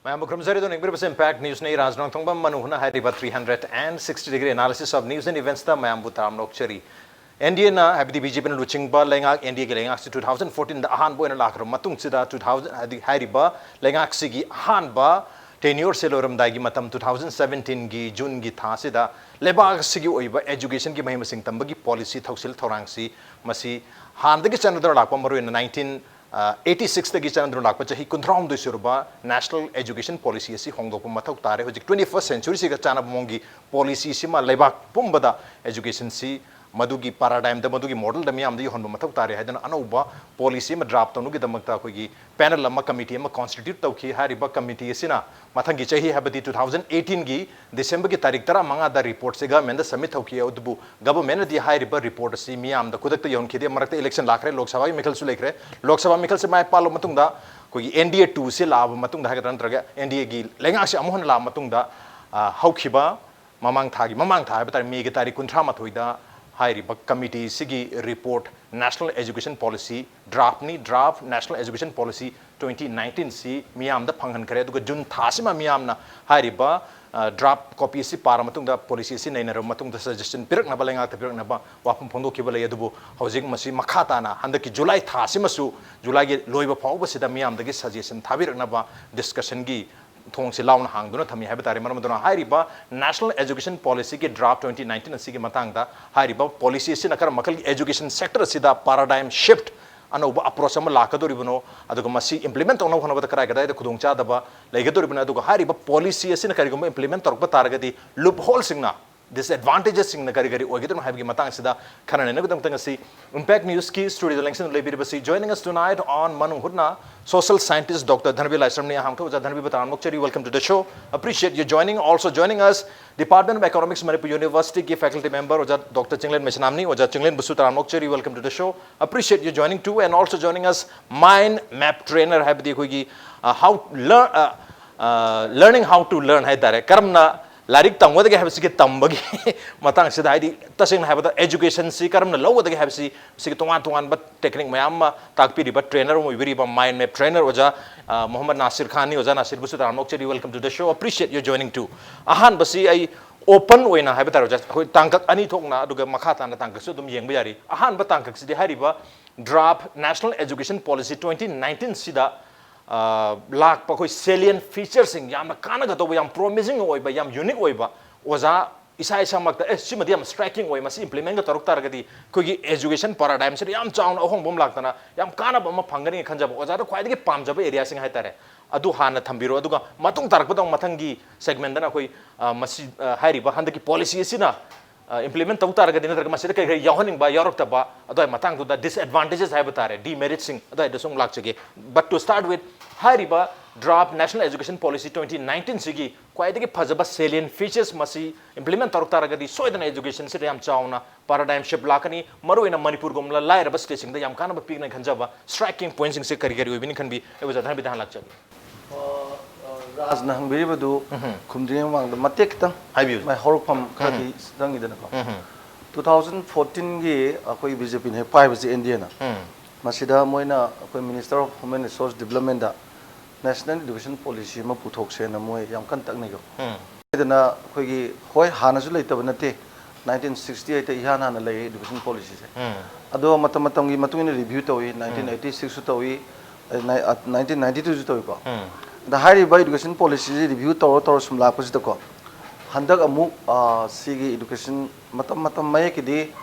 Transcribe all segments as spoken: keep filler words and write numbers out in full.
ꯃꯌꯥꯝꯕꯨ ꯈꯨꯔꯨꯝꯖꯔꯤ꯫ ꯑꯗꯨꯅ ꯌꯦꯡꯕꯤꯔꯤꯕꯁꯤ Impact Newsꯅꯤ꯫ ꯔꯥꯖ ꯅꯣꯡꯊꯣꯡꯕꯝ ꯃꯅꯨꯡ ꯍꯨꯅ ꯍꯥꯏꯔꯤꯕ three hundred and sixty degree analysis of news and eventsꯇ ꯃꯌꯥꯝꯕꯨ ꯇꯔꯥꯝꯅ ꯑꯣꯛꯆꯔꯤ꯫ NDAꯅ, ꯍꯥꯏꯕꯗꯤ BJPꯅ ꯂꯨꯆꯤꯡꯕ ꯂꯩꯉꯥꯛ, NDAꯒꯤ ꯂꯩꯉꯥꯛꯁꯤ two thousand fourteenꯗ ꯑꯍꯥꯟꯕ ꯑꯣꯏꯅ ꯂꯥꯛꯈ꯭ꯔꯕ ꯃꯇꯨꯡꯁꯤꯗ, two thousand, ꯍꯥꯏꯗꯤ ꯍꯥꯏꯔꯤꯕ ꯂꯩꯉꯥꯛꯁꯤꯒꯤ ꯑꯍꯥꯟꯕ tenureꯁꯦ ꯂꯣꯏꯔꯝꯗꯥꯏꯒꯤ ꯃꯇꯝ, two thousand seventeenꯒꯤ Juneꯒꯤ ꯊꯥꯁꯤꯗ ꯂꯩꯕꯥꯛ ꯑꯁꯤꯒꯤ ꯑꯣꯏꯕ educationꯒꯤ ꯃꯍꯩ ꯃꯁꯤꯡ ꯇꯝꯕꯒꯤ policy ꯊꯧꯁꯤꯜ ꯊꯧꯔꯥꯡꯁꯤ, ꯃꯁꯤ ꯍꯥꯟꯅꯗꯒꯤ ꯆꯠꯅꯗꯨꯅ ꯂꯥꯛꯄ, ꯃꯔꯨꯑꯣꯏꯅ nineteen eighty sixꯇꯒꯤ ꯆꯠꯅꯗꯨꯅ ꯂꯥꯛꯄ ꯆꯍꯤ ꯀꯨꯟꯊ꯭ꯔꯥꯍꯨꯝꯗꯣꯏ ꯁꯨꯔꯕ National Education Policy ꯑꯁꯤ ꯍꯣꯡꯗꯣꯛꯄ ꯃꯊꯧ ꯇꯥꯔꯦ꯫ ꯍꯧꯖꯤꯛ twenty first centuryꯁꯤꯒ ꯆꯥꯟꯅꯕ ꯃꯑꯣꯡꯒꯤ policyꯁꯤꯃ ꯂꯩꯕꯥꯛ ꯄꯨꯝꯕꯗ educationꯁꯤ ꯃꯗꯨꯒꯤ paradigmꯗ, ꯃꯗꯨꯒꯤ modelꯗ ꯃꯤꯌꯥꯝꯗ ꯌꯧꯍꯟꯕ ꯃꯊꯧ ꯇꯥꯔꯦ ꯍꯥꯏꯗꯨꯅ ꯑꯅꯧꯕ policy ꯑꯃ draft ꯇꯧꯅꯕꯒꯤꯗꯃꯛꯇ ꯑꯩꯈꯣꯏꯒꯤ panel ꯑꯃ, committee ꯑꯃ constitute ꯇꯧꯈꯤ꯫ ꯍꯥꯏꯔꯤꯕ committee ꯑꯁꯤꯅ ꯃꯊꯪꯒꯤ ꯆꯍꯤ, ꯍꯥꯏꯕꯗꯤ two thousand eighteenꯒꯤ Decemberꯒꯤ ꯇꯥꯔꯤꯛ ꯇꯔꯥꯃꯉꯥꯗ reportꯁꯦ governmentꯗ submit ꯇꯧꯈꯤ꯫ ꯑꯗꯨꯕꯨ governmentꯅꯗꯤ ꯍꯥꯏꯔꯤꯕ report ꯑꯁꯤ ꯃꯤꯌꯥꯝꯗ ꯈꯨꯗꯛꯇ ꯌꯧꯍꯟꯈꯤꯗꯦ꯫ ꯃꯔꯛꯇ election ꯂꯥꯛꯈ꯭ꯔꯦ, ꯂꯣꯛ ꯁꯚꯥꯒꯤ ꯃꯤꯈꯜꯁꯨ ꯂꯩꯈ꯭ꯔꯦ꯫ ꯂꯣꯛ ꯁꯚꯥ ꯃꯤꯈꯜꯁꯦ ꯃꯥꯏ ꯄꯥꯛꯂꯕ ꯃꯇꯨꯡꯗ, ꯑꯩꯈꯣꯏꯒꯤ NDA twoꯁꯦ ꯂꯥꯛꯑꯕ ꯃꯇꯨꯡꯗ ꯍꯥꯏꯒꯗ꯭ꯔꯥ, ꯅꯠꯇ꯭ꯔꯒ NDAꯒꯤ ꯂꯩꯉꯥꯛꯁꯦ ꯑꯃꯨꯛ ꯍꯟꯅ ꯂꯥꯛꯑꯕ ꯃꯇꯨꯡꯗ, ꯑ, ꯍꯧꯈꯤꯕ ꯃꯃꯥꯡ ꯊꯥꯒꯤ, ꯃꯃꯥꯡ ꯊꯥ ꯍꯥꯏꯕ ꯇꯥꯔꯦ, Mayꯒꯤ ꯇꯥꯔꯤꯛ ꯀꯨꯟꯊ꯭ꯔꯥ ꯃꯥꯊꯣꯏꯗ ꯍꯥꯏꯔꯤꯕ committeeꯁꯤꯒꯤ report, National Education Policy draftꯅꯤ, draft National Education Policy twenty nineteenꯁꯤ ꯃꯤꯌꯥꯝꯗ ꯐꯪꯍꯟꯈ꯭ꯔꯦ꯫ ꯑꯗꯨꯒ June ꯊꯥꯁꯤꯃ ꯃꯤꯌꯥꯝꯅ ꯍꯥꯏꯔꯤꯕ, ꯑ, draft copyꯁꯤ ꯄꯥꯔ ꯃꯇꯨꯡꯗ, policyꯁꯤ ꯅꯩꯅꯔꯕ ꯃꯇꯨꯡꯗ suggestion ꯄꯤꯔꯛꯅꯕ, ꯂꯩꯉꯥꯛꯇ ꯄꯤꯔꯛꯅꯕ ꯋꯥꯐꯝ ꯐꯣꯡꯗꯣꯛꯈꯤꯕ ꯂꯩ꯫ ꯑꯗꯨꯕꯨ ꯍꯧꯖꯤꯛ ꯃꯁꯤ ꯃꯈꯥ ꯇꯥꯅ ꯍꯟꯗꯛꯀꯤ July ꯊꯥꯁꯤꯃꯁꯨ, Julyꯒꯤ ꯂꯣꯏꯕ ꯐꯥꯎꯕꯁꯤꯗ ꯃꯤꯌꯥꯝꯗꯒꯤ suggestion ꯊꯥꯕꯤꯔꯛꯅꯕ discussionꯒꯤ ꯊꯣꯡꯁꯤ ꯂꯥꯎꯅ ꯍꯥꯡꯗꯨꯅ ꯊꯝꯃꯤ ꯍꯥꯏꯕ ꯇꯥꯔꯦ꯫ ꯃꯔꯝ ꯑꯗꯨꯅ ꯍꯥꯏꯔꯤꯕ National Education Policyꯒꯤ draft twenty nineteen ꯑꯁꯤꯒꯤ ꯃꯇꯥꯡꯗ, ꯍꯥꯏꯔꯤꯕ policy ꯑꯁꯤꯅ ꯀꯔꯝꯕ ꯃꯈꯜꯒꯤ education sector ꯑꯁꯤꯗ paradigm shift, ꯑꯅꯧꯕ approach ꯑꯃ ꯂꯥꯛꯀꯗꯧꯔꯤꯕꯅꯣ, ꯑꯗꯨꯒ ꯃꯁꯤ implement ꯇꯧꯅꯕ ꯍꯣꯠꯅꯕꯗ ꯀꯗꯥꯏ ꯀꯗꯥꯏꯗ ꯈꯨꯗꯣꯡꯆꯥꯗꯕ ꯂꯩꯒꯗꯧꯔꯤꯕꯅꯣ, ꯑꯗꯨꯒ ꯍꯥꯏꯔꯤꯕ policy ꯑꯁꯤꯅ ꯀꯔꯤꯒꯨꯝꯕ implement ꯇꯧꯔꯛꯄ ꯇꯥꯔꯒꯗꯤ loopholeꯁꯤꯡꯅ, disadvantagesꯁꯤꯡꯅ ꯀꯔꯤ ꯀꯔꯤ ꯑꯣꯏꯒꯗꯕꯅꯣ ꯍꯥꯏꯕꯒꯤ ꯃꯇꯥꯡꯁꯤꯗ ꯈꯟꯅ ꯅꯩꯅꯕꯒꯤꯗꯃꯛꯇ ꯉꯁꯤ Impact Newsꯀꯤ studioꯗ ꯂꯦꯡꯁꯤꯟꯗꯨꯅ ꯂꯩꯕꯤꯔꯤꯕꯁꯤ, joining us tonight on ꯃꯅꯨꯡ ꯍꯨꯠꯅ, social scientist Doctor ꯙꯅꯕꯤꯔ ꯂꯥꯏꯁ꯭ꯔꯝꯅꯤ꯫ ꯑꯍꯥꯟꯕ ꯑꯣꯖꯥ ꯙꯅꯕꯤꯔꯕꯨ ꯇꯔꯥꯝꯅ ꯑꯣꯛꯆꯔꯤ, welcome to the show, appreciate you joining. Also joining us, Department of Economics, Manipur Universityꯒꯤ faculty member ꯑꯣꯖꯥ Doctor ꯆꯤꯡꯂꯦꯟ ꯃꯩꯁꯅꯥꯝꯅꯤ꯫ ꯑꯣꯖꯥ ꯆꯤꯡꯂꯦꯟꯕꯨꯁꯨ ꯇꯔꯥꯝꯅ ꯑꯣꯛꯆꯔꯤ, welcome to the show, appreciate you joining too. And also joining us, mind map trainer, ꯍꯥꯏꯕꯗꯤ ꯑꯩꯈꯣꯏꯒꯤ, ꯑ, how learn, ꯑ, ꯑ, learning how to learn ꯍꯥꯏ ꯇꯥꯔꯦ, ꯀꯔꯝꯅ ꯂꯥꯏꯔꯤꯛ ꯇꯝꯒꯗꯒꯦ ꯍꯥꯏꯕꯁꯤꯒꯤ ꯇꯝꯕꯒꯤ ꯃꯇꯥꯡꯁꯤꯗ, ꯍꯥꯏꯗꯤ, ꯇꯁꯦꯡꯅ ꯍꯥꯏꯕꯗ education ꯁꯤ ꯀꯔꯝꯅ ꯂꯧꯒꯗꯒꯦ ꯍꯥꯏꯕꯁꯤ, ꯃꯁꯤꯒꯤ ꯇꯣꯉꯥꯟ ꯇꯣꯉꯥꯟꯕ technique ꯃꯌꯥꯝ ꯑꯃ ꯇꯥꯛꯄꯤꯔꯤꯕ trainer ꯑꯃ ꯑꯣꯏꯕꯤꯔꯤꯕ Mind Map trainer ꯑꯣꯖꯥ, ꯑ, ꯃꯣꯍꯝꯃꯗ ꯅꯥꯁꯤꯔ ꯈꯥꯟꯅꯤ꯫ ꯑꯣꯖꯥ ꯅꯥꯁꯤꯔꯕꯨꯁꯨ ꯇꯔꯥꯝꯅ ꯑꯣꯛꯆꯔꯤ꯫ Welcome to the show. Appreciate your joining too. ꯑꯍꯥꯟꯕꯁꯤ ꯑꯩ open ꯑꯣꯏꯅ ꯍꯥꯏꯕ ꯇꯥꯔꯦ ꯑꯣꯖꯥ, ꯑꯩꯈꯣꯏ ꯇꯥꯡꯀꯛ ꯑꯅꯤ ꯊꯣꯛꯅ, ꯑꯗꯨꯒ ꯃꯈꯥ ꯇꯥꯅ ꯇꯥꯡꯀꯛꯁꯨ ꯑꯗꯨꯝ ꯌꯦꯡꯕ ꯌꯥꯔꯤ꯫ ꯑꯍꯥꯟꯕ ꯇꯥꯡꯀꯛꯁꯤꯗꯤ ꯍꯥꯏꯔꯤꯕ draft National Education Policy twenty nineteen ꯁꯤꯗ, ꯑ, ꯂꯥꯛꯄ ꯑꯩꯈꯣꯏ salient feature ꯁꯤꯡ, ꯌꯥꯝꯅ ꯀꯥꯟꯅꯒꯗꯧꯕ, ꯌꯥꯝ promising ꯑꯣꯏꯕ, ꯌꯥꯝ unique ꯑꯣꯏꯕ, ꯑꯣꯖꯥ ꯏꯁꯥ ꯏꯁꯥꯃꯛꯇ, "ꯑꯦ, ꯁꯤꯃꯗꯤ ꯌꯥꯝ striking ꯑꯣꯏ, ꯃꯁꯤ implement ꯒ ꯇꯧꯔꯛ ꯇꯥꯔꯒꯗꯤ ꯑꯩꯈꯣꯏꯒꯤ education paradigm ꯁꯤꯗ ꯌꯥꯝ ꯆꯥꯎꯅ ꯑꯍꯣꯡꯕ ꯑꯃ ꯂꯥꯛꯇꯅ ꯌꯥꯝ ꯀꯥꯟꯅꯕ ꯑꯃ ꯐꯪꯒꯅꯤ" ꯈꯟꯖꯕ ꯑꯣꯖꯥꯗ ꯈ꯭ꯋꯥꯏꯗꯒꯤ ꯄꯥꯝꯖꯕ area ꯁꯤꯡ ꯍꯥꯏꯇꯥꯔꯦ, ꯑꯗꯨ ꯍꯥꯟꯅ ꯊꯝꯕꯤꯔꯣ꯫ ꯑꯗꯨꯒ ꯃꯇꯨꯡ ꯇꯥꯔꯛꯄꯗ ꯑꯃꯨꯛ ꯃꯊꯪꯒꯤ segment ꯇꯅ ꯑꯩꯈꯣꯏ, ꯑ, ꯃꯁꯤ, ꯑ, ꯍꯥꯏꯔꯤꯕ ꯍꯟꯗꯛꯀꯤ policy ꯑꯁꯤꯅ, ꯑ, implement ꯇꯧ ꯇꯥꯔꯒꯗꯤ, ꯅꯠꯇ꯭ꯔꯒ ꯃꯁꯤꯗ ꯀꯔꯤ ꯀꯔꯤ ꯌꯥꯎꯍꯟꯅꯤꯡꯕ, ꯌꯥꯎꯔꯛꯇꯕ, ꯑꯗꯨꯋꯥꯏ ꯃꯇꯥꯡꯗꯨꯗ disadvantages ꯍꯥꯏꯕ ꯇꯥꯔꯦ, demerit ꯁꯤꯡ ꯑꯗꯨꯋꯥꯏꯗꯁꯨ ꯑꯃꯨꯛ ꯂꯥꯛꯆꯒꯦ꯫ But to start with, ꯍꯥꯏꯔꯤꯕ draft National Education Policy twenty nineteen ꯁꯤꯒꯤ ꯈ꯭ꯋꯥꯏꯗꯒꯤ ꯐꯖꯕ salient features, ꯃꯁꯤ implement ꯇꯧꯔꯛ ꯇꯥꯔꯒꯗꯤ ꯁꯣꯏꯗꯅ education ꯁꯤꯗ ꯌꯥꯝ ꯆꯥꯎꯅ paradigm shift ꯂꯥꯛꯀꯅꯤ꯫ ꯃꯔꯨꯑꯣꯏꯅ ꯃꯅꯤꯄꯨꯔꯒꯨꯝꯕ ꯂꯥꯏꯔꯕ state ꯁꯤꯡꯗ ꯌꯥꯝ ꯀꯥꯟꯅꯕ ꯄꯤꯒꯅꯤ ꯈꯟꯖꯕ striking point ꯁꯤꯡꯁꯦ ꯀꯔꯤ ꯀꯔꯤ ꯑꯣꯏꯕꯅꯤ ꯈꯟꯕꯤ? ꯑꯩ ꯑꯣꯖꯥꯗ ꯍꯥꯏꯐꯦꯠ ꯍꯥꯟꯅ ꯂꯥꯛꯆꯒꯦ꯫ ꯑ, ꯑ, ꯔꯥꯖꯅ ꯍꯪꯕꯤꯔꯤꯕꯗꯨ ꯎꯝꯍꯨꯝ꯫ ꯈꯨꯝꯗ꯭ꯔꯤꯉꯩ ꯃꯃꯥꯡꯗ ꯃꯇꯦꯛ ꯈꯤꯇꯪ ꯍꯥꯏꯕꯤꯌꯨ꯫ ꯃꯥꯏ ꯍꯧꯔꯛꯐꯝ ꯈꯔꯗꯤ ꯎꯝꯍꯨꯝ꯫ ꯆꯪꯉꯤꯗꯅꯀꯣ꯫ ꯎꯝꯍꯨꯝ꯫ Two thousand fourteen ꯒꯤ ꯑꯩꯈꯣꯏ BJP ꯅ ꯍꯦꯛ ꯄꯥꯏꯕꯁꯦ, NDA ꯅ, ꯎꯝ꯫ ꯃꯁꯤꯗ ꯃꯣꯏꯅ ꯑꯩꯈꯣꯏ Minister of Human Resource Development the National Education Policy ꯑꯃ ꯄꯨꯊꯣꯛꯁꯦꯅ ꯃꯣꯏ ꯌꯥꯝ ꯀꯟꯅ ꯇꯛꯅꯩꯀꯣ꯫ ꯎꯝ꯫ ꯍꯥꯏꯗꯅ ꯑꯩꯈꯣꯏꯒꯤ, ꯍꯣꯏ, ꯍꯥꯟꯅꯁꯨ ꯂꯩꯇꯕ ꯅꯠꯇꯦ, nineteen sixty eight ꯇ ꯏꯍꯥꯟ ꯍꯥꯟꯅ ꯂꯩ education policy ꯁꯦ꯫ ꯎꯝ꯫ ꯑꯗꯣ ꯃꯇꯝ ꯃꯇꯝꯒꯤ ꯃꯇꯨꯡ ꯏꯟꯅ review ꯇꯧꯏ, ꯎꯝ꯫ Nineteen eighty six ꯁꯨ ꯇꯧꯏ, ꯑ, ꯅꯥꯏ-, ꯑ, nineteen ninety two ꯁꯨ ꯇꯧꯏꯀꯣ꯫ ꯎꯝ꯫ ꯑꯗ ꯍꯥꯏꯔꯤꯕ education policy ꯁꯤ review ꯇꯧꯔ ꯇꯧꯔ ꯁꯨꯝ ꯂꯥꯛꯄꯁꯤꯗꯀꯣ, ꯍꯟꯗꯛ ꯑꯃꯨꯛ, ꯑ, ꯁꯤꯒꯤ education ꯃꯇꯝ ꯃꯇꯝ ꯃꯌꯦꯛꯀꯤꯗꯤ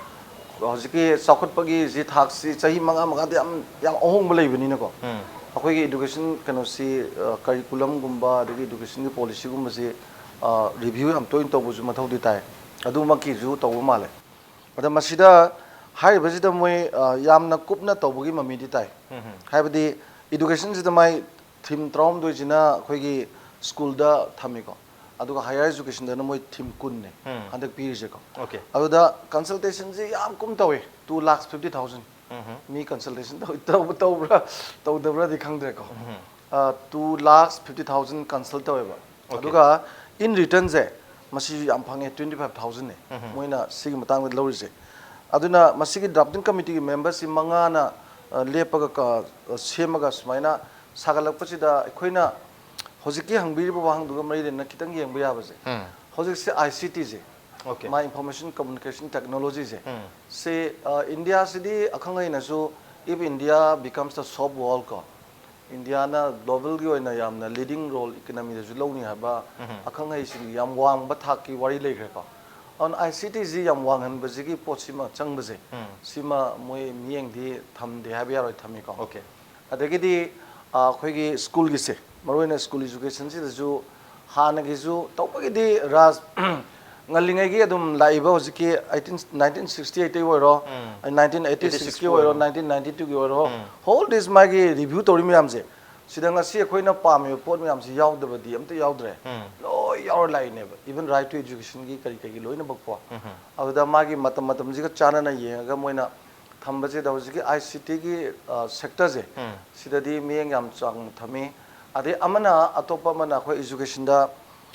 ꯍꯧꯖꯤꯛꯀꯤ ꯆꯥꯎꯈꯠꯄꯒꯤ ꯁꯤ ꯊꯥꯛꯁꯤ ꯆꯍꯤ ꯃꯉꯥ ꯃꯉꯥꯗ ꯌꯥꯝ, ꯌꯥꯝ ꯑꯍꯣꯡꯕ ꯂꯩꯕꯅꯤꯅꯀꯣ꯫ ꯎꯝ꯫ ꯑꯩꯈꯣꯏꯒꯤ education ꯀꯩꯅꯣꯁꯤ, ꯑ, curriculum ꯒꯨꯝꯕ ꯑꯗꯒꯤ education ꯒꯤ policy ꯒꯨꯝꯕꯁꯤ, ꯑ, review ꯌꯥꯝ ꯇꯣꯏꯅ ꯇꯧꯕꯁꯨ ꯃꯊꯧꯗꯤ ꯇꯥꯏ꯫ ꯑꯗꯨꯃꯛꯀꯤꯁꯨ ꯇꯧꯕ ꯃꯥꯜꯂꯦ꯫ ꯑꯗ ꯃꯁꯤꯗ ꯍꯥꯏꯔꯤꯕꯁꯤꯗ ꯃꯣꯏ, ꯑ, ꯌꯥꯝꯅ ꯀꯨꯞꯅ ꯇꯧꯕꯒꯤ ꯃꯃꯤꯗꯤ ꯇꯥꯏ꯫ ꯎꯝ꯫ ꯍꯥꯏꯕꯗꯤ education ꯁꯤꯗ ꯃꯥꯏ theme ꯇꯔꯥꯍꯨꯝꯗꯣꯏꯁꯤꯅ ꯑꯩꯈꯣꯏꯒꯤ school ꯗ ꯊꯝꯃꯤꯀꯣ꯫ ꯑꯗꯨꯒ higher education ꯗꯅ ꯃꯣꯏ theme ꯀꯨꯟꯅꯦ ꯎꯝ꯫ ꯍꯟꯗꯛ ꯄꯤꯔꯤꯁꯦꯀꯣ꯫ Okay꯫ ꯑꯗꯨꯗ consultation ꯁꯤ ꯌꯥꯝ ꯀꯨꯝ ꯇꯧꯋꯦ, two lakhs fifty thousand꯫ ꯎꯝ꯫ ꯃꯤ consultation ꯇꯧ-, ꯇꯧꯕ-, ꯇꯧꯕ꯭ꯔꯥ ꯇꯧꯗꯕ꯭ꯔꯥꯗꯤ ꯈꯪꯗ꯭ꯔꯦꯀꯣ꯫ ꯎꯝ꯫ ꯑ, two lakhs fifty thousand consult ꯇꯧꯋꯦꯕ꯫ Okay꯫ ꯑꯗꯨꯒ in return ꯁꯦ ꯃꯁꯤꯁꯨ ꯌꯥꯝ ꯐꯪꯉꯦ, twenty five thousand ꯅꯦ ꯃꯣꯏꯅ ꯁꯤꯒꯤ ꯃꯇꯥꯡꯗ ꯂꯧꯔꯤꯁꯦ꯫ ꯑꯗꯨꯅ ꯃꯁꯤꯒꯤ drafting committee ꯒꯤ member ꯁꯤ ꯃꯉꯥꯅ, ꯑ, ꯂꯦꯞꯄꯒ ꯀ-, ꯑ, ꯁꯦꯝꯃꯒ ꯁꯨꯃꯥꯏꯅ ꯁꯥꯒꯠꯂꯛꯄꯁꯤꯗ ꯑꯩꯈꯣꯏꯅ ꯍꯧꯖꯤꯛꯀꯤ ꯍꯪꯕꯤꯔꯤꯕ ꯋꯥꯍꯪꯗꯨꯒ ꯃꯔꯤ ꯂꯩꯅꯅ ꯈꯤꯇꯪ ꯌꯦꯡꯕ ꯌꯥꯕꯁꯦ, ꯎꯝ꯫ ꯍꯧꯖꯤꯛꯁꯦ I C T say, OK꯫ My Information Communication Technology ꯁꯦ, ꯎꯝ꯫ ꯁꯤ, ꯑ, ꯏꯟꯗꯤꯌꯥꯁꯤꯗꯤ ꯑꯈꯪ ꯑꯍꯩꯅꯁꯨ, "If India becomes the soft world" ꯀꯣ, ꯏꯟꯗꯤꯌꯥꯅ global ꯒꯤ ꯑꯣꯏꯅ ꯌꯥꯝꯅ leading role economy ꯗꯁꯨ ꯂꯧꯅꯤ ꯍꯥꯏꯕ ꯎꯝ꯫ ꯑꯈꯪ ꯑꯍꯩꯁꯤꯡꯒꯤ ꯌꯥꯝ ꯋꯥꯡꯕ ꯊꯥꯛꯀꯤ ꯋꯥꯔꯤ ꯂꯩꯈ꯭ꯔꯦꯀꯣ꯫ ꯑꯗꯨꯅ I C T ꯁꯤ ꯌꯥꯝ ꯋꯥꯡꯍꯟꯕꯁꯤꯒꯤ ꯄꯣꯠꯁꯤꯃ ꯆꯪꯕꯁꯦ, ꯎꯝ꯫ ꯁꯤꯃ ꯃꯣꯏ ꯃꯤꯠꯌꯦꯡꯗꯤ ꯊꯝꯗꯦ ꯍꯥꯏꯕ ꯌꯥꯔꯣꯏ, ꯊꯝꯃꯤꯀꯣ꯫ OK꯫ ꯑꯗꯒꯤꯗꯤ, ꯑ, ꯑꯩꯈꯣꯏꯒꯤ ꯁ꯭ꯀꯨꯜꯒꯤꯁꯦ, ꯃꯔꯨꯑꯣꯏꯅ ꯁ꯭ꯀꯨꯜ education ꯁꯤꯗꯁꯨ ꯍꯥꯟꯅꯒꯤꯁꯨ ꯇꯧꯕꯒꯤꯗꯤ ꯔꯥꯖ-, ꯉꯜꯂꯤꯉꯩꯒꯤ ꯑꯗꯨꯝ ꯂꯥꯛꯏꯕ ꯍꯧꯖꯤꯛꯀꯤ eighteen, nineteen sixty eight ꯇꯒꯤ ꯑꯣꯏꯔꯣ, ꯎꯝ꯫ nineteen eighty six ꯀꯤ ꯑꯣꯏꯔꯣ, ꯑꯣꯏꯔꯣ꯫ nineteen ninety two ꯒꯤ ꯑꯣꯏꯔꯣ, ꯎꯝ꯫ Whole this ꯃꯥꯒꯤ review ꯇꯧꯔꯤ ꯃꯌꯥꯝꯁꯦ, ꯁꯤꯗ ꯉꯁꯤ ꯑꯩꯈꯣꯏꯅ ꯄꯥꯝꯃꯤꯕ ꯄꯣꯠ ꯃꯌꯥꯝꯁꯤ ꯌꯥꯎꯗꯕꯗꯤ ꯑꯝꯇ ꯌꯥꯎꯗ꯭ꯔꯦ꯫ ꯎꯝ꯫ ꯂꯣꯏ ꯌꯥꯎꯔ ꯂꯥꯛꯏꯅꯦꯕ, even Right to Education ꯒꯤ ꯀꯔꯤ ꯀꯔꯤꯒꯤ ꯂꯣꯏꯅꯃꯛꯀꯣ꯫ ꯎꯝ꯫ ꯑꯗꯨꯗ ꯃꯥꯒꯤ ꯃꯇꯝ ꯃꯇꯝꯁꯤꯒ ꯆꯥꯟꯅꯅ ꯌꯦꯡꯉꯒ ꯃꯣꯏꯅ ꯊꯝꯕꯁꯤꯗ ꯍꯧꯖꯤꯛꯀꯤ I C T ꯒꯤ, ꯑ, sector ꯁꯦ, ꯎꯝ꯫ ꯁꯤꯗꯗꯤ ꯃꯤꯠꯌꯦꯡ ꯌꯥꯝ ꯆꯥꯎꯅ ꯊꯝꯃꯤ꯫ ꯑꯗꯩ ꯑꯃꯅ, ꯑꯇꯣꯞꯄ ꯑꯃꯅ ꯑꯩꯈꯣꯏ education ꯗ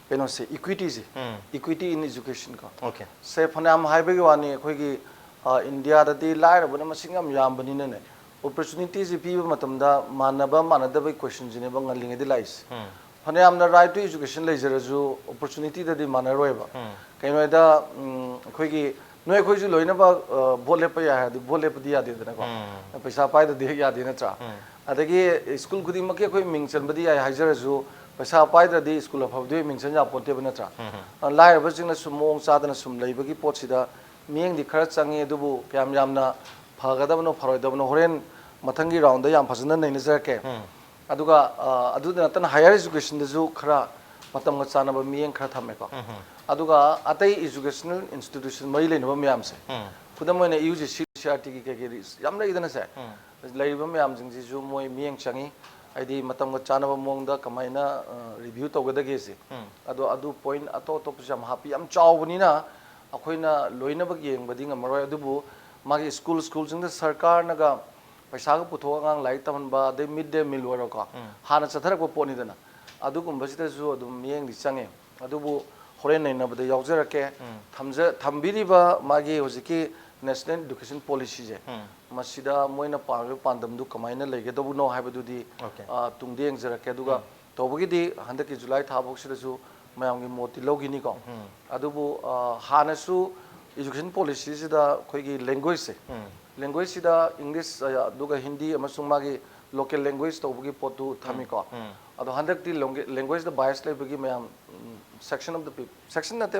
ꯀꯩꯅꯣꯁꯦ, equity say, um. Equity in education ꯀꯣ꯫ OK꯫ ꯁꯦ ꯐꯅꯌꯥꯝ ꯍꯥꯏꯕꯒꯤ ꯋꯥꯅꯤ, ꯑꯩꯈꯣꯏꯒꯤ, ꯑ, ꯏꯟꯗꯤꯌꯥꯗꯗꯤ ꯂꯥꯏꯔꯕꯅ ꯃꯁꯤꯡ ꯌꯥꯝ ꯌꯥꯝꯕꯅꯤꯅꯅꯦ, opportunity ꯁꯦ ꯄꯤꯕ ꯃꯇꯝꯗ ꯃꯥꯟꯅꯕ ꯃꯥꯟꯅꯗꯕꯒꯤ question ꯁꯤꯅꯦꯕ ꯉꯜꯂꯤꯉꯩꯗ ꯂꯥꯛꯏꯁꯦ꯫ ꯎꯝ꯫ ꯐꯅꯌꯥꯝꯅ right to education ꯂꯩꯖꯔꯁꯨ opportunity ꯗꯗꯤ ꯃꯥꯟꯅꯔꯣꯏꯕ꯫ ꯎꯝ꯫ ꯀꯩꯅꯣ ꯍꯥꯏꯗ, ꯎꯝ, ꯑꯩꯈꯣꯏꯒꯤ ꯅꯣꯏ ꯑꯩꯈꯣꯏꯁꯨ ꯂꯣꯏꯅꯃꯛ, ꯑ, vote ꯂꯦꯞꯄ ꯌꯥꯏ ꯍꯥꯏꯔꯗꯤ vote ꯂꯦꯞꯄꯗꯤ ꯌꯥꯗꯦꯗꯅꯀꯣ꯫ ꯎꯝ꯫ ꯄꯩꯁꯥ ꯄꯥꯏꯗ꯭ꯔꯗꯤ ꯍꯦꯛ ꯌꯥꯗꯦ ꯅꯠꯇ꯭ꯔꯥ? ꯎꯝ꯫ ꯑꯗꯒꯤ ꯁ꯭ꯀꯨꯜ ꯈꯨꯗꯤꯡꯃꯛꯀꯤ ꯑꯩꯈꯣꯏ ꯃꯤꯡ ꯆꯟꯕꯗꯤ ꯌꯥꯏ ꯍꯥꯏꯖꯔꯁꯨ, ꯄꯩꯁꯥ ꯄꯥꯏꯗ꯭ꯔꯗꯤ ꯁ꯭ꯀꯨꯜ ꯑꯐꯕꯗꯨ ꯍꯦꯛ ꯃꯤꯡ ꯆꯟ ꯌꯥꯄꯣꯟꯇꯦꯕ ꯅꯠꯇ꯭ꯔꯥ? ꯎꯝ꯫ ꯑ, ꯂꯥꯏꯔꯕꯁꯤꯡꯅ ꯁꯨꯝ ꯃꯑꯣꯡ ꯆꯥꯗꯅ ꯁꯨꯝ ꯂꯩꯕꯒꯤ ꯄꯣꯠꯁꯤꯗ ꯃꯤꯠꯌꯦꯡꯗꯤ ꯈꯔ ꯆꯪꯉꯤ, ꯑꯗꯨꯕꯨ ꯀꯌꯥꯝ ꯌꯥꯝꯅ ꯐꯒꯗꯕꯅꯣ ꯐꯔꯣꯏꯗꯕꯅꯣ ꯍꯣꯔꯦꯟ ꯃꯊꯪꯒꯤ round ꯗ ꯌꯥꯝ ꯐꯖꯅ ꯅꯩꯅꯖꯔꯛꯀꯦ꯫ ꯎꯝ꯫ ꯑꯗꯨꯒ, ꯑ, ꯑꯗꯨꯗ ꯅꯠꯇꯅ higher education ꯗꯁꯨ ꯈꯔ ꯃꯇꯝꯒ ꯆꯥꯟꯅꯕ ꯃꯤꯠꯌꯦꯡ ꯈꯔ ꯊꯝꯃꯦꯀꯣ꯫ ꯎꯝ꯫ ꯑꯗꯨꯒ ꯑꯇꯩ educational institution ꯃꯔꯤ ꯂꯩꯅꯕ ꯃꯌꯥꯝꯁꯦ, ꯎꯝ꯫ ꯈꯨꯗꯝ ꯑꯣꯏꯅ U G C, C R T ꯒꯤ ꯀꯩꯀꯩ ꯌꯥꯝ ꯂꯩꯗꯅ ꯁꯦ, ꯎꯝ꯫ ꯂꯩꯔꯤꯕ ꯃꯌꯥꯝꯁꯤꯡꯁꯤꯁꯨ ꯃꯣꯏ ꯃꯤꯠꯌꯦꯡ ꯆꯪꯉꯤ꯫ ꯍꯥꯏꯗꯤ ꯃꯇꯝꯒ ꯆꯥꯟꯅꯕ ꯃꯑꯣꯡꯗ ꯀꯃꯥꯏꯅ, ꯑ, review ꯇꯧꯒꯗꯒꯦꯁꯦ꯫ ꯎꯝ꯫ ꯑꯗꯣ ꯑꯗꯨ point ꯑꯇꯣꯞ ꯑꯇꯣꯞꯄꯁꯨ ꯌꯥꯝ ꯍꯥꯞꯄꯤ꯫ ꯌꯥꯝ ꯆꯥꯎꯕꯅꯤꯅ ꯑꯩꯈꯣꯏꯅ ꯂꯣꯏꯅꯃꯛ ꯌꯦꯡꯕꯗꯤ ꯉꯝꯃꯔꯣꯏ꯫ ꯑꯗꯨꯕꯨ ꯃꯥꯒꯤ ꯁ꯭ꯀꯨꯜ, ꯁ꯭ꯀꯨꯜꯁꯤꯡꯗ ꯁꯔꯀꯥꯔꯅꯒ ꯄꯩꯁꯥꯒ ꯄꯨꯊꯣꯛꯑꯒ ꯑꯉꯥꯡ ꯂꯥꯏꯔꯤꯛ ꯇꯝꯍꯟꯕ, ꯑꯗꯩ mid day meal ꯑꯣꯏꯔꯣꯀꯣ, ꯎꯝ꯫ ꯍꯥꯟꯅ ꯆꯠꯊꯔꯛꯄ ꯄꯣꯠꯅꯤꯗꯅ, ꯑꯗꯨꯒꯨꯝꯕꯁꯤꯗꯁꯨ ꯑꯗꯨꯝ ꯃꯤꯠꯌꯦꯡꯗꯤ ꯆꯪꯉꯦ꯫ ꯑꯗꯨꯕꯨ ꯍꯣꯔꯦꯟ ꯅꯩꯅꯕꯗ ꯌꯥꯎꯖꯔꯛꯀꯦ꯫ ꯊꯝꯖ ꯊꯝꯕꯤꯔꯤꯕ ꯃꯥꯒꯤ ꯍꯧꯖꯤꯛꯀꯤ National Education Policyꯁꯦ, ꯃꯁꯤꯗ ꯃꯣꯏꯅ ꯄꯥꯝꯃꯤꯕ ꯄꯥꯟꯗꯝꯗꯨ ꯀꯃꯥꯏꯅ ꯂꯩꯒꯗꯧꯕꯅꯣ ꯍꯥꯏꯕꯗꯨꯗꯤ Okay. ꯑ, ꯇꯨꯡꯗ ꯌꯦꯡꯖꯔꯛꯀꯦ꯫ ꯑꯗꯨꯒ ꯇꯧꯕꯒꯤꯗꯤ ꯍꯟꯗꯛꯀꯤ July ꯊꯥ ꯐꯥꯎꯁꯤꯗꯁꯨ ꯃꯌꯥꯝꯒꯤ ꯃꯣꯠꯇꯤ ꯂꯧꯈꯤꯅꯤꯀꯣ꯫ ꯑꯗꯨꯕꯨ ꯑ, ꯍꯥꯟꯅꯁꯨ education policyꯁꯤꯗ ꯑꯩꯈꯣꯏꯒꯤ languageꯁꯦ, languageꯁꯤꯗ English, ꯑ, ꯑꯗꯨꯒ Hindi ꯑꯃꯁꯨꯡ ꯃꯥꯒꯤ local language ꯇꯧꯕꯒꯤ ꯄꯣꯠꯇꯨ ꯊꯝꯃꯤꯀꯣ꯫ ꯑꯗꯣ ꯍꯟꯗꯛꯇꯤ languageꯇ bias ꯂꯩꯕꯒꯤ ꯃꯌꯥꯝ, ꯎꯝ, section of the peop- section ꯅꯠꯇꯦ,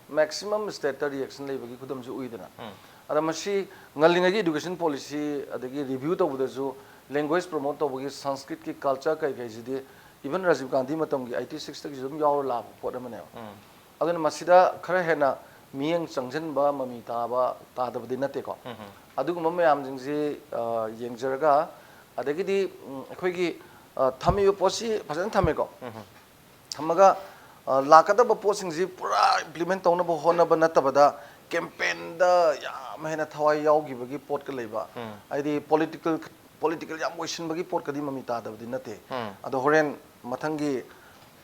maximum stateꯇ reaction ꯂꯩꯕꯒꯤ ꯈꯨꯗꯝꯁꯨ ꯎꯏꯗꯅ꯫ ꯑꯗ ꯃꯁꯤ ꯉꯜꯂꯤꯉꯩꯒꯤ education policy ꯑꯗꯒꯤ review ꯇꯧꯕꯗꯁꯨ language promote ꯇꯧꯕꯒꯤ Sanskritꯀꯤ culture ꯀꯩꯀꯩꯁꯤꯗꯤ even Rajiv Gandhi ꯃꯇꯝꯒꯤ eighty sixꯇꯒꯤꯁꯨ ꯑꯗꯨꯝ ꯌꯥꯎꯔ ꯂꯥꯛꯄ ꯄꯣꯠ ꯑꯃꯅꯦꯕ꯫ ꯑꯗꯨꯅ ꯃꯁꯤꯗ ꯈꯔ ꯍꯦꯟꯅ ꯃꯤꯠꯌꯦꯡ ꯆꯪꯁꯤꯟꯕ ꯃꯃꯤ ꯇꯥꯕ ꯇꯥꯗꯕꯗꯤ ꯅꯠꯇꯦꯀꯣ꯫ ꯑꯗꯨꯒꯨꯝꯕ ꯃꯌꯥꯝꯁꯤꯡꯁꯤ, ꯑ, ꯌꯦꯡꯖꯔꯒ, ꯑꯗꯒꯤꯗꯤ, ꯎꯝ, ꯑꯩꯈꯣꯏꯒꯤ, ꯑ, ꯊꯝꯃꯤꯕ ꯄꯣꯠꯁꯤ ꯐꯖꯅ ꯊꯝꯃꯦꯀꯣ꯫ ꯊꯝꯃꯒ, ꯑ, ꯂꯥꯛꯀꯗꯕ ꯄꯣꯠꯁꯤꯡꯁꯤ ꯄꯨꯔꯥ implement ꯇꯧꯅꯕ ꯍꯣꯠꯅꯕ ꯅꯠꯇꯕꯗ campaignꯗ ꯌꯥꯝ ꯍꯦꯟꯅ ꯊꯋꯥꯏ ꯌꯥꯎꯈꯤꯕꯒꯤ ꯄꯣꯠꯀ ꯂꯩꯕ, ꯍꯥꯏꯗꯤ political political ꯌꯥꯝ ꯑꯣꯏꯁꯤꯟꯕꯒꯤ ꯄꯣꯠꯀꯗꯤ ꯃꯃꯤ ꯇꯥꯗꯕꯗꯤ ꯅꯠꯇꯦ꯫ ꯑꯗꯣ ꯍꯣꯔꯦꯟ ꯃꯊꯪꯒꯤ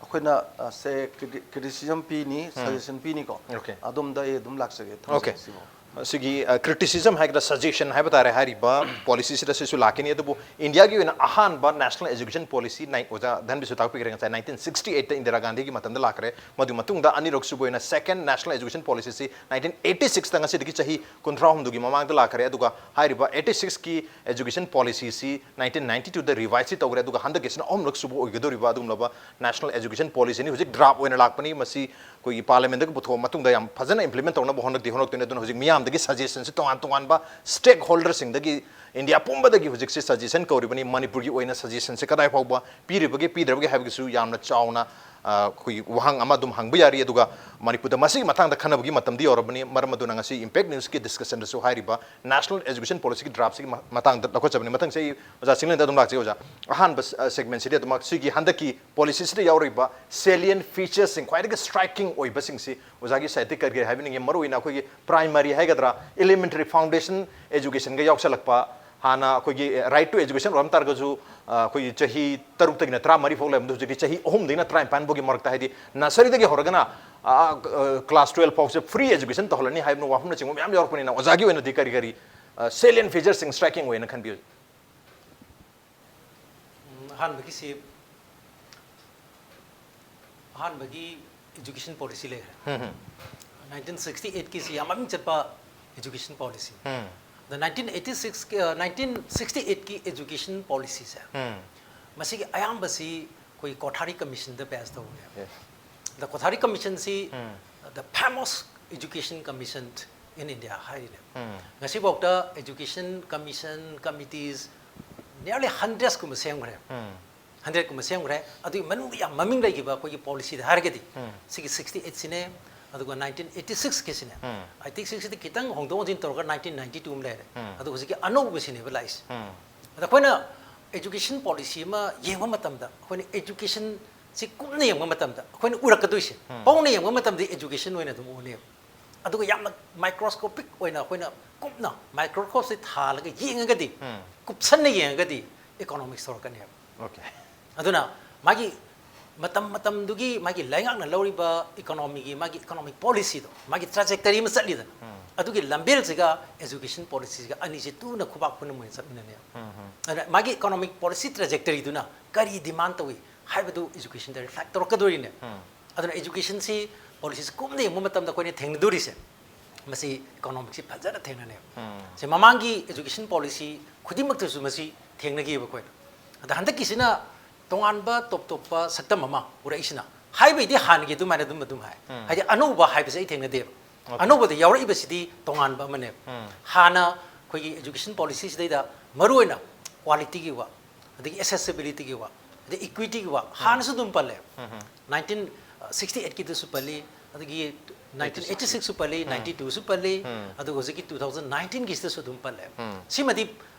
ꯑꯩꯈꯣꯏꯅ, ꯑ, ꯁꯦ criti- criticism ꯄꯤꯅꯤ, suggestion ꯄꯤꯅꯤꯀꯣ꯫ Okay. ꯑꯗꯣꯝꯗ ꯑꯩ ꯑꯗꯨꯝ ꯂꯥꯛꯆꯒꯦ꯫ Okay. ꯊꯝꯖꯔꯦ ꯁꯤꯕꯨ꯫ ꯁꯤꯒꯤ, ꯑ, criticism ꯍꯥꯏꯒꯗ꯭ꯔꯥ, suggestion ꯍꯥꯏꯕ ꯇꯥꯔꯦ, ꯍꯥꯏꯔꯤꯕ policyꯁꯤꯗ ꯁꯤꯁꯨ ꯂꯥꯛꯀꯅꯤ꯫ ꯑꯗꯨꯕꯨ ꯏꯟꯗꯤꯌꯥꯒꯤ ꯑꯣꯏꯅ ꯑꯍꯥꯟꯕ National Education Policy ꯅꯥꯏ-, ꯑꯣꯖꯥ ꯙꯟꯕꯤꯁꯨ ꯇꯥꯛꯄꯤꯈ꯭ꯔꯦ ꯉꯁꯥꯏ, nineteen sixty eightꯇ ꯏꯟꯗꯤꯔꯥ ꯒꯥꯟꯙꯤꯒꯤ ꯃꯇꯝꯗ ꯂꯥꯛꯈ꯭ꯔꯦ꯫ ꯃꯗꯨ ꯃꯇꯨꯡꯗ ꯑꯅꯤꯔꯛ ꯁꯨꯕ ꯑꯣꯏꯅ second National Education Policyꯁꯤ nineteen eighty sixꯇ, ꯉꯁꯤꯗꯒꯤ ꯆꯍꯤ ꯀꯨꯟꯊ꯭ꯔꯥ ꯍꯨꯝꯗꯣꯏꯒꯤ ꯃꯃꯥꯡꯗ ꯂꯥꯛꯈ꯭ꯔꯦ꯫ ꯑꯗꯨꯒ ꯍꯥꯏꯔꯤꯕ eighty sixꯀꯤ education policyꯁꯤ nineteen ninety twoꯗ reviseꯁꯤ ꯇꯧꯈ꯭ꯔꯦ꯫ ꯑꯗꯨꯒ ꯍꯟꯗꯛꯀꯤꯁꯤꯅ ꯑꯍꯨꯝꯂꯛ ꯁꯨꯕ ꯑꯣꯏꯒꯗꯧꯔꯤꯕ ꯑꯗꯨꯒꯨꯝꯂꯕ National Education Policyꯅꯤ꯫ ꯍꯧꯖꯤꯛ draft ꯑꯣꯏꯅ ꯂꯥꯛꯄꯅꯤ꯫ ꯃꯁꯤ ꯑꯩꯈꯣꯏꯒꯤ parliamentꯇꯒꯤ ꯄꯨꯊꯣꯛꯑ ꯃꯇꯨꯡꯗ ꯌꯥꯝ ꯐꯖꯅ implement ꯇꯧꯅꯕ ꯍꯣꯠꯅꯗꯤ ꯍꯣꯠꯅꯔꯛꯇꯣꯏꯅꯤ꯫ ꯑꯗꯨꯅ ꯍꯧꯖꯤꯛ ꯃꯤꯌꯥꯝꯗꯒꯤ suggestionꯁꯤ ꯇꯣꯉꯥꯟ ꯇꯣꯉꯥꯟꯕ stakeholderꯁꯤꯡꯗꯒꯤ, ꯏꯟꯗꯤꯌꯥ ꯄꯨꯝꯕꯗꯒꯤ ꯍꯧꯖꯤꯛꯁꯤ suggestion ꯀꯧꯔꯤꯕꯅꯤ꯫ ꯃꯅꯤꯄꯨꯔꯒꯤ ꯑꯣꯏꯅ suggestionꯁꯤ ꯀꯗꯥꯏ ꯐꯥꯎꯕ ꯄꯤꯔꯤꯕꯒꯦ, ꯄꯤꯗ꯭ꯔꯕꯒꯦ ꯍꯥꯏꯕꯒꯤꯁꯨ ꯌꯥꯝꯅ ꯆꯥꯎꯅ, ꯑ, ꯑꯩꯈꯣꯏꯒꯤ ꯋꯥꯍꯪ ꯑꯃ ꯑꯗꯨꯝ ꯍꯪꯕ ꯌꯥꯔꯤ꯫ ꯑꯗꯨꯒ ꯃꯅꯤꯄꯨꯔꯗ ꯃꯁꯤꯒꯤ ꯃꯇꯥꯡꯗ ꯈꯟꯅꯕꯒꯤ ꯃꯇꯝꯗꯤ ꯌꯧꯔꯕꯅꯤ꯫ ꯃꯔꯝ ꯑꯗꯨꯅ ꯉꯁꯤ Impact Newsꯀꯤ discussionꯗꯁꯨ ꯍꯥꯏꯔꯤꯕ National Education Policyꯒꯤ draftꯁꯤꯒꯤ ꯃ-, ꯃꯇꯥꯡꯗ ꯂꯧꯈꯠꯆꯕꯅꯤ꯫ ꯃꯊꯪꯁꯤ ꯑꯩ ꯑꯣꯖꯥ ꯆꯤꯡꯂꯦꯟꯗ ꯑꯗꯨꯝ ꯂꯥꯛꯆꯒꯦ꯫ ꯑꯣꯖꯥ, ꯑꯍꯥꯟꯕ, ꯑ, segmentꯁꯤꯗꯤ ꯑꯗꯨꯃꯛ ꯁꯤꯒꯤ ꯍꯟꯗꯛꯀꯤ policyꯁꯤꯗ ꯌꯥꯎꯔꯤꯕ salient featuresꯁꯤꯡ, ꯈ꯭ꯋꯥꯏꯗꯒꯤ striking ꯑꯣꯏꯕꯁꯤꯡꯁꯤ ꯑꯣꯖꯥꯒꯤ sideꯇꯒꯤ ꯀꯔꯤ ꯀꯔꯤ ꯍꯥꯏꯕꯤꯅꯤꯡꯉꯤ? ꯃꯔꯨꯑꯣꯏꯅ ꯑꯩꯈꯣꯏꯒꯤ primary ꯍꯥꯏꯒꯗ꯭ꯔꯥ, elementary foundation educationꯒ ꯌꯥꯎꯁꯜꯂꯛꯄ, ꯍꯥꯟꯅ ꯑꯩꯈꯣꯏꯒꯤ ꯔꯥꯏꯠ ꯇꯨ ꯑꯦꯖꯨꯀꯦꯁꯟ ꯑꯣꯏꯔꯝ ꯇꯥꯔꯒꯁꯨ ꯑꯩꯈꯣꯏꯒꯤ ꯆꯍꯤ ꯇꯔꯨꯛꯇꯒꯤꯅ ꯇꯔꯥꯃꯔꯤ ꯐꯥꯎ ꯂꯩꯔꯝꯕꯗꯣ ꯍꯧꯖꯤꯛꯇꯤ ꯆꯍꯤ ꯑꯍꯨꯝꯗꯒꯤꯅ ꯇꯔꯥꯅꯤꯄꯥꯟ ꯐꯥꯎꯒꯤ ꯃꯔꯛꯇ, ꯍꯥꯏꯗꯤ ꯅꯁꯔꯤꯗꯒꯤ ꯍꯧꯔꯒꯅ ꯀ꯭ꯂꯥꯁ ꯇꯨꯋꯦꯜꯐ ꯐꯥꯎꯁꯦ ꯐ꯭ꯔꯤ ꯑꯦꯖꯨꯀꯦꯁꯟ ꯇꯧꯍꯜꯂꯅꯤ ꯍꯥꯏꯕꯅ ꯋꯥꯐꯝꯅꯆꯤꯡꯕ ꯃꯌꯥꯝ ꯌꯥꯎꯔꯛꯄꯅꯤꯅ, ꯑꯣꯖꯥꯒꯤ ꯑꯣꯏꯅꯗꯤ ꯀꯔꯤ ꯀꯔꯤ ꯁꯦꯂꯦꯟ ꯐꯤꯆꯔꯁꯤꯡ ꯁ꯭ꯇ꯭ꯔꯥꯏꯀꯤꯡ ꯑꯣꯏꯅ ꯈꯟꯕꯤꯌꯨ? ꯎꯝ, ꯑꯍꯥꯟꯕꯒꯤꯁꯤ ꯑꯍꯥꯟꯕꯒꯤ ꯑꯦꯖꯨꯀꯦꯁꯟ ꯄꯣꯂꯤꯁꯤ ꯂꯩꯈ꯭ꯔꯦ꯫ ꯅꯥꯏꯟꯇꯤꯟ ꯁꯤꯛꯁꯇꯤ ꯑꯩꯠꯀꯤꯁꯤ ꯌꯥꯝ ꯃꯃꯤꯡ ꯆꯠꯄ ꯑꯦꯖꯨꯀꯦꯁꯟ ꯄꯣꯂꯤꯁꯤ꯫ ꯑꯗ nineteen eighty six nineteen sixty ꯑꯩꯠꯀꯤ ꯑꯦꯖꯨꯀꯦꯁꯟ ꯄꯣꯂꯤꯁꯤꯁꯦ, ꯃꯁꯤꯒꯤ ꯑꯌꯥꯝꯕꯁꯤ ꯑꯩꯈꯣꯏ ꯀꯣꯊꯥꯔꯤ ꯀꯃꯤꯁꯟꯗ ꯄꯦꯁ ꯇꯧꯕꯅꯦꯕ꯫ ꯗ ꯀꯣꯊꯥꯔꯤ ꯀꯃꯤꯁꯟꯁꯤ the famous education commission in India ꯍꯥꯏꯔꯤꯅꯦ꯫ ꯉꯁꯤꯐꯥꯎꯗ ꯑꯦꯖꯨꯀꯦꯁꯟ ꯀꯃꯤꯁꯟ ꯀꯃꯤꯇꯤꯁ ꯅꯤꯌꯔꯂꯤ ꯍꯟꯗ꯭ꯔꯦꯠꯀꯨꯝꯕ ꯁꯦꯝꯈ꯭ꯔꯦ꯫ ꯍꯟꯗ꯭ꯔꯦꯠꯀꯨꯝꯕ ꯁꯦꯝꯈ꯭ꯔꯦ꯫ ꯑꯗꯨꯒꯤ ꯃꯅꯨꯡꯗ ꯌꯥꯝ ꯃꯃꯤꯡ ꯂꯩꯈꯤꯕ ꯑꯩꯈꯣꯏꯒꯤ ꯄꯣꯂꯤꯁꯤꯗ ꯍꯥꯏꯔꯒꯗꯤ ꯁꯤꯒꯤ ꯁꯤꯛꯁꯇꯤ ꯑꯩꯠꯁꯤꯅꯦ, ꯑꯗꯨꯒ ꯅꯥꯏꯟꯇꯤꯟ ꯑꯩꯠꯇꯤ ꯁꯤꯛꯁꯀꯤꯁꯤꯅꯦ꯫ ꯑꯩꯠꯇꯤ ꯁꯤꯛꯁꯁꯤꯗ ꯈꯤꯇꯪ ꯍꯣꯡꯗꯣꯛ ꯍꯣꯡꯖꯤꯟ ꯇꯧꯔꯒ ꯅꯥꯏꯟꯇꯤꯟ ꯅꯥꯏꯟꯇꯤ ꯇꯨ ꯑꯃ ꯂꯩꯔꯦ꯫ ꯑꯗꯣ ꯍꯧꯖꯤꯛꯀꯤ ꯑꯅꯧꯕꯁꯤꯅꯦꯕ ꯂꯥꯛꯏꯁꯦ꯫ ꯑꯗ ꯑꯩꯈꯣꯏꯅ ꯑꯦꯖꯨꯀꯦꯁꯟ ꯄꯣꯂꯤꯁꯤ ꯑꯃ ꯌꯦꯡꯕ ꯃꯇꯝꯗ, ꯑꯩꯈꯣꯏꯅ ꯑꯦꯖꯨꯀꯦꯁꯟꯁꯤ ꯀꯨꯞꯅ ꯌꯦꯡꯕ ꯃꯇꯝꯗ, ꯑꯩꯈꯣꯏꯅ ꯎꯔꯛꯀꯗꯣꯏꯁꯦ, ꯄꯧꯅ ꯌꯦꯡꯕ ꯃꯇꯝꯗ ꯑꯦꯖꯨꯀꯦꯁꯟ ꯑꯣꯏꯅ ꯑꯗꯨꯝ ꯎꯅꯦꯕ꯫ ꯑꯗꯨꯒ ꯌꯥꯝꯅ ꯃꯥꯏꯀ꯭ꯔꯣꯁꯀꯣꯄꯤꯛ ꯑꯣꯏꯅ ꯑꯩꯈꯣꯏꯅ ꯀꯨꯞꯅ ꯃꯥꯏꯀ꯭ꯔꯣꯁꯀꯣꯞꯁꯤ ꯊꯥꯜꯂꯒ ꯌꯦꯡꯉꯒꯗꯤ, ꯀꯨꯞꯁꯟꯅ ꯌꯦꯡꯉꯒꯗꯤ ꯏꯀꯣꯅꯣꯃꯤꯛꯁ ꯊꯣꯔꯛꯀꯅꯦꯕ꯫ ꯑꯣꯀꯦ꯫ ꯑꯗꯨꯅ ꯃꯥꯒꯤ ꯃꯇꯝ ꯃꯇꯝꯗꯨꯒꯤ ꯃꯥꯒꯤ ꯂꯩꯉꯥꯛꯅ ꯂꯧꯔꯤꯕ ꯏꯀꯣꯅꯣꯃꯤꯒꯤ, ꯃꯥꯒꯤ ꯏꯀꯣꯅꯣꯃꯤꯛ ꯄꯣꯂꯤꯁꯤꯗꯣ, ꯃꯥꯒꯤ ꯇ꯭ꯔꯥꯖꯦꯛꯇꯔꯤ ꯑꯃ ꯆꯠꯂꯤꯗꯅ, ꯑꯗꯨꯒꯤ ꯂꯝꯕꯦꯜꯁꯤꯒ ꯑꯦꯖꯨꯀꯦꯁꯟ ꯄꯣꯂꯤꯁꯤꯒ ꯑꯅꯤꯁꯤ ꯇꯨꯅ ꯈꯨꯕꯥꯛ ꯈꯨꯅꯝ ꯑꯣꯏꯅ ꯆꯠꯃꯤꯟꯅꯅꯦꯕ꯫ ꯑꯗꯨꯅ ꯃꯥꯒꯤ ꯏꯀꯣꯅꯣꯃꯤꯛ ꯄꯣꯂꯤꯁꯤ ꯇ꯭ꯔꯥꯖꯦꯛꯇꯔꯤꯗꯨꯅ ꯀꯔꯤ ꯗꯤꯃꯥꯟ ꯇꯧꯏ ꯍꯥꯏꯕꯗꯨ ꯑꯦꯖꯨꯀꯦꯁꯟꯗ ꯔꯤꯐ꯭ꯂꯦꯛ ꯇꯧꯔꯛꯀꯗꯣꯔꯤꯅꯦ꯫ ꯑꯗꯨꯅ ꯑꯦꯖꯨꯀꯦꯁꯟꯁꯤ ꯄꯣꯂꯤꯁꯤꯁꯤ ꯀꯨꯞꯅ ꯌꯦꯡꯕ ꯃꯇꯝꯗ ꯑꯩꯈꯣꯏꯅ ꯊꯦꯡꯅꯗꯣꯔꯤꯁꯦ, ꯃꯁꯤ ꯏꯀꯣꯅꯣꯃꯤꯛꯁꯤ ꯐꯖꯅ ꯊꯦꯡꯅꯅꯦꯕ꯫ ꯁꯤ ꯃꯃꯥꯡꯒꯤ ꯑꯦꯖꯨꯀꯦꯁꯟ ꯄꯣꯂꯤꯁꯤ ꯈꯨꯗꯤꯡꯃꯛꯇꯁꯨ ꯃꯁꯤ ꯊꯦꯡꯅꯈꯤꯕ ꯑꯩꯈꯣꯏꯅ꯫ ꯑꯗ ꯍꯟꯗꯛꯀꯤꯁꯤꯅ ꯇꯣꯉꯥꯟꯕ ꯇꯣꯞ ꯇꯣꯞꯄ ꯁꯛꯇꯝ ꯑꯃ ꯄꯨꯔꯛꯏꯁꯤꯅ, ꯍꯥꯏꯕꯩꯗꯤ ꯍꯥꯟꯅꯒꯤ ꯑꯗꯨꯃꯥꯏꯅ ꯑꯗꯨꯝ ꯑꯗꯨꯝ ꯍꯥꯏ꯫ ꯍꯥꯏꯗꯤ ꯑꯅꯧꯕ ꯍꯥꯏꯕꯁꯦ ꯑꯩ ꯊꯦꯡꯅꯗꯦꯕ꯫ ꯑꯅꯧꯕꯗ ꯌꯥꯎꯔꯛꯏꯕꯁꯤ ꯇꯣꯉꯥꯟꯕ ꯑꯃꯅꯦꯕ꯫ ꯍꯥꯟꯅ ꯑꯩꯈꯣꯏꯒꯤ ꯑꯦꯖꯨꯀꯦꯁꯟ ꯄꯣꯂꯤꯁꯤꯁꯤꯗꯩꯗ ꯃꯔꯨꯑꯣꯏꯅ ꯀ꯭ꯋꯥꯂꯤꯇꯤꯒꯤ ꯋꯥ, ꯑꯗꯒꯤ ꯑꯦꯁꯦꯁꯤꯕꯤꯂꯤꯇꯤꯒꯤ ꯋꯥ, ꯑꯗꯩ ꯏꯀ꯭ꯋꯤꯇꯤꯒꯤ ꯋꯥ ꯍꯥꯟꯅꯁꯨ ꯑꯗꯨꯝ ꯄꯜꯂꯦ꯫ ꯅꯥꯏꯟꯇꯤꯟ ꯁꯤꯛꯁꯇꯤ ꯑꯩꯠꯀꯤꯗꯁꯨ ꯄꯜꯂꯤ, ꯑꯗꯒꯤ ꯅꯥꯏꯟꯇꯤꯟ ꯑꯩꯠꯇꯤ ꯁꯤꯛꯁꯁꯨ ꯄꯜꯂꯤ, ꯅꯥꯏꯟꯇꯤ ꯇꯨꯁꯨ ꯄꯜꯂꯤ, ꯑꯗꯨꯒ ꯍꯧꯖꯤꯛꯀꯤ ꯇꯨ ꯊꯥꯎꯖꯟ ꯅꯥꯏꯟꯇꯤꯟꯒꯤꯁꯤꯗꯁꯨ ꯑꯗꯨꯝ ꯄꯜꯂꯦ꯫ ꯁꯤꯃꯗꯤ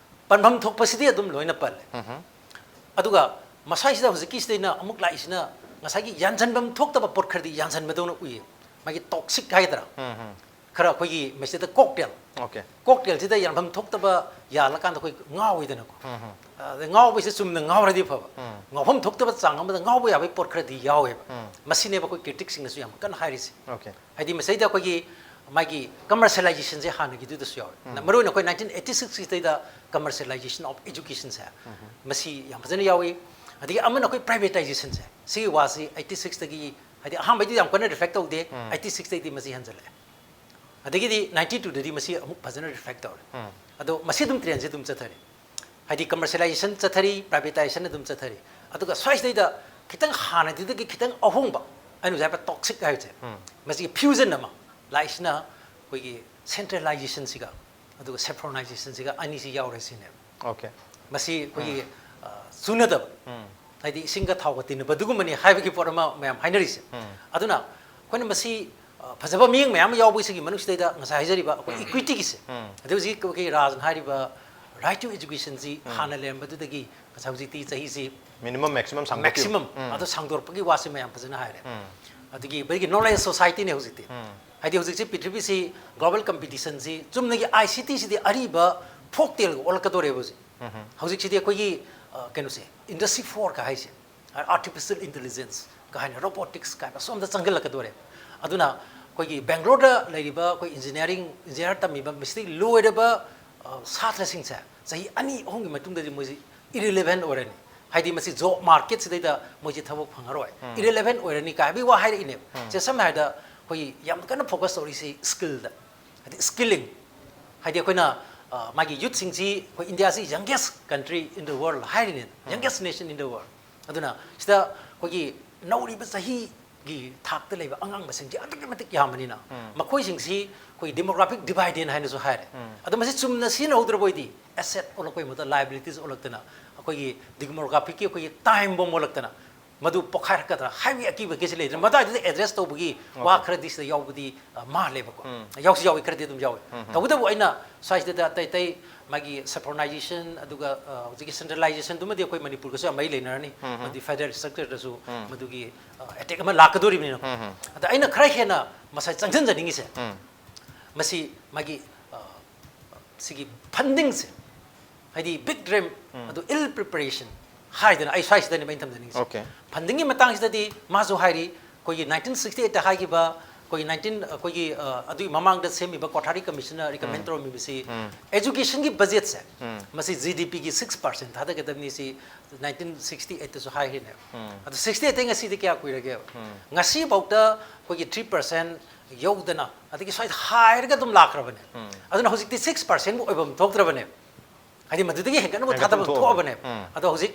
ꯄꯟꯐꯝ ꯊꯣꯛꯄꯁꯤꯗꯤ ꯑꯗꯨꯝ ꯂꯣꯏꯅ ꯄꯜꯂꯦ꯫ ꯑꯗꯨꯒ ꯃꯁꯥꯏꯁꯤꯗ ꯍꯧꯖꯤꯛꯀꯤꯁꯤꯗꯩꯅ ꯑꯃꯨꯛ ꯂꯥꯛꯏꯁꯤꯅ ꯉꯁꯥꯏꯒꯤ ꯌꯥꯟꯁꯤꯟꯐꯝ ꯊꯣꯛꯇꯕ ꯄꯣꯠ ꯈꯔꯗꯤ ꯌꯥꯟꯁꯤꯟꯕꯗꯧꯅ ꯎꯏꯌꯦ꯫ ꯃꯥꯒꯤ ꯇꯣꯛꯁꯤꯛ ꯍꯥꯏꯒꯗ꯭ꯔꯥ? ꯈꯔ ꯑꯩꯈꯣꯏꯒꯤ ꯃꯁꯤꯗ ꯀꯣꯛꯇꯦꯜ, ꯑꯣꯀꯦ ꯀꯣꯛꯇꯦꯜꯁꯤꯗ ꯌꯥꯟꯐꯝ ꯊꯣꯛꯇꯕ ꯌꯥꯜꯂꯀꯥꯟꯗ ꯑꯩꯈꯣꯏ ꯉꯥꯎꯋꯤꯗꯅꯀꯣ꯫ ꯑꯗꯩ ꯉꯥꯎꯕꯁꯦ ꯆꯨꯝꯅ ꯉꯥꯎꯔꯗꯤ ꯐꯕ, ꯉꯥꯎꯐꯝ ꯊꯣꯛꯇꯕ ꯆꯥꯡ ꯑꯃꯗ ꯉꯥꯎꯕ ꯌꯥꯕꯒꯤ ꯄꯣꯠ ꯈꯔꯗꯤ ꯌꯥꯎꯋꯦꯕ꯫ ꯃꯁꯤꯅꯦꯕ ꯑꯩꯈꯣꯏ ꯀ꯭ꯔꯤꯇꯤꯛꯁꯤꯡꯅꯁꯨ ꯌꯥꯝ ꯀꯟꯅ ꯍꯥꯏꯔꯤꯁꯦ꯫ ꯑꯣꯀꯦ ꯍꯥꯏꯗꯤ ꯃꯁꯤꯗꯩꯗ ꯑꯩꯈꯣꯏꯒꯤ ꯃꯥꯒꯤ ꯀꯃꯔꯁꯤꯌꯦꯂꯥꯏꯖꯦꯁꯟꯁꯦ ꯍꯥꯟꯅꯒꯤꯗꯨꯗꯁꯨ ꯌꯥꯎꯔꯦ꯫ ꯃꯔꯨ ꯑꯣꯏꯅ ꯑꯩꯈꯣꯏ ꯅꯥꯏꯟꯇꯤꯟ ꯑꯩꯠꯇꯤ ꯁꯤꯛꯁꯀꯤꯗꯩꯗ commercialization of educationꯁꯦ ꯃꯁꯤ ꯌꯥꯝ ꯐꯖꯅ ꯌꯥꯎꯏ꯫ ꯑꯗꯒꯤ ꯑꯃꯅ ꯑꯩꯈꯣꯏ ꯄ꯭ꯔꯥꯏꯚꯦꯇꯥꯏꯖꯦꯁꯟꯁꯦ, ꯁꯤꯒꯤ ꯋꯥꯁꯤ ꯑꯩꯠꯇꯤ ꯁꯤꯛꯁꯇꯒꯤ, ꯍꯥꯏꯗꯤ ꯑꯍꯥꯟꯕꯩꯗꯤ ꯌꯥꯝ ꯀꯟꯅ ꯔꯤꯐ꯭ꯂꯦꯛ ꯇꯧꯗꯦ, ꯑꯩꯠꯇꯤ ꯁꯤꯛꯁꯇꯩꯗꯤ ꯃꯁꯤ ꯍꯟꯖꯜꯂꯛꯑꯦ꯫ ꯑꯗꯒꯤꯗꯤ ꯅꯥꯏꯟꯇꯤ ꯇꯨꯗꯗꯤ ꯃꯁꯤ ꯑꯃꯨꯛ ꯐꯖꯅ ꯔꯤꯐ꯭ꯂꯦꯛ ꯇꯧꯔꯦ꯫ ꯑꯗꯣ ꯃꯁꯤ ꯑꯗꯨꯝ ꯇ꯭ꯔꯦꯟꯁꯦ ꯑꯗꯨꯝ ꯆꯠꯊꯔꯤ꯫ ꯍꯥꯏꯗꯤ ꯀꯃꯔꯁꯤꯌꯦꯂꯥꯏꯖꯦꯁꯟ ꯆꯠꯊꯔꯤ, ꯄ꯭ꯔꯥꯏꯚꯦꯇꯥꯏꯖꯦꯁꯟ ꯑꯗꯨꯝ ꯆꯠꯊꯔꯤ꯫ ꯑꯗꯨꯒ ꯁ꯭ꯋꯥꯏꯁꯤꯗꯩꯗ ꯈꯤꯇꯪ ꯍꯥꯟꯅꯗꯨꯗꯒꯤ ꯈꯤꯇꯪ ꯑꯍꯣꯡꯕ, ꯑꯩꯅ ꯍꯧꯖꯤꯛ ꯍꯥꯏꯕ ꯇꯣꯛꯁꯤꯛ ꯍꯥꯏꯕꯁꯦ, ꯃꯁꯤꯒꯤ ꯐ꯭ꯌꯨꯖꯟ ꯑꯃ ꯂꯥꯛꯏꯁꯤꯅ ꯑꯩꯈꯣꯏꯒꯤ ꯁꯦꯟꯇ꯭ꯔꯦꯂꯥꯏꯖꯦꯁꯟꯁꯤꯒ ꯑꯗꯨꯒ ꯁꯦꯐ꯭ꯔꯣꯅꯥꯏꯖꯦꯁꯟꯁꯤꯒ ꯑꯅꯤꯁꯤ ꯌꯥꯎꯔꯦ ꯁꯤꯅꯦꯕ꯫ ꯑꯣꯀꯦ ꯃꯁꯤ ꯑꯩꯈꯣꯏꯒꯤ ꯑ, ꯆꯨꯅꯗꯕ, ꯍꯥꯏꯗꯤ ꯏꯁꯤꯡꯒ ꯊꯥꯎꯒ ꯇꯤꯟꯅꯕ ꯑꯗꯨꯒꯨꯝꯕꯅꯤ ꯍꯥꯏꯕꯒꯤ ꯄꯣꯠ ꯑꯃ ꯃꯌꯥꯝ ꯍꯥꯏꯅꯔꯤꯁꯦ꯫ ꯑꯗꯨꯅ ꯑꯩꯈꯣꯏꯅ ꯃꯁꯤ ꯑ, ꯐꯖꯕ ꯃꯤꯠꯌꯦꯡ ꯃꯌꯥꯝ ꯑꯃ ꯌꯥꯎꯕ ꯁꯤꯒꯤ ꯃꯅꯨꯡꯁꯤꯗꯩꯗ ꯉꯁꯥꯏ ꯍꯥꯏꯖꯔꯤꯕ ꯑꯩꯈꯣꯏ ꯏꯀ꯭ꯋꯤꯇꯤꯒꯤꯁꯦ, ꯑꯗꯩ ꯍꯧꯖꯤꯛ ꯑꯩꯈꯣꯏꯒꯤ ꯔꯥꯖꯅ ꯍꯥꯏꯔꯤꯕ ꯔꯥꯏꯠ ꯇꯨ ꯑꯦꯖꯨꯀꯦꯁꯟꯁꯤ ꯍꯥꯟꯅ ꯂꯩꯔꯝꯕꯗꯨꯗꯒꯤ ꯉꯁꯥꯏ ꯍꯧꯖꯤꯛꯇꯤ ꯆꯍꯤꯁꯤ ꯃꯤꯅꯤꯃꯝ ꯃꯦꯛꯁꯤꯃꯝ ꯁꯥꯡꯗꯣꯛꯈꯤꯕ ꯃꯦꯛꯁꯤꯃꯝ ꯑꯗꯣ ꯁꯥꯡꯗꯣꯔꯛꯄꯒꯤ ꯋꯥꯁꯤ ꯃꯌꯥꯝ ꯐꯖꯅ ꯍꯥꯏꯔꯦ꯫ ꯑꯗꯒꯤ ꯑꯩꯈꯣꯏꯒꯤ ꯅꯣꯂꯦꯖ ꯁꯣꯁꯥꯏꯇꯤꯅꯦ ꯍꯧꯖꯤꯛꯇꯤ꯫ ꯍꯥꯏꯗꯤ ꯍꯧꯖꯤꯛꯁꯤ ꯄ꯭ꯔꯤꯊꯤꯕꯤꯁꯤ ꯒ꯭ꯂꯣꯕꯦꯜ ꯀꯝꯄꯤꯇꯤꯁꯟꯁꯤ ꯆꯨꯝꯅꯒꯤ ꯑꯥꯏ ꯁꯤ ꯇꯤꯁꯤꯗꯤ ꯑꯔꯤꯕ ꯐꯣꯛ ꯇꯦꯜꯒ ꯑꯣꯜꯂꯛꯀꯗꯣꯔꯦꯕ ꯍꯧꯖꯤꯛ꯫ ꯍꯧꯖꯤꯛꯁꯤꯗꯤ ꯑꯩꯈꯣꯏꯒꯤ ꯑ, ꯀꯩꯅꯣꯁꯦ, ꯏꯟꯗꯁꯇ꯭ꯔꯤ ꯐꯣꯔꯒ ꯍꯥꯏꯁꯦ, ꯑꯥꯔꯇꯤꯐꯤꯁꯤꯌꯦꯜ ꯏꯟꯇꯦꯂꯤꯖꯦꯟꯁꯀ ꯍꯥꯏꯅ, ꯔꯣꯕꯣꯇꯤꯛꯁ ꯀꯥꯏꯅ ꯑꯁꯣꯝꯗ ꯆꯪꯁꯤꯜꯂꯛꯀꯗꯣꯔꯦ꯫ ꯑꯗꯨꯅ ꯑꯩꯈꯣꯏꯒꯤ ꯕꯦꯡꯒ꯭ꯂꯣꯔꯗ ꯂꯩꯔꯤꯕ ꯑꯩꯈꯣꯏ ꯏꯟꯖꯤꯅꯤꯌꯥꯔꯤꯡ, ꯏꯟꯖꯤꯅꯤꯌꯥꯔ ꯇꯝꯃꯤꯕ ꯃꯁꯤꯗꯒꯤ ꯂꯣꯏꯔꯕ ꯑ, ꯁꯥꯇ꯭ꯔꯁꯤꯡꯁꯦ ꯆꯍꯤ ꯑꯅꯤ ꯑꯍꯨꯝꯒꯤ ꯃꯇꯨꯡꯗꯗꯤ ꯃꯣꯏꯁꯤ ꯏꯔꯤꯂꯦꯚꯦꯟ ꯑꯣꯏꯔꯅꯤ꯫ ꯍꯥꯏꯗꯤ ꯃꯁꯤ ꯖꯣꯕ ꯃꯥꯔꯀꯦꯠꯁꯤꯗꯩꯗ ꯃꯣꯏꯁꯤ ꯊꯕꯛ ꯐꯪꯉꯔꯣꯏ, ꯏꯔꯤꯂꯦꯚꯦꯟ ꯑꯣꯏꯔꯅꯤ ꯀꯥꯏ ꯍꯥꯏꯕꯒꯤ ꯋꯥ ꯍꯥꯏꯔꯛꯏꯅꯦꯕ꯫ ꯁꯦ ꯁꯝꯅ ꯍꯥꯏꯔꯕꯗ ꯑꯩꯈꯣꯏ ꯌꯥꯝ ꯀꯟꯅ ꯐꯣꯀꯁ ꯇꯧꯔꯤꯁꯤ ꯁ꯭ꯀꯤꯜꯗ, ꯍꯥꯏꯗꯤ ꯁ꯭ꯀꯤꯂꯤꯡ, ꯍꯥꯏꯗꯤ ꯑꯩꯈꯣꯏꯅ ꯑ, ꯃꯥꯒꯤ ꯌꯨꯠꯁꯤꯡꯁꯤ ꯑꯩꯈꯣꯏ ꯏꯟꯗꯤꯌꯥꯁꯤ youngest country in the world ꯍꯥꯏꯔꯤꯅꯦ, youngest nation in the world꯫ ꯑꯗꯨꯅ ꯁꯤꯗ ꯑꯩꯈꯣꯏꯒꯤ ꯅꯧꯔꯤꯕ ꯆꯍꯤꯒꯤ ꯊꯥꯛꯇ ꯂꯩꯕ ꯑꯉꯥꯡ ꯃꯁꯤꯡꯁꯤ ꯑꯗꯨꯛꯀꯤ ꯃꯇꯤꯛ ꯌꯥꯝꯕꯅꯤꯅ ꯃꯈꯣꯏꯁꯤꯡꯁꯤ ꯑꯩꯈꯣꯏ ꯗꯤꯃꯣꯒ꯭ꯔꯥꯐꯤꯛ ꯗꯤꯚꯥꯏꯗꯦꯟ ꯍꯥꯏꯅꯁꯨ ꯍꯥꯏꯔꯦ꯫ ꯑꯗꯣ ꯃꯁꯤ ꯆꯨꯝꯅ ꯁꯤꯖꯤꯟꯅꯍꯧꯗ꯭ꯔꯕ ꯑꯣꯏꯗꯤ ꯑꯦꯁꯦꯠ ꯑꯣꯜꯂꯛꯄꯒꯤ ꯃꯍꯨꯠꯇ ꯂꯥꯏꯕꯤꯂꯤꯇꯤꯁ ꯑꯣꯜꯂꯛꯇꯅ ꯑꯩꯈꯣꯏꯒꯤ ꯗꯤꯃꯣꯒ꯭ꯔꯥꯐꯤꯛꯀꯤ ꯑꯩꯈꯣꯏꯒꯤ ꯇꯥꯏꯝ ꯕꯣꯝ ꯑꯣꯜꯂꯛꯇꯅ ꯃꯗꯨ ꯄꯣꯛꯈꯥꯏꯔꯛꯀꯗ꯭ꯔꯥ ꯍꯥꯏꯕꯒꯤ ꯑꯀꯤꯕ ꯀꯩꯁꯨ ꯂꯩꯇ꯭ꯔꯦ꯫ ꯃꯇꯥꯏꯗꯨꯗ ꯑꯦꯗ꯭ꯔꯦꯁ ꯇꯧꯕꯒꯤ ꯋꯥ ꯈꯔꯗꯤ ꯁꯤꯗ ꯌꯥꯎꯕꯗꯤ ꯑ, ꯃꯥꯜꯂꯦꯕꯀꯣ꯫ ꯌꯥꯎꯁꯨ ꯌꯥꯎꯏ, ꯈꯔꯗꯤ ꯑꯗꯨꯝ ꯌꯥꯎꯏ꯫ ꯇꯧꯕꯇꯕꯨ ꯑꯩꯅ ꯁ꯭ꯋꯥꯏꯁꯤꯗ ꯑꯇꯩ ꯑꯇꯩ ꯃꯥꯒꯤ ꯁꯦꯐ꯭ꯔꯣꯅꯥꯏꯖꯦꯁꯟ ꯑꯗꯨꯒ ꯑ, ꯍꯧꯖꯤꯛꯀꯤ ꯁꯦꯟꯇ꯭ꯔꯦꯂꯥꯏꯖꯦꯁꯟꯗꯨꯃꯗꯤ ꯑꯩꯈꯣꯏ ꯃꯅꯤꯄꯨꯔꯒꯁꯨ ꯌꯥꯝ ꯃꯔꯤ ꯂꯩꯅꯔꯅꯤ꯫ ꯃꯗꯨꯗꯤ ꯐꯦꯗꯔꯦꯜ ꯁ꯭ꯇ꯭ꯔꯛꯆꯔꯗꯁꯨ ꯃꯗꯨꯒꯤ ꯑꯦꯇꯦꯛ ꯑꯃ ꯂꯥꯛꯀꯗꯣꯔꯤꯕꯅꯤꯅꯀꯣ꯫ ꯑꯗ ꯑꯩꯅ ꯈꯔ ꯍꯦꯟꯅ ꯃꯁꯥꯏ ꯆꯪꯁꯤꯟꯖꯅꯤꯡꯉꯤꯁꯦ, ꯃꯁꯤ ꯃꯥꯒꯤ ꯑ, ꯁꯤꯒꯤ ꯐꯟꯗꯤꯡꯁꯦ, ꯍꯥꯏꯗꯤ ꯕꯤꯛ ꯗ꯭ꯔꯤꯝ ꯑꯗꯨ ꯏꯜ ꯄ꯭ꯔꯤꯄꯦꯔꯦꯁꯟ ꯍꯥꯏꯗꯅ ꯑꯩ ꯁ꯭ꯋꯥꯏꯁꯤꯗꯅꯦꯕ ꯑꯩꯅ ꯊꯝꯖꯅꯤꯡꯉꯤꯁꯦ꯫ Okay. ꯐꯟꯗꯤꯡꯒꯤ ꯃꯇꯥꯡꯁꯤꯗꯗꯤ ꯃꯥꯁꯨ ꯍꯥꯏꯔꯤ, ꯑꯩꯈꯣꯏꯒꯤ ꯅꯥꯏꯟꯇꯤꯟ ꯁꯤꯛꯁꯇꯤ ꯑꯩꯠꯇ ꯍꯥꯏꯈꯤꯕ ꯑꯩꯈꯣꯏꯒꯤ ꯅꯥꯏꯟꯇꯤꯟ ꯑꯩꯈꯣꯏꯒꯤ ꯑ, ꯑꯗꯨꯒꯤ ꯃꯃꯥꯡꯗ ꯁꯦꯝꯃꯤꯕ ꯀꯣꯊꯥꯔꯤ ꯀꯃꯤꯁꯟꯅ ꯔꯤꯀꯃꯦꯟ ꯇꯧꯔꯝꯃꯤꯕꯁꯤ, ꯑꯦꯖꯨꯀꯦꯁꯟꯒꯤ ꯕꯖꯦꯠꯁꯦ ꯃꯁꯤ ꯖꯤ ꯗꯤ ꯄꯤꯒꯤ ꯁꯤꯛꯁ ꯄꯥꯔꯁꯦꯟ ꯊꯥꯗꯒꯗꯕꯅꯤ ꯁꯤ ꯅꯥꯏꯟꯇꯤꯟ ꯁꯤꯛꯁꯇꯤ ꯑꯩꯠꯇꯁꯨ ꯍꯥꯏꯈ꯭ꯔꯤꯅꯦꯕ꯫ ꯑꯗꯣ ꯁꯤꯛꯁꯇꯤ ꯑꯩꯠꯇꯩ ꯉꯁꯤꯗꯤ ꯀꯌꯥ ꯀꯨꯏꯔꯒꯦꯕ? ꯉꯁꯤꯐꯥꯎꯗ ꯑꯩꯈꯣꯏꯒꯤ ꯊ꯭ꯔꯤ ꯄꯥꯔꯁꯦꯟ ꯌꯧꯗꯅ, ꯑꯗꯒꯤ ꯁ꯭ꯋꯥꯏꯗ ꯍꯥꯏꯔꯒ ꯑꯗꯨꯝ ꯂꯥꯛꯈ꯭ꯔꯕꯅꯦ꯫ ꯑꯗꯨꯅ ꯍꯧꯖꯤꯛꯇꯤ ꯁꯤꯛꯁ ꯄꯥꯔꯁꯦꯟꯕꯨ ꯑꯣꯏꯐꯝ ꯊꯣꯛꯇ꯭ꯔꯕꯅꯦꯕ꯫ ꯍꯥꯏꯗꯤ ꯃꯗꯨꯗꯒꯤ ꯍꯦꯟꯒꯠꯅꯕ ꯍꯦꯟꯒꯠꯐꯝ ꯊꯥꯗꯐꯝ ꯊꯣꯛꯑꯕ꯫ ꯊꯣꯛꯑꯕꯅꯦꯕ꯫ ꯑꯗꯣ ꯍꯧꯖꯤꯛ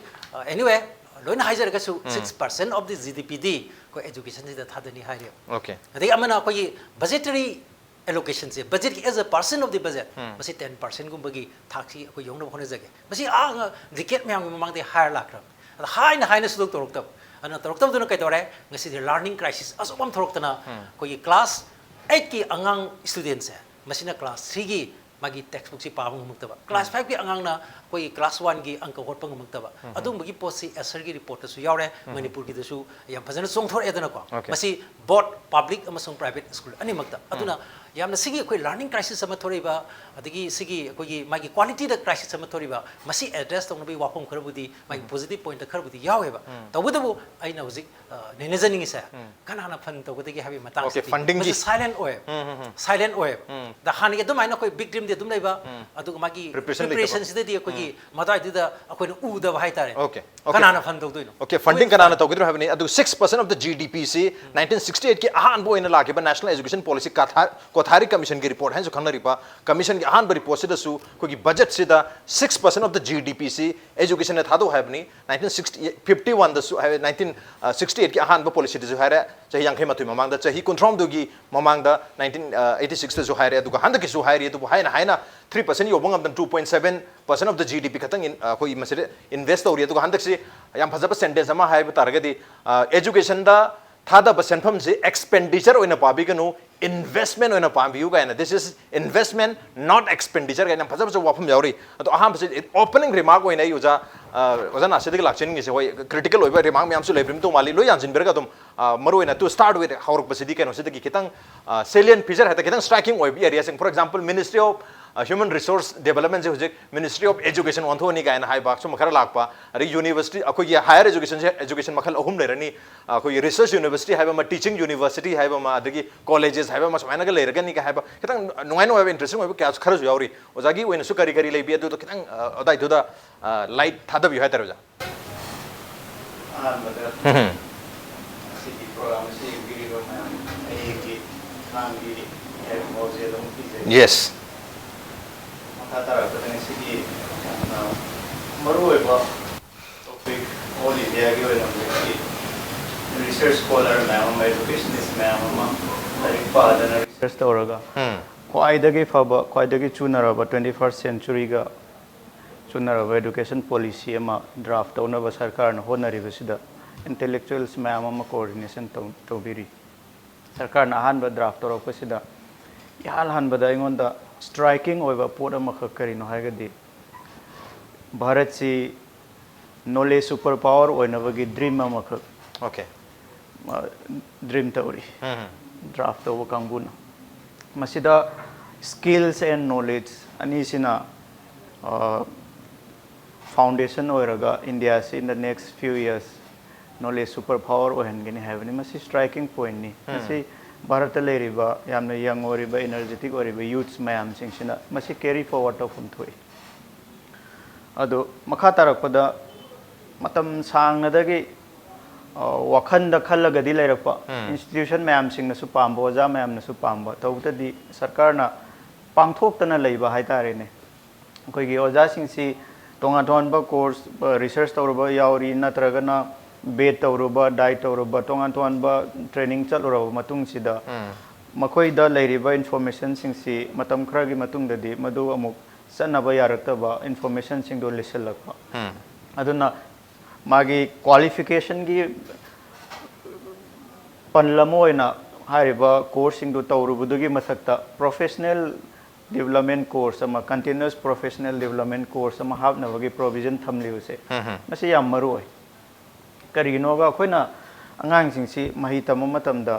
ꯑꯦꯅꯤꯋꯦ, ꯂꯣꯏꯅ ꯍꯥꯏꯖꯔꯒꯁꯨ six percent of the G D ꯄꯤꯗꯤ ꯑꯩꯈꯣꯏ ꯑꯦꯖꯨꯀꯦꯁꯟꯁꯤꯗ ꯊꯥꯗꯅꯤ ꯍꯥꯏꯔꯦꯕ꯫ Okay. ꯑꯗꯒꯤ ꯑꯃꯅ ꯑꯩꯈꯣꯏꯒꯤ ꯕꯖꯦꯇꯔꯤ ꯑꯦꯂꯣꯀꯦꯁꯟꯁꯦ, ꯕꯖꯦꯠꯀꯤ as a percent of the budget, ꯃꯁꯤ ꯇꯦꯟ ꯄꯥꯔꯁꯦꯟꯒꯨꯝꯕꯒꯤ ꯊꯥꯛꯁꯤ ꯑꯩꯈꯣꯏ ꯌꯧꯅꯕ ꯍꯣꯠꯅꯖꯒꯦ꯫ ꯃꯁꯤ ꯑꯥ ꯗꯤꯀꯦꯠ ꯃꯌꯥꯝꯒꯤ ꯃꯃꯥꯡꯗꯒꯤ ꯍꯥꯏꯔ ꯂꯥꯛꯈ꯭ꯔꯕꯅꯤ꯫ ꯑꯗꯣ ꯍꯥꯏꯅ ꯍꯥꯏꯅ ꯁꯨꯡꯇꯧ ꯇꯧꯔꯛꯇꯕ꯫ ꯑꯗꯨꯅ ꯇꯧꯔꯛꯇꯕꯗꯨꯅ ꯀꯩꯗꯧꯔꯦ? ꯉꯁꯤꯗꯤ ꯂꯥꯔꯅꯤꯡ ꯀ꯭ꯔꯥꯏꯁꯤꯁ ꯑꯆꯧꯕ ꯑꯃ ꯊꯣꯛꯂꯛꯇꯅ ꯑꯩꯈꯣꯏꯒꯤ ꯀ꯭ꯂꯥꯁ ꯑꯩꯠꯀꯤ ꯑꯉꯥꯡ ꯁ꯭ꯇꯨꯗꯦꯟꯁꯦ ꯃꯁꯤꯅ ꯀ꯭ꯂꯥꯁ ꯊ꯭ꯔꯤꯒꯤ ꯃꯥꯒꯤ ꯇꯦꯛꯁ ꯕꯨꯛꯁꯤ ꯄꯥꯕ ꯉꯝꯃꯛꯇꯕ, ꯀ꯭ꯂꯥꯁ ꯐꯥꯏꯚꯀꯤ ꯑꯉꯥꯡꯅ ꯑꯩꯈꯣꯏꯒꯤ ꯀ꯭ꯂꯥꯁ ꯋꯥꯟꯒꯤ ꯑꯪꯀ ꯍꯣꯠꯄ ꯉꯝꯃꯛꯇꯕ, ꯑꯗꯨꯝꯕꯒꯤ ꯄꯣꯠꯁꯤ ꯑꯦꯁꯔꯒꯤ ꯔꯤꯄꯣꯔꯠꯇꯁꯨ ꯌꯥꯎꯔꯦ, ꯃꯅꯤꯄꯨꯔꯒꯤꯗꯁꯨ ꯌꯥꯝ ꯐꯖꯅ ꯆꯣꯡꯊꯣꯔꯛꯑꯦꯗꯅꯀꯣ꯫ Okay. ꯃꯁꯤ ꯕꯣꯠ ꯄꯕ꯭ꯂꯤꯛ ꯑꯃꯁꯨꯡ ꯄ꯭ꯔꯥꯏꯚꯦꯠ ꯁ꯭ꯀꯨꯜ ꯑꯅꯤꯃꯛꯇ꯫ ꯑꯗꯨꯅ ꯌꯥꯝꯅ ꯁꯤꯒꯤ ꯑꯩꯈꯣꯏ ꯂꯥꯔꯅꯤꯡ ꯀ꯭ꯔꯥꯏꯁꯤꯁ ꯑꯃ ꯊꯣꯛꯂꯛꯏꯕ, ꯑꯗꯒꯤ ꯁꯤꯒꯤ ꯑꯩꯈꯣꯏꯒꯤ ꯃꯥꯒꯤ ꯀ꯭ꯋꯥꯂꯤꯇꯤꯗ ꯀ꯭ꯔꯥꯏꯁꯤꯁ ꯑꯃ ꯊꯣꯛꯂꯛꯏꯕ, ꯃꯁꯤ ꯑꯦꯗ꯭ꯔꯦꯁ ꯇꯧꯅꯕꯒꯤ ꯋꯥꯐꯝ ꯈꯔꯕꯨꯗꯤ, ꯃꯥꯒꯤ ꯄꯣꯖꯤꯇꯤꯚ ꯄꯣꯏꯟꯠ ꯈꯔꯕꯨꯗꯤ ꯌꯥꯎꯋꯦꯕ꯫ ꯇꯧꯕꯇꯕꯨ ꯑꯩꯅ ꯍꯧꯖꯤꯛ ꯑ, ꯅꯩꯅꯖꯅꯤꯡꯉꯤꯁꯦ, ꯀꯅꯥꯅ ꯐꯟ ꯇꯧꯒꯗꯒꯦ ꯍꯥꯏꯕꯒꯤ ꯃꯇꯥꯡꯁꯤꯗꯤ꯫ Okay, funding ꯒꯤ꯫ ꯃꯁꯤ ꯁꯥꯏꯂꯦꯟ ꯑꯣꯏꯌꯦꯕ꯫ ꯁꯥꯏꯂꯦꯟ ꯑꯣꯏꯌꯦꯕ꯫ ꯑꯗ ꯍꯥꯟꯅꯒꯤ ꯑꯗꯨꯃꯥꯏꯅ ꯑꯩꯈꯣꯏ ꯕꯤꯛ ꯗ꯭ꯔꯤꯝꯗꯤ ꯑꯗꯨꯝ ꯂꯩꯕ, ꯑꯗꯨꯒ ꯃꯥꯒꯤ Preparation ꯂꯩꯇꯕ꯫ ꯄ꯭ꯔꯤꯄꯦꯔꯦꯁꯟꯁꯤꯗꯗꯤ ꯑꯩꯈꯣꯏꯒꯤ ꯃꯗꯥꯏꯗꯨꯗ ꯑꯩꯈꯣꯏꯅ ꯎꯗꯕ ꯍꯥꯏꯇꯥꯔꯦ꯫ Okay, okay. ꯀꯅꯥꯅ ꯐꯟ ꯇꯧꯗꯣꯏꯅꯣ? Okay, funding ꯀꯅꯥꯅ ꯇꯧꯒꯗ꯭ꯔꯣ ꯍꯥꯏꯕꯅꯤ꯫ ꯑꯗꯨ six percent of the G D P ꯁꯤ nineteen sixty eight ꯀꯤ ꯑꯍꯥꯟꯕ ꯑꯣꯏꯅ ꯂꯥꯛꯈꯤꯕ National Education Policy ꯀꯣꯊꯥ-, Kothari ꯀꯃꯤꯁꯟꯒꯤ report ꯍꯥꯏꯅꯁꯨ ꯈꯪꯅꯔꯤꯕ ꯀꯃꯤꯁꯟꯒꯤ ꯑꯍꯥꯟꯕ ꯔꯤꯄꯣꯔꯠꯁꯤꯗꯁꯨ ꯑꯩꯈꯣꯏꯒꯤ ꯕꯖꯦꯠꯁꯤꯗ six percent of the G D P ꯁꯤ education ꯗ ꯊꯥꯗꯧ ꯍꯥꯏꯕꯅꯤ꯫ Nineteen sixty, fifty one ꯗꯁꯨ ꯍꯥꯏ, nineteen sixty eight ꯀꯤ ꯑꯍꯥꯟꯕ ꯄꯣꯂꯤꯁꯤꯗꯁꯨ ꯍꯥꯏꯔꯦ, ꯆꯍꯤ ꯌꯥꯡꯈꯩ ꯃꯥꯊꯣꯏ ꯃꯃꯥꯡꯗ, ꯆꯍꯤ ꯀꯨꯟꯊ꯭ꯔꯥ ꯍꯨꯝꯗꯣꯏꯒꯤ ꯃꯃꯥꯡꯗ, nineteen eighty six ꯇꯁꯨ ꯍꯥꯏꯔꯦ, ꯑꯗꯨꯒ ꯍꯟꯗꯛꯀꯤꯁꯨ ꯍꯥꯏꯔꯤ꯫ ꯑꯗꯨꯕꯨ ꯍꯥꯏꯅ ꯍꯥꯏꯅ three percent ꯌꯧꯕ ꯉꯝꯗꯅ two point seven percent of the G D P ꯈꯛꯇꯪ ꯏꯟ-, ꯑꯩꯈꯣꯏ ꯃꯁꯤꯗ ꯏꯟꯚꯦꯁ ꯇꯧꯔꯤ꯫ ꯑꯗꯨꯒ ꯍꯟꯗꯛꯁꯤ ꯌꯥꯝ ꯐꯖꯕ ꯁꯦꯟꯇꯦꯟꯁ ꯑꯃ ꯍꯥꯏꯕ ꯇꯥꯔꯒꯗꯤ, ꯑ, education ꯗ ꯊꯥꯗꯕ ꯁꯦꯟꯐꯝꯁꯤ expenditure ꯑꯣꯏꯅ ꯄꯥꯕꯤꯒꯅꯨ, investment ꯑꯣꯏꯅ ꯄꯥꯝꯕꯤꯌꯨ ꯀꯥꯏꯅ, this is investment, not expenditure ꯀꯥꯏꯅ ꯌꯥꯝ ꯐꯖ ꯐꯖꯕ ꯋꯥꯐꯝ ꯌꯥꯎꯔꯤ꯫ ꯑꯗꯣ ꯑꯍꯥꯟꯕꯁꯤ opening remark ꯑꯣꯏꯅ ꯑꯩ ꯑꯣꯖꯥ, ꯑ, ꯑꯣꯖꯥ ꯅꯥꯁꯤꯗꯒꯤ ꯂꯥꯛꯆꯅꯤꯡꯉꯤꯁꯦ, ꯍꯣꯏ, critical ꯑꯣꯏꯕ remark ꯃꯌꯥꯝꯁꯨ ꯂꯩꯕꯤꯔꯝꯗꯧ ꯃꯥꯜꯂꯤ, ꯂꯣꯏ ꯌꯥꯟꯁꯤꯟꯕꯤꯔꯒ ꯑꯗꯨꯝ, ꯑ, ꯃꯔꯨ ꯑꯣꯏꯅ to start with ꯍꯧꯔꯛꯄꯁꯤꯗꯤ ꯀꯩꯅꯣꯁꯤꯗꯒꯤ ꯈꯤꯇꯪ, ꯑ, salient feature ꯍꯥꯏꯇꯥꯔꯦ, ꯈꯤꯇꯪ striking ꯑꯣꯏꯕ areaꯁꯤꯡ, for example, Ministry of, ꯑ, Human Resource Developmentꯁꯦ ꯍꯧꯖꯤꯛ Ministry of Education ꯑꯣꯟꯊꯣꯛꯑꯅꯤ ꯀꯥꯏꯅ ꯍꯥꯏꯕ ꯁꯨꯝꯕ ꯈꯔ ꯂꯥꯛꯄ, ꯑꯗꯒꯤ university, ꯑꯩꯈꯣꯏꯒꯤ higher educationꯁꯦ education ꯃꯈꯜ ꯑꯍꯨꯝ ꯂꯩꯔꯅꯤ, ꯑꯩꯈꯣꯏꯒꯤ research university ꯍꯥꯏꯕ ꯑꯃ, teaching university ꯍꯥꯏꯕ ꯑꯃ, ꯑꯗꯒꯤ colleges ꯍꯥꯏꯕ ꯑꯃ ꯁꯨꯃꯥꯏꯅꯒ ꯂꯩꯔꯒꯅꯤꯒ ꯍꯥꯏꯕ ꯈꯤꯇꯪ ꯅꯨꯡꯉꯥꯏ ꯅꯨꯡꯉꯥꯏꯕ interesting ꯑꯣꯏꯕ ꯀꯌꯥꯁꯨ ꯈꯔꯁꯨ ꯌꯥꯎꯔꯤ꯫ ꯑꯣꯖꯥꯒꯤ ꯑꯣꯏꯅꯁꯨ ꯀꯔꯤ ꯀꯔꯤ ꯂꯩꯕꯤ ꯑꯗꯨꯗꯣ ꯈꯤꯇꯪ, ꯑ, ꯑꯗꯥꯏꯗꯨꯗ, ꯑ, light ꯊꯥꯗꯕꯤꯌꯨ ꯍꯥꯏꯇꯥꯔꯦ ꯑꯣꯖꯥ꯫ ꯑꯍꯥꯟꯕꯗ ꯎꯝ꯫ ꯉꯁꯤꯒꯤ program ꯑꯁꯤ ꯌꯦꯡꯕꯤꯔꯤꯕ ꯃꯌꯥꯝ, ꯑꯩꯒꯤ ꯊꯥꯡꯒꯤ ꯌꯥꯏꯐ ꯄꯥꯎꯖꯦꯜ ꯑꯃ ꯄꯤꯖꯔꯤ꯫ Yes꯫ ꯃꯈꯥ ꯇꯥꯔꯛꯄꯗ ꯉꯁꯤꯒꯤ ꯌꯥꯝꯅ ꯃꯔꯨꯑꯣꯏꯕ topic, all Indiaꯒꯤ ꯑꯣꯏꯅ ꯍꯧꯖꯤꯛꯀꯤ research scholar ꯃꯌꯥꯝ ꯑꯃ, educationist ꯃꯌꯥꯝ ꯑꯃ, ꯂꯥꯏꯔꯤꯛ ꯄꯥꯗꯅ research ꯇꯧꯔꯒ ꯎꯝ꯫ ꯈ꯭ꯋꯥꯏꯗꯒꯤ ꯐꯕ, ꯈ꯭ꯋꯥꯏꯗꯒꯤ ꯆꯨꯅꯔꯕ twenty first centuryꯒ ꯆꯨꯅꯔꯕ education policy ꯑꯃ draft ꯇꯧꯅꯕ ꯁꯔꯀꯥꯔꯅ ꯍꯣꯠꯅꯔꯤꯕꯁꯤꯗ intellectuals ꯃꯌꯥꯝ ꯑꯃ coordination ꯇꯧ-, ꯇꯧꯕꯤꯔꯤ꯫ ꯁꯔꯀꯥꯔꯅ ꯑꯍꯥꯟꯕ draft ꯇꯧꯔꯛꯄꯁꯤꯗ ꯏꯍꯥꯟ ꯍꯥꯟꯕꯗ ꯑꯩꯉꯣꯟꯗ striking ꯑꯣꯏꯕ ꯄꯣꯠ ꯑꯃꯈꯛ ꯀꯔꯤꯅꯣ ꯍꯥꯏꯔꯒꯗꯤ, ꯚꯥꯔꯠꯁꯤ knowledge super power ꯑꯣꯏꯅꯕꯒꯤ dream ꯑꯃꯈꯛ Okay꯫ ꯑ, dream ꯇꯧꯔꯤ ꯎꯝ꯫ draft ꯇꯧꯕ ꯀꯥꯡꯕꯨꯅ꯫ ꯃꯁꯤꯗ skills and knowledge ꯑꯅꯤꯁꯤꯅ, ꯑ, foundation ꯑꯣꯏꯔꯒ ꯏꯟꯗꯤꯌꯥꯁꯤ in the next few years knowledge super power ꯑꯣꯏꯍꯟꯒꯅꯤ ꯍꯥꯏꯕꯅꯤ꯫ ꯃꯁꯤ striking pointꯅꯤ꯫ ꯎꯝ꯫ ꯃꯁꯤ ꯚꯥꯔꯠꯇ ꯂꯩꯔꯤꯕ ꯌꯥꯝꯅ young ꯑꯣꯏꯔꯤꯕ, energetic ꯑꯣꯏꯔꯤꯕ youths ꯃꯌꯥꯝꯁꯤꯡꯁꯤꯅ ꯃꯁꯤ carry forward ꯇꯧꯐꯝ ꯊꯣꯛꯏ꯫ ꯑꯗꯨ ꯃꯈꯥ ꯇꯥꯔꯛꯄꯗ ꯃꯇꯝ ꯁꯥꯡꯅꯗꯒꯤ, ꯑ, ꯋꯥꯈꯜꯗ ꯈꯜꯂꯒꯗꯤ ꯂꯩꯔꯛꯄ, ꯎꯝ꯫ institution ꯃꯌꯥꯝꯁꯤꯡꯅꯁꯨ ꯄꯥꯝꯕ, ꯑꯣꯖꯥ ꯃꯌꯥꯝꯅꯁꯨ ꯄꯥꯝꯕ, ꯇꯧꯕꯇꯗꯤ ꯁꯔꯀꯥꯔꯅ ꯄꯥꯡꯊꯣꯛꯇꯅ ꯂꯩꯕ ꯍꯥꯏꯇꯥꯔꯦꯅꯦ꯫ ꯑꯩꯈꯣꯏꯒꯤ ꯑꯣꯖꯥꯁꯤꯡꯁꯤ ꯇꯣꯉꯥꯟ ꯇꯣꯉꯥꯟꯕ course, ꯑ, research ꯇꯧꯔꯨꯕ ꯌꯥꯎꯔꯤ, ꯅꯠꯇ꯭ꯔꯒꯅ B.Ed ꯇꯧꯔꯨꯕ, D.Ed ꯇꯧꯔꯨꯕ, ꯇꯣꯉꯥꯟ ꯇꯣꯉꯥꯟꯕ training ꯆꯠꯂꯨꯔꯕ ꯃꯇꯨꯡꯁꯤꯗ ꯎꯝ꯫ ꯃꯈꯣꯏꯗ ꯂꯩꯔꯤꯕ informationꯁꯤꯡꯁꯤ ꯃꯇꯝ ꯈꯔꯒꯤ ꯃꯇꯨꯡꯗꯗꯤ ꯃꯗꯨ ꯑꯃꯨꯛ ꯆꯠꯅꯕ ꯌꯥꯔꯛꯇꯕ informationꯁꯤꯡꯗꯣ ꯂꯤꯁꯤꯜꯂꯛꯄ꯫ ꯎꯝ꯫ ꯑꯗꯨꯅ ꯃꯥꯒꯤ qualificationꯒꯤ ꯄꯟ ꯑꯃ ꯑꯣꯏꯅ ꯍꯥꯏꯔꯤꯕ ꯀꯣꯔꯁꯁꯤꯡꯗꯨ ꯇꯧꯔꯨꯕꯗꯨꯒꯤ ꯃꯊꯛꯇ professional development course ꯑꯃ, continuous professional development course ꯑꯃ ꯍꯥꯞꯅꯕꯒꯤ provision ꯊꯝꯂꯤꯕꯁꯦ, ꯃꯁꯤ ꯌꯥꯝ ꯃꯔꯨ ꯑꯣꯏ꯫ ꯀꯔꯤꯒꯤꯅꯣꯒ, ꯑꯩꯈꯣꯏꯅ ꯑꯉꯥꯡꯁꯤꯡꯁꯤ ꯃꯍꯩ ꯇꯝꯕ ꯃꯇꯝꯗ,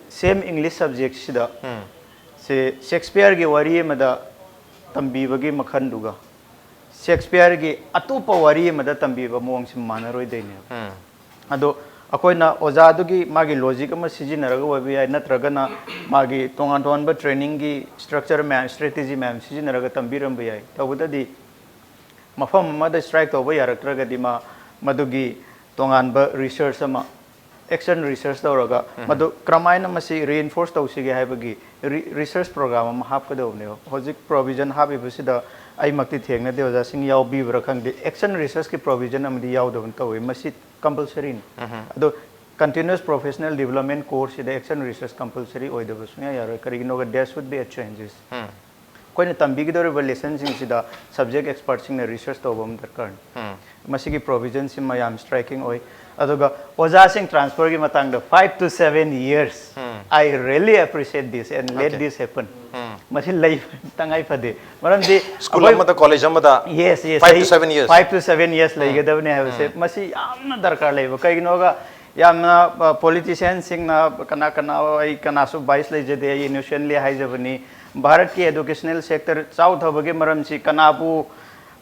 same English subjectꯁꯤꯗ, ꯁꯦ, ꯁꯦꯛꯁꯄꯤꯌꯔꯒꯤ ꯋꯥꯔꯤ ꯑꯃꯗ ꯇꯝꯕꯤꯕꯒꯤ ꯃꯈꯜꯗꯨꯒ ꯁꯦꯛꯁꯄꯤꯌꯔꯒꯤ ꯑꯇꯣꯞꯄ ꯋꯥꯔꯤ ꯑꯃꯗ ꯇꯝꯕꯤꯕ ꯃꯑꯣꯡꯁꯤ ꯃꯥꯟꯅꯔꯣꯏꯗꯣꯏꯅꯦꯕ꯫ ꯑꯗꯣ ꯑꯩꯈꯣꯏꯅ ꯑꯣꯖꯥꯗꯨꯒꯤ ꯃꯥꯒꯤ logic ꯑꯃ ꯁꯤꯖꯤꯟꯅꯔꯒ ꯑꯣꯏꯕ ꯌꯥꯏ, ꯅꯠꯇ꯭ꯔꯒꯅ ꯃꯥꯒꯤ ꯇꯣꯉꯥꯟ ꯇꯣꯉꯥꯟꯕ trainingꯒꯤ structure ꯃꯌꯥꯝ, strategy ꯃꯌꯥꯝ ꯁꯤꯖꯤꯟꯅꯔꯒ ꯇꯝꯕꯤꯔꯝꯕ ꯌꯥꯏ꯫ ꯇꯧꯕꯇꯗꯤ ꯃꯐꯝ ꯑꯃꯗ strike ꯇꯧꯕ ꯌꯥꯔꯛꯇ꯭ꯔꯒꯗꯤ ꯃꯥ ꯃꯗꯨꯒꯤ ꯇꯣꯉꯥꯟꯕ research ꯑꯃ, action research ꯇꯧꯔꯒ ꯃꯗꯨ ꯀꯔꯝꯍꯥꯏꯅ ꯃꯁꯤ reinforce ꯇꯧꯁꯤꯒꯦ ꯍꯥꯏꯕꯒꯤ ꯔꯤ-, research program ꯑꯃ ꯍꯥꯞꯀꯗꯧꯕꯅꯦꯕ꯫ ꯍꯧꯖꯤꯛ provision ꯍꯥꯞꯄꯤꯕꯁꯤꯗ ꯑꯩꯃꯛꯇꯤ ꯊꯦꯡꯅꯗꯦ, ꯑꯣꯖꯥꯁꯤꯡ ꯌꯥꯎꯕꯤꯕ꯭ꯔꯥ ꯈꯪꯗꯦ, action researchꯀꯤ provision ꯑꯃꯗꯤ ꯌꯥꯎꯗꯕꯅ ꯇꯧꯋꯤ꯫ ꯃꯁꯤ compulsoryꯅꯤ꯫ ꯑꯗꯣ continuous professional development courseꯁꯤꯗ action research compulsory ꯑꯣꯏꯗꯕ ꯁꯨꯡꯌꯥ ꯌꯥꯔꯣꯏ꯫ ꯀꯔꯤꯒꯤꯅꯣꯒ, there should be a changes꯫ ꯑꯩꯈꯣꯏꯅ ꯇꯝꯕꯤꯒꯗꯧꯔꯤꯕ lessonꯁꯤꯡꯁꯤꯗ subject expertꯁꯤꯡꯅ research ꯇꯧꯕ ꯑꯃ ꯗꯔꯀꯥꯔꯅꯤ꯫ ꯃꯁꯤꯒꯤ provisionꯁꯤꯃ ꯌꯥꯝ striking ꯑꯣꯏ꯫ ꯑꯗꯨꯒ ꯑꯣꯖꯥꯁꯤꯡ transferꯒꯤ ꯃꯇꯥꯡꯗ, five to seven years, I really appreciate this and let this happen꯫ ꯃꯁꯤ ꯂꯩ, ꯇꯉꯥꯏ ꯐꯗꯦ꯫ ꯃꯔꯝꯗꯤ school ꯑꯃꯗ, college ꯑꯃꯗ, yes, yes, five to seven years꯫ Five to seven years ꯂꯩꯒꯗꯕꯅꯤ ꯍꯥꯏꯕꯁꯦ ꯃꯁꯤ ꯌꯥꯝꯅ ꯗꯔꯀꯥꯔ ꯂꯩꯕ꯫ ꯀꯩꯒꯤꯅꯣꯒ, ꯌꯥꯝꯅ, ꯑ, politicianꯁꯤꯡꯅ, ꯀꯅꯥ ꯀꯅꯥ, ꯑꯩ ꯀꯅꯥꯁꯨ bias ꯂꯩꯖꯗꯦ, ꯑꯩ innocently ꯍꯥꯏꯖꯕꯅꯤ꯫ ꯚꯥꯔꯠꯀꯤ educational sector ꯆꯥꯎꯊꯕꯒꯤ ꯃꯔꯝꯁꯤ ꯀꯅꯥꯕꯨ,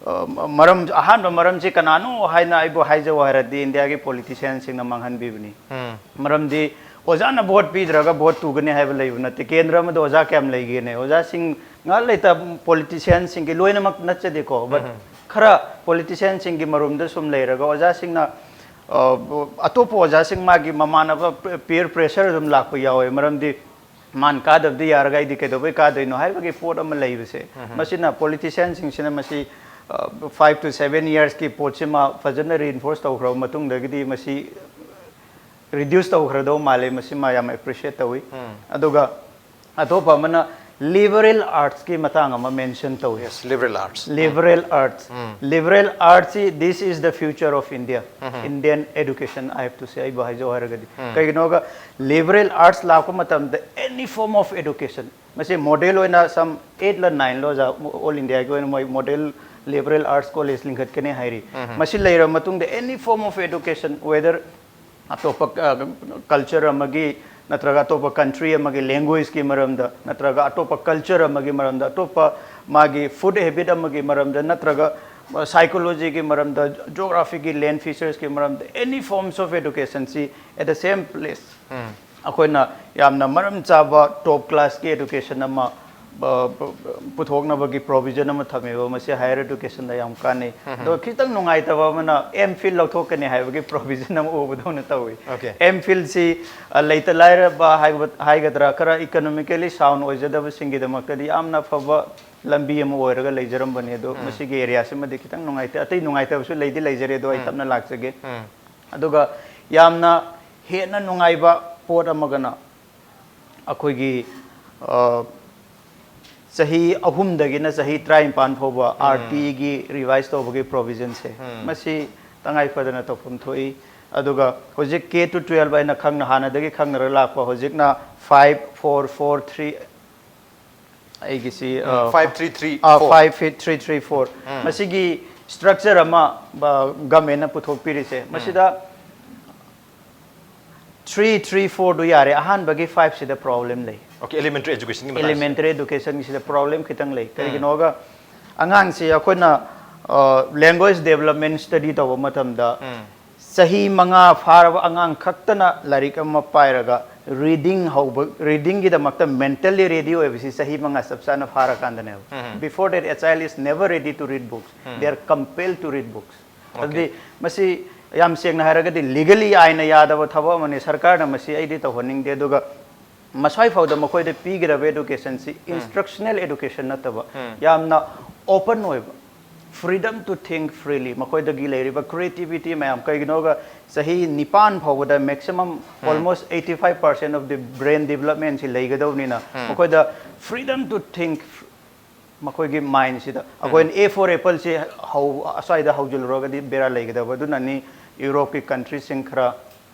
ꯑ, ꯃꯔꯝ, ꯑꯍꯥꯟꯕ ꯃꯔꯝꯁꯤ ꯀꯅꯥꯅꯣ ꯍꯥꯏꯅ ꯑꯩꯕꯨ ꯍꯥꯏꯖꯧ ꯍꯥꯏꯔꯗꯤ, ꯏꯟꯗꯤꯌꯥꯒꯤ politicianꯁꯤꯡꯅ ꯃꯥꯡꯍꯟꯕꯤꯕꯅꯤ꯫ ꯃꯔꯝꯗꯤ ꯑꯣꯖꯥꯅ vote ꯄꯤꯗ꯭ꯔꯒ vote ꯇꯨꯒꯅꯤ ꯍꯥꯏꯕ ꯂꯩꯕ ꯅꯠꯇꯦ꯫ ꯀꯦꯟꯗ꯭ꯔ ꯑꯃꯗ ꯑꯣꯖꯥ ꯀꯌꯥꯝ ꯂꯩꯒꯦꯅꯦ? ꯑꯣꯖꯥꯁꯤꯡ ꯉꯥꯏꯍꯥꯛ ꯂꯩꯇ politicianꯁꯤꯡꯒꯤ, ꯂꯣꯏꯅꯃꯛ ꯅꯠꯆꯗꯦꯀꯣ, but ꯈꯔ politicianꯁꯤꯡꯒꯤ ꯃꯔꯨꯝꯗ ꯁꯨꯝ ꯂꯩꯔꯒ ꯑꯣꯖꯥꯁꯤꯡꯅ, ꯑ, ꯑꯇꯣꯞꯄ ꯑꯣꯖꯥꯁꯤꯡ, ꯃꯥꯒꯤ ꯃꯃꯥꯟꯅꯕ peer pressure ꯑꯗꯨꯝ ꯂꯥꯛꯄ ꯌꯥꯎꯋꯦ꯫ ꯃꯔꯝꯗꯤ ꯃꯥꯅ ꯀꯥꯗꯕꯗꯤ ꯌꯥꯔꯒ ꯑꯩꯗꯤ ꯀꯩꯗꯧꯕꯩ ꯀꯥꯗꯣꯏꯅꯣ ꯍꯥꯏꯕꯒꯤ ꯄꯣꯠ ꯑꯃ ꯂꯩꯕꯁꯦ, ꯃꯁꯤꯅ politicianꯁꯤꯡꯁꯤꯅ ꯃꯁꯤ, ꯑ, five to seven yearsꯀꯤ ꯄꯣꯠꯁꯤꯃ ꯐꯖꯅ reinforce ꯇꯧꯈ꯭ꯔꯕ ꯃꯇꯨꯡꯗꯒꯤꯗꯤ ꯃꯁꯤ reduce ꯇꯧꯈ꯭ꯔꯗꯧ ꯃꯥꯜꯂꯦ꯫ ꯃꯁꯤꯃ ꯌꯥꯝ appreciate ꯇꯧꯏ꯫ ꯑꯗꯨꯒ ꯑꯇꯣꯞꯄ ꯑꯃꯅ Liberal arts ꯀꯤ ꯃꯇꯥꯡ ꯑꯃ mention ꯇꯧꯏ꯫ Yes, liberal arts. Liberal arts. Liberal arts ꯁꯤ, this is the future of India. Indian education, I have to say, ꯑꯩꯕꯨ ꯍꯥꯏꯖꯧ ꯍꯥꯏꯔꯒꯗꯤ꯫ ꯀꯩꯒꯤꯅꯣꯒ, liberal arts ꯂꯥꯛꯄ ꯃꯇꯝꯗ any form of education, ꯃꯁꯤ model ꯑꯣꯏꯅ some eight ꯂ nine ꯂꯣ ꯑꯣꯖꯥ, all India ꯒꯤ ꯑꯣꯏꯅ ꯃꯣꯏ model liberal arts college ꯂꯤꯡꯈꯠꯀꯅꯤ ꯍꯥꯏꯔꯤ꯫ ꯃꯁꯤ ꯂꯩꯔꯕ ꯃꯇꯨꯡꯗ any form of education, whether ꯑꯇꯣꯞꯄ culture ꯑꯃꯒꯤ ꯅꯠꯇ꯭ꯔꯒ ꯑꯇꯣꯞꯄ country ꯑꯃꯒꯤ language ꯀꯤ ꯃꯔꯝꯗ ꯅꯠꯇ꯭ꯔꯒ ꯑꯇꯣꯞꯄ culture ꯑꯃꯒꯤ ꯃꯔꯝꯗ, ꯑꯇꯣꯞꯄ ꯃꯥꯒꯤ food habit ꯑꯃꯒꯤ ꯃꯔꯝꯗ ꯅꯠꯇ꯭ꯔꯒ psychology ꯒꯤ ꯃꯔꯝꯗ, geography ꯒꯤ land features ꯀꯤ ꯃꯔꯝꯗ, any forms of education ꯁꯤ at the same place ꯑꯩꯈꯣꯏꯅ ꯌꯥꯝꯅ ꯃꯔꯝ ꯆꯥꯕ top class ꯀꯤ education ꯑꯃ ꯄꯨꯊꯣꯛꯅꯕꯒꯤ provision ꯑꯃ ꯊꯝꯃꯦꯕ꯫ ꯃꯁꯤ higher education ꯗ ꯌꯥꯝ ꯀꯥꯟꯅꯩ꯫ ꯑꯗꯣ ꯈꯤꯇꯪ ꯅꯨꯡꯉꯥꯏꯇꯕ ꯑꯃꯅ M.Phil ꯂꯧꯊꯣꯛꯀꯅꯤ ꯍꯥꯏꯕꯒꯤ provision ꯑꯃ ꯎꯕꯗꯧꯅ ꯇꯧꯏ꯫ Okay. M.Phil ꯁꯤ ꯂꯩꯇ ꯂꯥꯏꯔꯕ ꯍꯥꯏꯒꯗ꯭ꯔꯥ, ꯈꯔ economically sound ꯑꯣꯏꯖꯗꯕꯁꯤꯡꯒꯤꯗꯃꯛꯇꯗꯤ ꯌꯥꯝꯅ ꯐꯕ ꯂꯝꯕꯤ ꯑꯃ ꯑꯣꯏꯔꯒ ꯂꯩꯖꯔꯝꯕꯅꯤ꯫ ꯑꯗꯣ ꯃꯁꯤꯒꯤ area ꯁꯤꯃꯗꯤ ꯈꯤꯇꯪ ꯅꯨꯡꯉꯥꯏꯇꯦ꯫ ꯑꯇꯩ ꯅꯨꯡꯉꯥꯏꯇꯕꯁꯨ ꯂꯩꯗꯤ ꯂꯩꯖꯔꯦ, ꯑꯗꯣ ꯑꯩ ꯇꯞꯅ ꯂꯥꯛꯆꯒꯦ꯫ ꯑꯗꯨꯒ ꯌꯥꯝꯅ ꯍꯦꯟꯅ ꯅꯨꯡꯉꯥꯏꯕ ꯄꯣꯠ ꯑꯃꯒꯅ ꯑꯩꯈꯣꯏꯒꯤ ꯆꯍꯤ ꯑꯍꯨꯝꯗꯒꯤꯅ ꯆꯍꯤ ꯇꯔꯥꯅꯤꯄꯥꯟ ꯐꯥꯎꯕ R.T. ꯒꯤ revise ꯇꯧꯕꯒꯤ provision ꯁꯦ, ꯃꯁꯤ ꯇꯉꯥꯏ ꯐꯗꯅ ꯇꯧꯐꯝ ꯊꯣꯛꯏ꯫ ꯑꯗꯨꯒ ꯍꯧꯖꯤꯛ K to twelve ꯑꯩꯅ ꯈꯪꯅ, ꯍꯥꯟꯅꯗꯒꯤ ꯈꯪꯅꯔ ꯂꯥꯛꯄ, ꯍꯧꯖꯤꯛꯅ five four four three, ꯑꯩꯒꯤꯁꯤ Five three three four. Five three three four, ꯃꯁꯤꯒꯤ structure ꯑꯃ government ꯅ ꯄꯨꯊꯣꯛꯄꯤꯔꯤꯁꯦ, ꯃꯁꯤꯗ three three four ꯗꯨ ꯌꯥꯔꯦ꯫ ꯑꯍꯥꯟꯕꯒꯤ five ꯁꯤꯗ problem ꯂꯩ꯫ Okay, elementary education ꯒꯤ ꯃꯇꯥꯡꯁꯦ꯫ Elementary education ꯒꯤꯁꯤꯗ problem ꯈꯤꯇꯪ ꯂꯩ꯫ ꯀꯔꯤꯒꯤꯅꯣꯒ, ꯑꯉꯥꯡꯁꯤ ꯑꯩꯈꯣꯏꯅ language development study ꯇꯧꯕ ꯃꯇꯝꯗ, ꯆꯍꯤ ꯃꯉꯥ ꯐꯥꯔꯕ ꯑꯉꯥꯡ ꯈꯛꯇꯅ ꯂꯥꯏꯔꯤꯛ ꯑꯃ ꯄꯥꯏꯔꯒ reading ꯍꯧꯕ, reading ꯒꯤꯗꯃꯛꯇ mentally ready ꯑꯣꯏꯕꯁꯤ ꯆꯍꯤ ꯃꯉꯥ ꯆꯞ ꯆꯥꯅ ꯐꯥꯔꯀꯥꯟꯗꯅꯦꯕ꯫ Before that, a child is never ready to read books. They are compelled to read books. ꯑꯗꯨꯗꯤ ꯃꯁꯤ ꯌꯥꯝ ꯁꯦꯡꯅ ꯍꯥꯏꯔꯒꯗꯤ legally ꯑꯥꯏꯟꯅ ꯌꯥꯗꯕ ꯊꯕꯛ ꯑꯃꯅꯤ꯫ ꯁꯔꯀꯥꯔꯅ ꯃꯁꯤ ꯑꯩꯗꯤ ꯇꯧꯍꯟꯅꯤꯡꯗꯦ꯫ ꯑꯗꯨꯒ ꯃꯁ꯭ꯋꯥꯏ ꯐꯥꯎꯗ ꯃꯈꯣꯏꯗ ꯄꯤꯒꯗꯕ education ꯁꯤ instructional education ꯅꯠꯇꯕ, ꯌꯥꯝꯅ open ꯑꯣꯏꯕ, Freedom to think freely, ꯃꯈꯣꯏꯗꯒꯤ ꯂꯩꯔꯤꯕ creativity ꯃꯌꯥꯝ, ꯀꯩꯒꯤꯅꯣꯒ ꯆꯍꯤ ꯅꯤꯄꯥꯟ ꯐꯥꯎꯕꯗ maximum almost eighty five percent of the brain development ꯁꯤ ꯂꯩꯒꯗꯧꯅꯤꯅ ꯃꯈꯣꯏꯗ freedom to think, ꯃꯈꯣꯏꯒꯤ mind ꯁꯤꯗ ꯑꯩꯈꯣꯏꯅ A for apple ꯁꯤ ꯍꯧ ꯑꯁ꯭ꯋꯥꯏꯗ ꯍꯧꯖꯤꯜꯂꯨꯔꯒꯗꯤ ꯕꯦꯔꯥ ꯂꯩꯒꯗꯕ꯫ ꯑꯗꯨꯅꯅꯤ ꯌꯨꯔꯣꯞꯀꯤ country ꯁꯤꯡ ꯈꯔ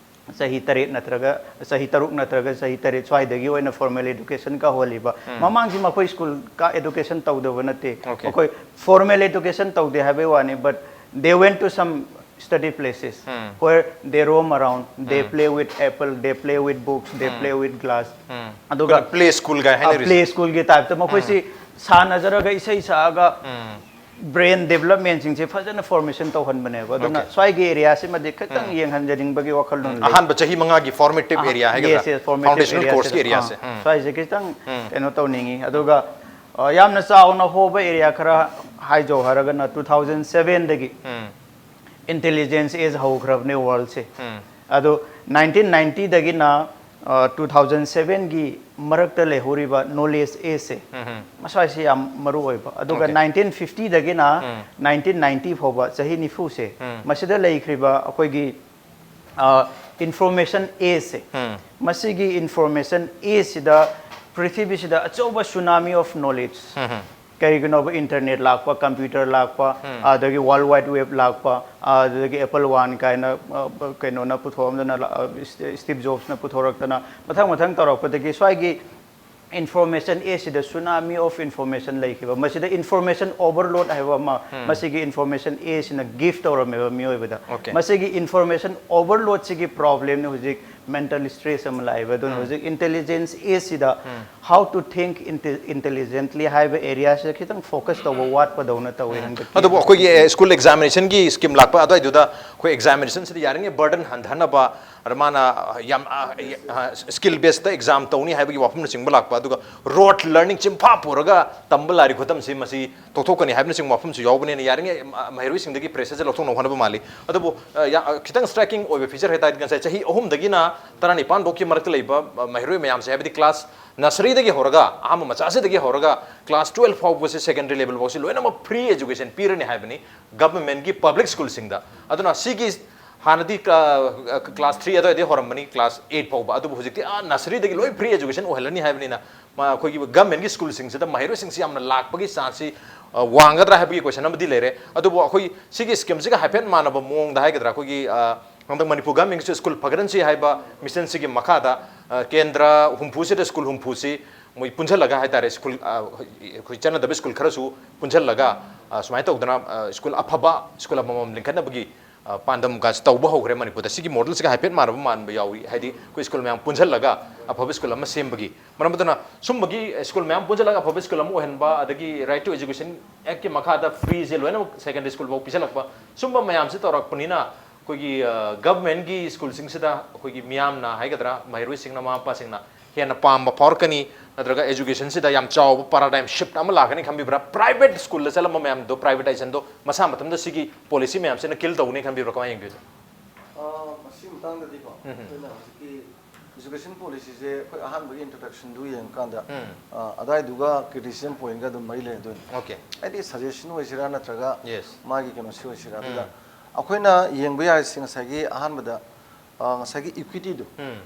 ꯆꯍꯤ ꯇꯔꯦꯠ ꯅꯠꯇ꯭ꯔꯒ ꯆꯍꯤ ꯇꯔꯨꯛ ꯅꯠꯇ꯭ꯔꯒ ꯆꯍꯤ ꯇꯔꯦꯠ ꯁ꯭ꯋꯥꯏꯗꯒꯤ ꯑꯣꯏꯅ formal education ꯀꯥꯍꯜꯂꯤꯕ꯫ ꯃꯃꯥꯡꯁꯤ ꯃꯈꯣꯏ school ꯀꯥ education ꯇꯧꯗꯕ ꯅꯠꯇꯦ꯫ Okay. ꯃꯈꯣꯏ formal education ꯇꯧꯗꯦ ꯍꯥꯏꯕꯩ ꯋꯥꯅꯤ, but they went to some study places where they roam around, they play with apple, they play with books, they play with glass. ꯑꯗꯨꯒ Play school ꯒꯥꯏ ꯍꯥꯏꯅꯔꯤꯁꯦ꯫ Play school ꯒꯤ type ꯇ ꯃꯈꯣꯏꯁꯤ ꯁꯥꯟꯅꯖꯔꯒ ꯏꯁꯩ ꯁꯛꯑꯒ brain development ꯁꯤꯡꯁꯦ ꯐꯖꯅ formation ꯇꯧꯍꯟꯕꯅꯦꯕ꯫ ꯑꯗꯨꯅ Okay. ꯁ꯭ꯋꯥꯏꯒꯤ area ꯁꯤꯃꯗꯤ ꯈꯤꯇꯪ ꯌꯦꯡꯍꯟꯖꯅꯤꯡꯕꯒꯤ ꯋꯥꯈꯜꯂꯣꯟ ꯂꯩ꯫ ꯑꯍꯥꯟꯕ ꯆꯍꯤ ꯃꯉꯥꯒꯤ formative area ꯍꯥꯏꯒꯗ꯭ꯔꯥ? Yes, yes, formative Foundational area course ꯀꯤ ꯁꯤꯗ, area ꯑꯥ, ꯁꯦ꯫ ꯎꯝ. ꯁ꯭ꯋꯥꯏꯁꯦ ꯈꯤꯇꯪ ꯀꯩꯅꯣ ꯇꯧꯅꯤꯡꯉꯤ꯫ ꯑꯗꯨꯒ ꯑ, ꯌꯥꯝꯅ ꯆꯥꯎꯅ ꯍꯣꯕ area ꯈꯔ ꯍꯥꯏꯖꯧ ꯍꯥꯏꯔꯒꯅ two thousand seven ꯗꯒꯤ intelligence age ꯍꯧꯈ꯭ꯔꯕꯅꯦ world ꯁꯦ꯫ ꯑꯗꯣ nineteen ninety ꯗꯒꯤꯅ two thousand seven ꯒꯤ ꯃꯔꯛꯇ ꯂꯩꯍꯧꯔꯤꯕ knowledge age ꯁꯦ, ꯃꯁ꯭ꯋꯥꯏꯁꯤ ꯌꯥꯝ ꯃꯔꯨ ꯑꯣꯏꯕ꯫ ꯑꯗꯨꯒ Okay. nineteen fifty ꯗꯒꯤꯅ nineteen ninety ꯐꯥꯎꯕ, ꯆꯍꯤ ꯅꯤꯐꯨꯁꯦ, ꯃꯁꯤꯗ ꯂꯩꯈ꯭ꯔꯤꯕ ꯑꯩꯈꯣꯏꯒꯤ information age ꯁꯦ, ꯃꯁꯤꯒꯤ information age ꯁꯤꯗ ꯄ꯭ꯔꯤꯊꯤꯕꯤꯁꯤꯗ ꯑꯆꯧꯕ tsunami of knowledge, ꯀꯩꯒꯤꯅꯣꯕ internet ꯂꯥꯛꯄ, computer ꯂꯥꯛꯄ, ꯑꯗꯒꯤ World Wide Web ꯂꯥꯛꯄ, ꯑꯗꯨꯗꯒꯤ Apple One ꯀꯥꯏꯅ, ꯑ, ꯀꯩꯅꯣꯅ ꯄꯨꯊꯣꯛꯑꯝꯗꯅ, ꯑ, Steve Jobs ꯅ ꯄꯨꯊꯣꯔꯛꯇꯅ ꯃꯊꯪ ꯃꯊꯪ ꯇꯧꯔꯛꯄꯗꯒꯤ ꯁ꯭ꯋꯥꯏꯒꯤ information age ꯁꯤꯗ tsunami of information ꯂꯩꯈꯤꯕ꯫ ꯃꯁꯤꯗ information overload ꯍꯥꯏꯕ ꯑꯃ ꯃꯁꯤꯒꯤ information age ꯁꯤꯅ give ꯇꯧꯔꯝꯃꯦꯕ ꯃꯤꯑꯣꯏꯕꯗ꯫ Okay. ꯃꯁꯤꯒꯤ information overload ꯁꯤꯒꯤ problem ꯅ ꯍꯧꯖꯤꯛ mental stress ꯑꯃ ꯂꯥꯛꯑꯦꯕ꯫ ꯑꯗꯨꯅ ꯍꯧꯖꯤꯛ intelligence age ꯁꯤꯗ how to think inte- intelligently ꯍꯥꯏꯕ area ꯁꯤꯗ ꯈꯤꯇꯪ focus ꯇꯧꯕ ꯋꯥꯠꯄꯗꯧꯅ ꯇꯧꯋꯦ ꯍꯟꯗꯛꯀꯤ꯫ ꯑꯗꯨꯕꯨ ꯑꯩꯈꯣꯏꯒꯤ school examination ꯒꯤ scheme ꯂꯥꯛꯄ ꯑꯗꯨꯋꯥꯏꯗꯨꯗ ꯑꯩꯈꯣꯏ examination ꯁꯤꯗ ꯌꯥꯔꯤꯉꯩ burden ꯍꯟꯊꯅꯕ, ꯑꯗ ꯃꯥꯅ ꯌꯥꯝ skill base ꯇ exam ꯇꯧꯅꯤ ꯍꯥꯏꯕꯒꯤ ꯋꯥꯐꯝꯅꯆꯤꯡꯕ ꯂꯥꯛꯄ, ꯑꯗꯨꯒ rote learning ꯆꯤꯟꯐꯥ ꯄꯨꯔꯒ ꯇꯝꯕ ꯂꯥꯏꯔꯤꯛ ꯈꯨꯇꯝꯁꯤ ꯃꯁꯤ ꯇꯣꯛꯊꯣꯛꯀꯅꯤ ꯍꯥꯏꯕꯅꯆꯤꯡꯕ ꯋꯥꯐꯝꯁꯨ ꯌꯥꯎꯕꯅꯤꯅ ꯌꯥꯔꯤꯉꯩ ꯃ- ꯃꯍꯩꯔꯣꯏꯁꯤꯡꯗꯒꯤ pressure ꯁꯦ ꯂꯧꯊꯣꯛꯅꯕ ꯍꯣꯠꯅꯕ ꯃꯥꯜꯂꯤ꯫ ꯑꯗꯨꯕꯨ ꯑ, ꯌꯥ- ꯑ, ꯈꯤꯇꯪ striking ꯑꯣꯏꯕ feature ꯍꯥꯏꯇꯥꯔꯗꯤ ꯉꯁꯥꯏ ꯆꯍꯤ ꯑꯍꯨꯝꯗꯒꯤꯅ ꯇꯔꯥꯅꯤꯄꯥꯟ ꯐꯥꯎꯒꯤ ꯃꯔꯛꯇ ꯂꯩꯕ, ꯑ, ꯃꯍꯩꯔꯣꯏ ꯃꯌꯥꯝꯁꯦ, ꯍꯥꯏꯕꯗꯤ class nurseryꯗꯒꯤ ꯍꯧꯔꯒ, ꯑꯍꯥꯟꯕ ꯃꯆꯥꯁꯤꯗꯒꯤ ꯍꯧꯔꯒ class twelve ꯐꯥꯎꯕꯁꯦ, secondary level ꯐꯥꯎꯁꯤ ꯂꯣꯏꯅꯃꯛ free education ꯄꯤꯔꯅꯤ ꯍꯥꯏꯕꯅꯤ governmentꯀꯤ public schoolꯁꯤꯡꯗ꯫ ꯑꯗꯨꯅ ꯁꯤꯒꯤ ꯍꯥꯟꯅꯗꯤ, ꯑ, class three ꯑꯗꯨꯋꯥꯏꯗꯒꯤ ꯍꯧꯔꯝꯕꯅꯤ, class eight ꯐꯥꯎꯕ, ꯑꯗꯨꯕꯨ ꯍꯧꯖꯤꯛꯇꯤ ꯑꯥ nurseryꯗꯒꯤ ꯂꯣꯏ free education ꯑꯣꯏꯍꯜꯂꯅꯤ ꯍꯥꯏꯕꯅꯤꯅ, ꯃ-, ꯑꯩꯈꯣꯏꯒꯤ governmentꯀꯤ schoolꯁꯤꯡꯁꯤꯗ ꯃꯍꯩꯔꯣꯏꯁꯤꯡꯁꯤ ꯌꯥꯝꯅ ꯂꯥꯛꯄꯒꯤ chanceꯁꯤ, ꯑ, ꯋꯥꯡꯒꯗ꯭ꯔꯥ ꯍꯥꯏꯕꯒꯤ question ꯑꯃꯗꯤ ꯂꯩꯔꯦ꯫ ꯑꯗꯨꯕꯨ ꯑꯩꯈꯣꯏ ꯁꯤꯒꯤ schemeꯁꯤꯒ ꯍꯥꯏꯐꯦꯠ ꯃꯥꯟꯅꯕ ꯃꯑꯣꯡꯗ ꯍꯥꯏꯒꯗ꯭ꯔꯥ, ꯑꯩꯈꯣꯏꯒꯤ, ꯑ, ꯍꯟꯗꯛ ꯃꯅꯤꯄꯨꯔ governmentꯀꯤꯁꯨ school ꯐꯒꯠꯍꯟꯁꯤ ꯍꯥꯏꯕ missionꯁꯤꯒꯤ ꯃꯈꯥꯗ, ꯑ, ꯀꯦꯟꯗ꯭ꯔ ꯍꯨꯝꯐꯨꯁꯤꯗ school ꯍꯨꯝꯐꯨꯁꯤ ꯃꯣꯏ ꯄꯨꯟꯁꯤꯜꯂꯒ ꯍꯥꯏꯇꯥꯔꯦ, school, ꯑ, ꯑꯩꯈꯣꯏ ꯆꯠꯅꯗꯕ school ꯈꯔꯁꯨ ꯄꯨꯟꯁꯤꯜꯂꯒ, ꯑ, ꯁꯨꯃꯥꯏꯅ ꯇꯧꯗꯅ, ꯑ, school ꯑꯐꯕ school ꯑꯃꯃꯝ ꯂꯤꯡꯈꯠꯅꯕꯒꯤ, ꯑ, ꯄꯥꯟꯗꯝꯒꯁꯨ ꯇꯧꯕ ꯍꯧꯈ꯭ꯔꯦ ꯃꯅꯤꯄꯨꯔꯗ꯫ ꯁꯤꯒꯤ modelꯁꯤꯒ ꯍꯥꯏꯐꯦꯠ ꯃꯥꯟꯅꯕ ꯃꯥꯟꯕ ꯌꯥꯎꯏ, ꯍꯥꯏꯗꯤ ꯑꯩꯈꯣꯏ school ꯃꯌꯥꯝ ꯄꯨꯟꯁꯤꯜꯂꯒ ꯑꯐꯕ school ꯑꯃ ꯁꯦꯝꯕꯒꯤ꯫ ꯃꯔꯝ ꯑꯗꯨꯅ ꯁꯨꯝꯕꯒꯤ school ꯃꯌꯥꯝ ꯄꯨꯟꯁꯤꯜꯂꯒ ꯑꯐꯕ school ꯑꯃ ꯑꯣꯏꯍꯟꯕ, ꯑꯗꯒꯤ Right to Education Actꯀꯤ ꯃꯈꯥꯗ freeꯁꯦ ꯂꯣꯏꯅꯃꯛ secondary school ꯐꯥꯎ ꯄꯤꯁꯤꯜꯂꯛꯄ, ꯁꯨꯝꯕ ꯃꯌꯥꯝꯁꯦ ꯇꯧꯔꯛꯄꯅꯤꯅ ꯑꯩꯈꯣꯏꯒꯤ, ꯑ, governmentꯀꯤ schoolꯁꯤꯡꯁꯤꯗ ꯑꯩꯈꯣꯏꯒꯤ ꯃꯤꯌꯥꯝꯅ ꯍꯥꯏꯒꯗ꯭ꯔꯥ, ꯃꯍꯩꯔꯣꯏꯁꯤꯡꯅ, ꯃꯃꯥ ꯃꯄꯥꯁꯤꯡꯅ ꯍꯦꯟꯅ ꯄꯥꯝꯕ ꯐꯥꯎꯔꯛꯀꯅꯤ, ꯅꯠꯇ꯭ꯔꯒ educationꯁꯤꯗ ꯌꯥꯝ ꯆꯥꯎꯕ paradigm shift ꯑꯃ ꯂꯥꯛꯀꯅꯤ ꯈꯟꯕꯤꯕ꯭ꯔꯥ? Private schoolꯗ ꯆꯠꯂꯝꯕ ꯃꯌꯥꯝꯗꯣ, privatizationꯗꯣ ꯃꯁꯥ ꯃꯊꯟꯇ ꯁꯤꯒꯤ policy ꯃꯌꯥꯝꯁꯤꯅ kill ꯇꯧꯒꯅꯤ ꯈꯟꯕꯤꯕ꯭ꯔꯥ? ꯀꯃꯥꯏꯅ ꯌꯦꯡꯕꯤꯕ? ꯑ, ꯃꯁꯤ ꯃꯇꯥꯡꯗꯗꯤꯀꯣ, ꯎꯝ꯫ ꯑꯩꯈꯣꯏꯅ ꯍꯧꯖꯤꯛꯀꯤ education policyꯁꯦ ꯑꯩꯈꯣꯏ ꯑꯍꯥꯟꯕꯒꯤ introductionꯗꯨ ꯌꯦꯡꯉꯀꯥꯟꯗ, ꯎꯝ꯫ ꯑ, ꯑꯗꯥꯏꯗꯨꯒ criticism pointꯒ ꯑꯗꯨꯝ ꯃꯔꯤ ꯂꯩꯅꯗꯣꯏꯅꯤ꯫ Okay꯫ ꯍꯥꯏꯗꯤ suggestion ꯑꯣꯏꯁꯤꯔꯥ ꯅꯠꯇ꯭ꯔꯒ Yes꯫ ꯃꯥꯒꯤ ꯀꯩꯅꯣꯁꯤ ꯑꯣꯏꯁꯤꯔꯥ? ꯑꯗꯨꯗ ꯎꯝ꯫ ꯑꯩꯈꯣꯏꯅ ꯌꯦꯡꯕ ꯌꯥꯔꯤꯁꯤ ꯉꯁꯥꯏꯒꯤ ꯑꯍꯥꯟꯕꯗ, ꯑ, ꯉꯁꯥꯏꯒꯤ equityꯗꯨ, ꯎꯝ꯫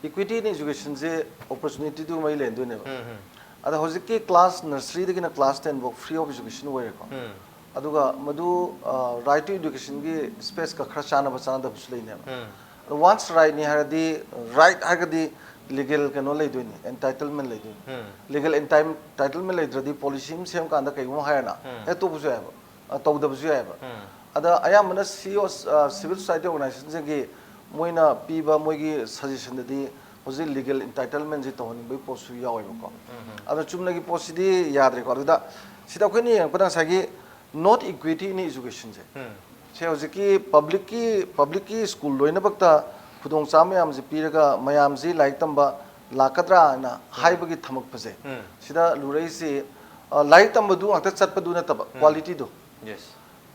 Equity in educationꯁꯦ opportunityꯗꯨ ꯃꯔꯤ ꯂꯩꯅꯗꯣꯏꯅꯦꯕ꯫ ꯎꯝ, ꯎꯝ꯫ ꯑꯗ ꯍꯧꯖꯤꯛꯀꯤ class nurseryꯗꯒꯤꯅ class ten ꯐꯥꯎ free of education ꯑꯣꯏꯔꯦꯀꯣ꯫ ꯎꯝ꯫ ꯑꯗꯨꯒ ꯃꯗꯨ, ꯑ, Right to Educationꯒꯤ spaceꯀ ꯈꯔ ꯆꯥꯟꯅꯕ ꯆꯥꯟꯅꯗꯕꯁꯨ ꯂꯩꯅꯦꯕ꯫ ꯎꯝ꯫ ꯑꯗꯣ once rightꯅꯤ ꯍꯥꯏꯔꯗꯤ, right ꯍꯥꯏꯔꯒꯗꯤ legal ꯀꯩꯅꯣ ꯂꯩꯗꯣꯏꯅꯤ, entitlement ꯂꯩꯗꯣꯏꯅꯤ꯫ ꯎꯝ꯫ Legal enti-, entitlement ꯂꯩꯇ꯭ꯔꯗꯤ policy ꯑꯃ ꯁꯦꯝꯀꯥꯟꯗ ꯀꯩꯒꯨꯝꯕ ꯍꯥꯏꯔꯅ ꯎꯝ꯫ ꯍꯦꯛ ꯇꯣꯛꯄꯁꯨ ꯌꯥꯏꯕ, ꯑ, ꯇꯧꯗꯕꯁꯨ ꯌꯥꯏꯕ꯫ ꯎꯝ꯫ ꯑꯗ ꯑꯌꯥꯝꯕꯅ C E O, ꯑ, civil society organizationꯁꯤꯡꯒꯤ ꯃꯣꯏꯅ ꯄꯤꯕ ꯃꯣꯏꯒꯤ suggestionꯗꯗꯤ ꯍꯧꯖꯤꯛ legal entitlementꯁꯤ ꯇꯧꯍꯟꯅꯤꯡꯕꯒꯤ ꯄꯣꯠꯁꯨ ꯌꯥꯎꯋꯦꯕꯀꯣ꯫ ꯎꯝ, ꯎꯝ꯫ ꯑꯗꯣ ꯆꯨꯝꯅꯒꯤ ꯄꯣꯠꯁꯤꯗꯤ ꯌꯥꯗ꯭ꯔꯦꯀꯣ꯫ ꯑꯗꯨꯗ ꯁꯤꯗ ꯑꯩꯈꯣꯏꯅ ꯌꯦꯡꯉꯛꯄꯗ ꯉꯁꯥꯏꯒꯤ not equity in educationꯁꯦ, ꯎꯝ꯫ ꯁꯦ ꯍꯧꯖꯤꯛꯀꯤ publicꯀꯤ, publicꯀꯤ school ꯂꯣꯏꯅꯃꯛꯇ ꯈꯨꯗꯣꯡꯆꯥꯕ ꯃꯌꯥꯝꯁꯦ ꯄꯤꯔꯒ ꯃꯌꯥꯝꯁꯤ ꯂꯥꯏꯔꯤꯛ ꯇꯝꯕ ꯂꯥꯛꯀꯗ꯭ꯔꯥ ꯍꯥꯏꯅ ꯎꯝ꯫ ꯍꯥꯏꯕꯒꯤ ꯊꯝꯃꯛꯄꯁꯦ, ꯎꯝ꯫ ꯁꯤꯗ ꯂꯨꯔꯛꯏꯁꯤ, ꯑ, ꯂꯥꯏꯔꯤꯛ ꯇꯝꯕꯗꯨ ꯉꯥꯛꯇ ꯆꯠꯄꯗꯨ ꯅꯠꯇꯕ, ꯎꯝ꯫ Qualityꯗꯣ꯫ Yes꯫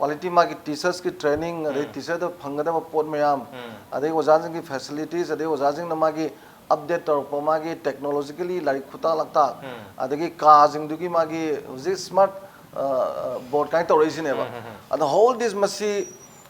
ꯀ꯭ꯋꯥꯂꯤꯇꯤ, ꯃꯥꯒꯤ ꯇꯤꯆꯔꯁꯀꯤ ꯇ꯭ꯔꯦꯅꯤꯡ, ꯑꯗꯩ ꯎꯝ꯫ ꯇꯤꯆꯔꯗ ꯐꯪꯒꯗꯕ ꯄꯣꯠ ꯃꯌꯥꯝ, ꯎꯝ꯫ ꯑꯗꯩ ꯑꯣꯖꯥꯁꯤꯡꯒꯤ ꯐꯦꯁꯤꯂꯤꯇꯤꯁ, ꯑꯗꯩ ꯑꯣꯖꯥꯁꯤꯡꯅ ꯃꯥꯒꯤ ꯑꯞꯗꯦꯠ ꯇꯧꯔꯛꯄ, ꯃꯥꯒꯤ ꯇꯦꯛꯅꯣꯂꯣꯖꯤꯀꯦꯜꯂꯤ ꯂꯥꯏꯔꯤꯛ ꯈꯨꯇꯥꯛ ꯂꯥꯛꯇꯥꯛ, ꯎꯝ꯫ ꯑꯗꯒꯤ ꯀꯥꯁꯤꯡꯗꯨꯒꯤ ꯃꯥꯒꯤ ꯍꯧꯖꯤꯛ ꯁ꯭ꯃꯥꯔꯠ ꯕꯣꯔꯗ ꯀꯥꯏꯅ ꯇꯧꯔꯛꯏꯁꯤꯅꯦꯕ꯫ ꯎꯝ, ꯎꯝ, ꯎꯝ꯫ ꯑꯗꯣ ꯍꯣꯜ ꯗꯤꯁ ꯃꯁꯤ,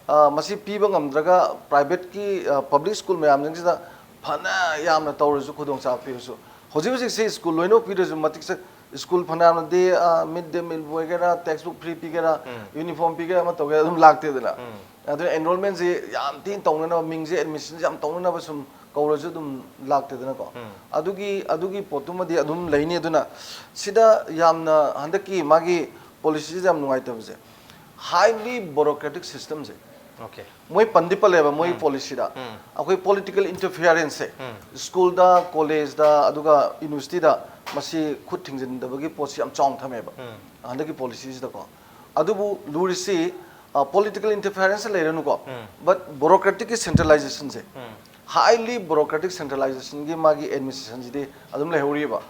ꯑ, ꯃꯁꯤ ꯄꯤꯕ ꯉꯝꯗ꯭ꯔꯒ ꯄ꯭ꯔꯥꯏꯚꯦꯠꯀꯤ, ꯑ, ꯄꯕ꯭ꯂꯤꯛ ꯁ꯭ꯀꯨꯜ ꯃꯌꯥꯝꯁꯤꯡꯁꯤꯗ ꯐꯅ ꯌꯥꯝꯅ ꯇꯧꯔꯁꯨ, ꯈꯨꯗꯣꯡꯆꯥꯕ ꯄꯤꯔꯁꯨ, ꯍꯧꯖꯤꯛ ꯍꯧꯖꯤꯛꯁꯤ ꯁ꯭ꯀꯨꯜ ꯂꯣꯏꯅꯃꯛ ꯄꯤꯗ꯭ꯔꯁꯨ ꯃꯇꯤꯛ ꯆꯥ-, ꯁ꯭ꯀꯨꯜ ꯐꯅꯌꯥꯝꯅꯗꯤ, ꯑ, ꯃꯤꯗ ꯗꯦ ꯃꯤꯜꯕꯨ ꯑꯣꯏꯒꯦꯔꯥ, ꯇꯦꯛꯁ ꯕꯨꯛ ꯐ꯭ꯔꯤ ꯄꯤꯒꯦꯔꯥ, ꯎꯝ꯫ ꯌꯨꯅꯤꯐꯣꯔꯝ ꯄꯤꯒꯦꯔꯥ, ꯑꯃ ꯇꯧꯒꯦꯔꯥ ꯑꯗꯨꯝ ꯂꯥꯛꯇꯦꯗꯅ꯫ ꯎꯝ꯫ ꯑꯗꯨꯅ ꯑꯦꯟꯔꯣꯜꯃꯦꯟꯁꯤ ꯌꯥꯝ ꯊꯤꯅ ꯇꯧꯅꯅꯕ, ꯃꯤꯡꯁꯦ ꯑꯦꯗꯃꯤꯁꯟꯁꯦ ꯌꯥꯝ ꯇꯧꯅꯅꯕ ꯁꯨꯝ ꯀꯧꯔꯁꯨ ꯑꯗꯨꯝ ꯂꯥꯛꯇꯦꯗꯅꯀꯣ꯫ ꯎꯝ꯫ ꯑꯗꯨꯒꯤ, ꯑꯗꯨꯒꯤ ꯄꯣꯠꯇꯨꯃꯗꯤ ꯑꯗꯨꯝ ꯂꯩꯅꯤ꯫ ꯑꯗꯨꯅ ꯁꯤꯗ ꯌꯥꯝꯅ ꯍꯟꯗꯛꯀꯤ ꯃꯥꯒꯤ ꯄꯣꯂꯤꯁꯤꯁꯤꯗ ꯌꯥꯝ ꯅꯨꯡꯉꯥꯏꯇꯕꯁꯦ, ꯍꯥꯏꯂꯤ ꯕꯣꯔꯣꯀ꯭ꯔꯦꯇꯤꯛ ꯁꯤꯁꯇꯦꯝꯁꯦ꯫ ꯑꯣꯀꯦ꯫ ꯃꯣꯏ ꯄꯟꯗꯤ ꯄꯜꯂꯦꯕ ꯃꯣꯏꯒꯤ ꯎꯝ꯫ ꯄꯣꯂꯤꯁꯤꯗ꯫ ꯎꯝ꯫ ꯑꯩꯈꯣꯏ ꯄꯣꯂꯤꯇꯤꯀꯦꯜ ꯏꯟꯇꯔꯐꯤꯌꯔꯦꯟꯁꯁꯦ ꯎꯝ꯫ ꯁ꯭ꯀꯨꯜꯗ, ꯀꯣꯂꯦꯖꯇ, ꯑꯗꯨꯒ ꯌꯨꯅꯤꯚꯔꯁꯤꯇꯤꯗ ꯃꯁꯤ ꯈꯨꯠ ꯊꯤꯡꯖꯤꯟꯗꯕꯒꯤ ꯄꯣꯠꯁꯤ ꯌꯥꯝ ꯆꯥꯎꯅ ꯊꯝꯃꯦꯕ ꯎꯝ꯫ ꯍꯟꯗꯛꯀꯤ ꯄꯣꯂꯤꯁꯤꯁꯤꯗꯀꯣ꯫ ꯑꯗꯨꯕꯨ ꯂꯨꯔꯤꯁꯤ, ꯑ, ꯄꯣꯂꯤꯇꯤꯀꯦꯜ ꯏꯟꯇꯔꯐꯤꯌꯔꯦꯟꯁ ꯂꯩꯔꯅꯨꯀꯣ, ꯎꯝ꯫ ꯕꯠ ꯕꯣꯔꯣꯀ꯭ꯔꯦꯇꯤꯛꯀꯤ ꯁꯦꯟꯇ꯭ꯔꯦꯂꯥꯏꯖꯦꯁꯟꯁꯦ, ꯎꯝ꯫ ꯍꯥꯏꯂꯤ ꯕꯣꯔꯣꯀ꯭ꯔꯦꯇꯤꯛ ꯁꯦꯟꯇ꯭ꯔꯦꯂꯥꯏꯖꯦꯁꯟꯒꯤ ꯃꯥꯒꯤ ꯑꯦꯗꯃꯤꯅꯤꯁꯇ꯭ꯔꯦꯁꯟꯁꯤꯗꯤ ꯑꯗꯨꯝ ꯂꯩꯍꯧꯔꯤꯕ꯫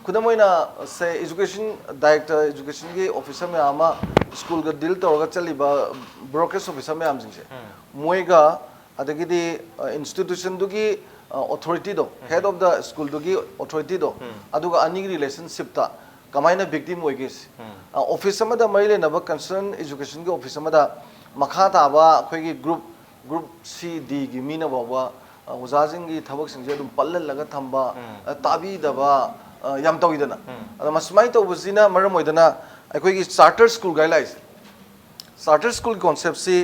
ꯈꯨꯗꯝ ꯑꯣꯏꯅ, ꯁꯦ, ꯏꯖꯨꯀꯦꯁꯟ ꯗꯥꯏꯔꯦꯛꯇꯔ, ꯏꯖꯨꯀꯦꯁꯟꯒꯤ ꯑꯣꯐꯤꯁꯔ ꯃꯌꯥꯝ ꯑꯃ ꯁ꯭ꯀꯨꯜꯒ ꯗꯤꯜ ꯇꯧꯔꯒ ꯆꯠꯂꯤꯕ ꯕ꯭ꯔꯣꯀꯔꯦꯖ ꯑꯣꯐꯤꯁꯔ ꯃꯌꯥꯝꯁꯤꯡꯁꯦ, ꯎꯝ꯫ ꯃꯣꯏꯒ ꯑꯗꯒꯤꯗꯤ, ꯑ, ꯏꯟꯁꯇꯤꯇ꯭ꯌꯨꯁꯟꯗꯨꯒꯤ, ꯑ, ꯑꯣꯊꯣꯔꯤꯇꯤꯗꯣ, ꯎꯝ꯫ ꯍꯦꯗ ꯑꯣꯐ ꯗ ꯁ꯭ꯀꯨꯜꯗꯨꯒꯤ ꯑꯣꯊꯣꯔꯤꯇꯤꯗꯣ, ꯎꯝ꯫ ꯑꯗꯨꯒ ꯑꯅꯤꯒꯤ ꯔꯤꯂꯦꯁꯟꯁꯤꯞꯇ ꯀꯃꯥꯏꯅ ꯚꯤꯛꯇꯤꯝ ꯑꯣꯏꯒꯦ ꯁꯤ꯫ ꯎꯝ꯫ ꯑ, ꯑꯣꯐꯤꯁ ꯑꯃꯗ ꯃꯔꯤ ꯂꯩꯅꯕ ꯀꯟꯁꯔꯟ ꯏꯖꯨꯀꯦꯁꯟꯒꯤ ꯑꯣꯐꯤꯁ ꯑꯃꯗ ꯃꯈꯥ ꯇꯥꯕ ꯑꯩꯈꯣꯏꯒꯤ ꯒ꯭ꯔꯨꯞ, ꯒ꯭ꯔꯨꯞ ꯁꯤ, ꯗꯤꯒꯤ ꯃꯤꯅ ꯐꯥꯎꯕ, ꯑ, ꯑꯣꯖꯥꯁꯤꯡꯒꯤ ꯊꯕꯛꯁꯤꯡꯁꯦ ꯑꯗꯨꯝ ꯄꯜꯍꯜꯂꯒ ꯊꯝꯕ, ꯎꯝ꯫ ꯑ, ꯇꯥꯕꯤꯗꯕ, ꯑ, ꯌꯥꯝ ꯇꯧꯋꯤꯗꯅ꯫ ꯎꯝ꯫ ꯑꯗꯣ ꯃꯁꯨꯃꯥꯏꯅ ꯇꯧꯕꯁꯤꯅ ꯃꯔꯝ ꯑꯣꯏꯗꯅ ꯑꯩꯈꯣꯏꯒꯤ ꯆꯥꯔꯇꯔ ꯁ꯭ꯀꯨꯜ ꯒꯥꯏꯗꯂꯥꯏꯟꯁ, ꯆꯥꯔꯇꯔ ꯁ꯭ꯀꯨꯜꯒꯤ ꯀꯣꯟꯁꯦꯞꯁꯤ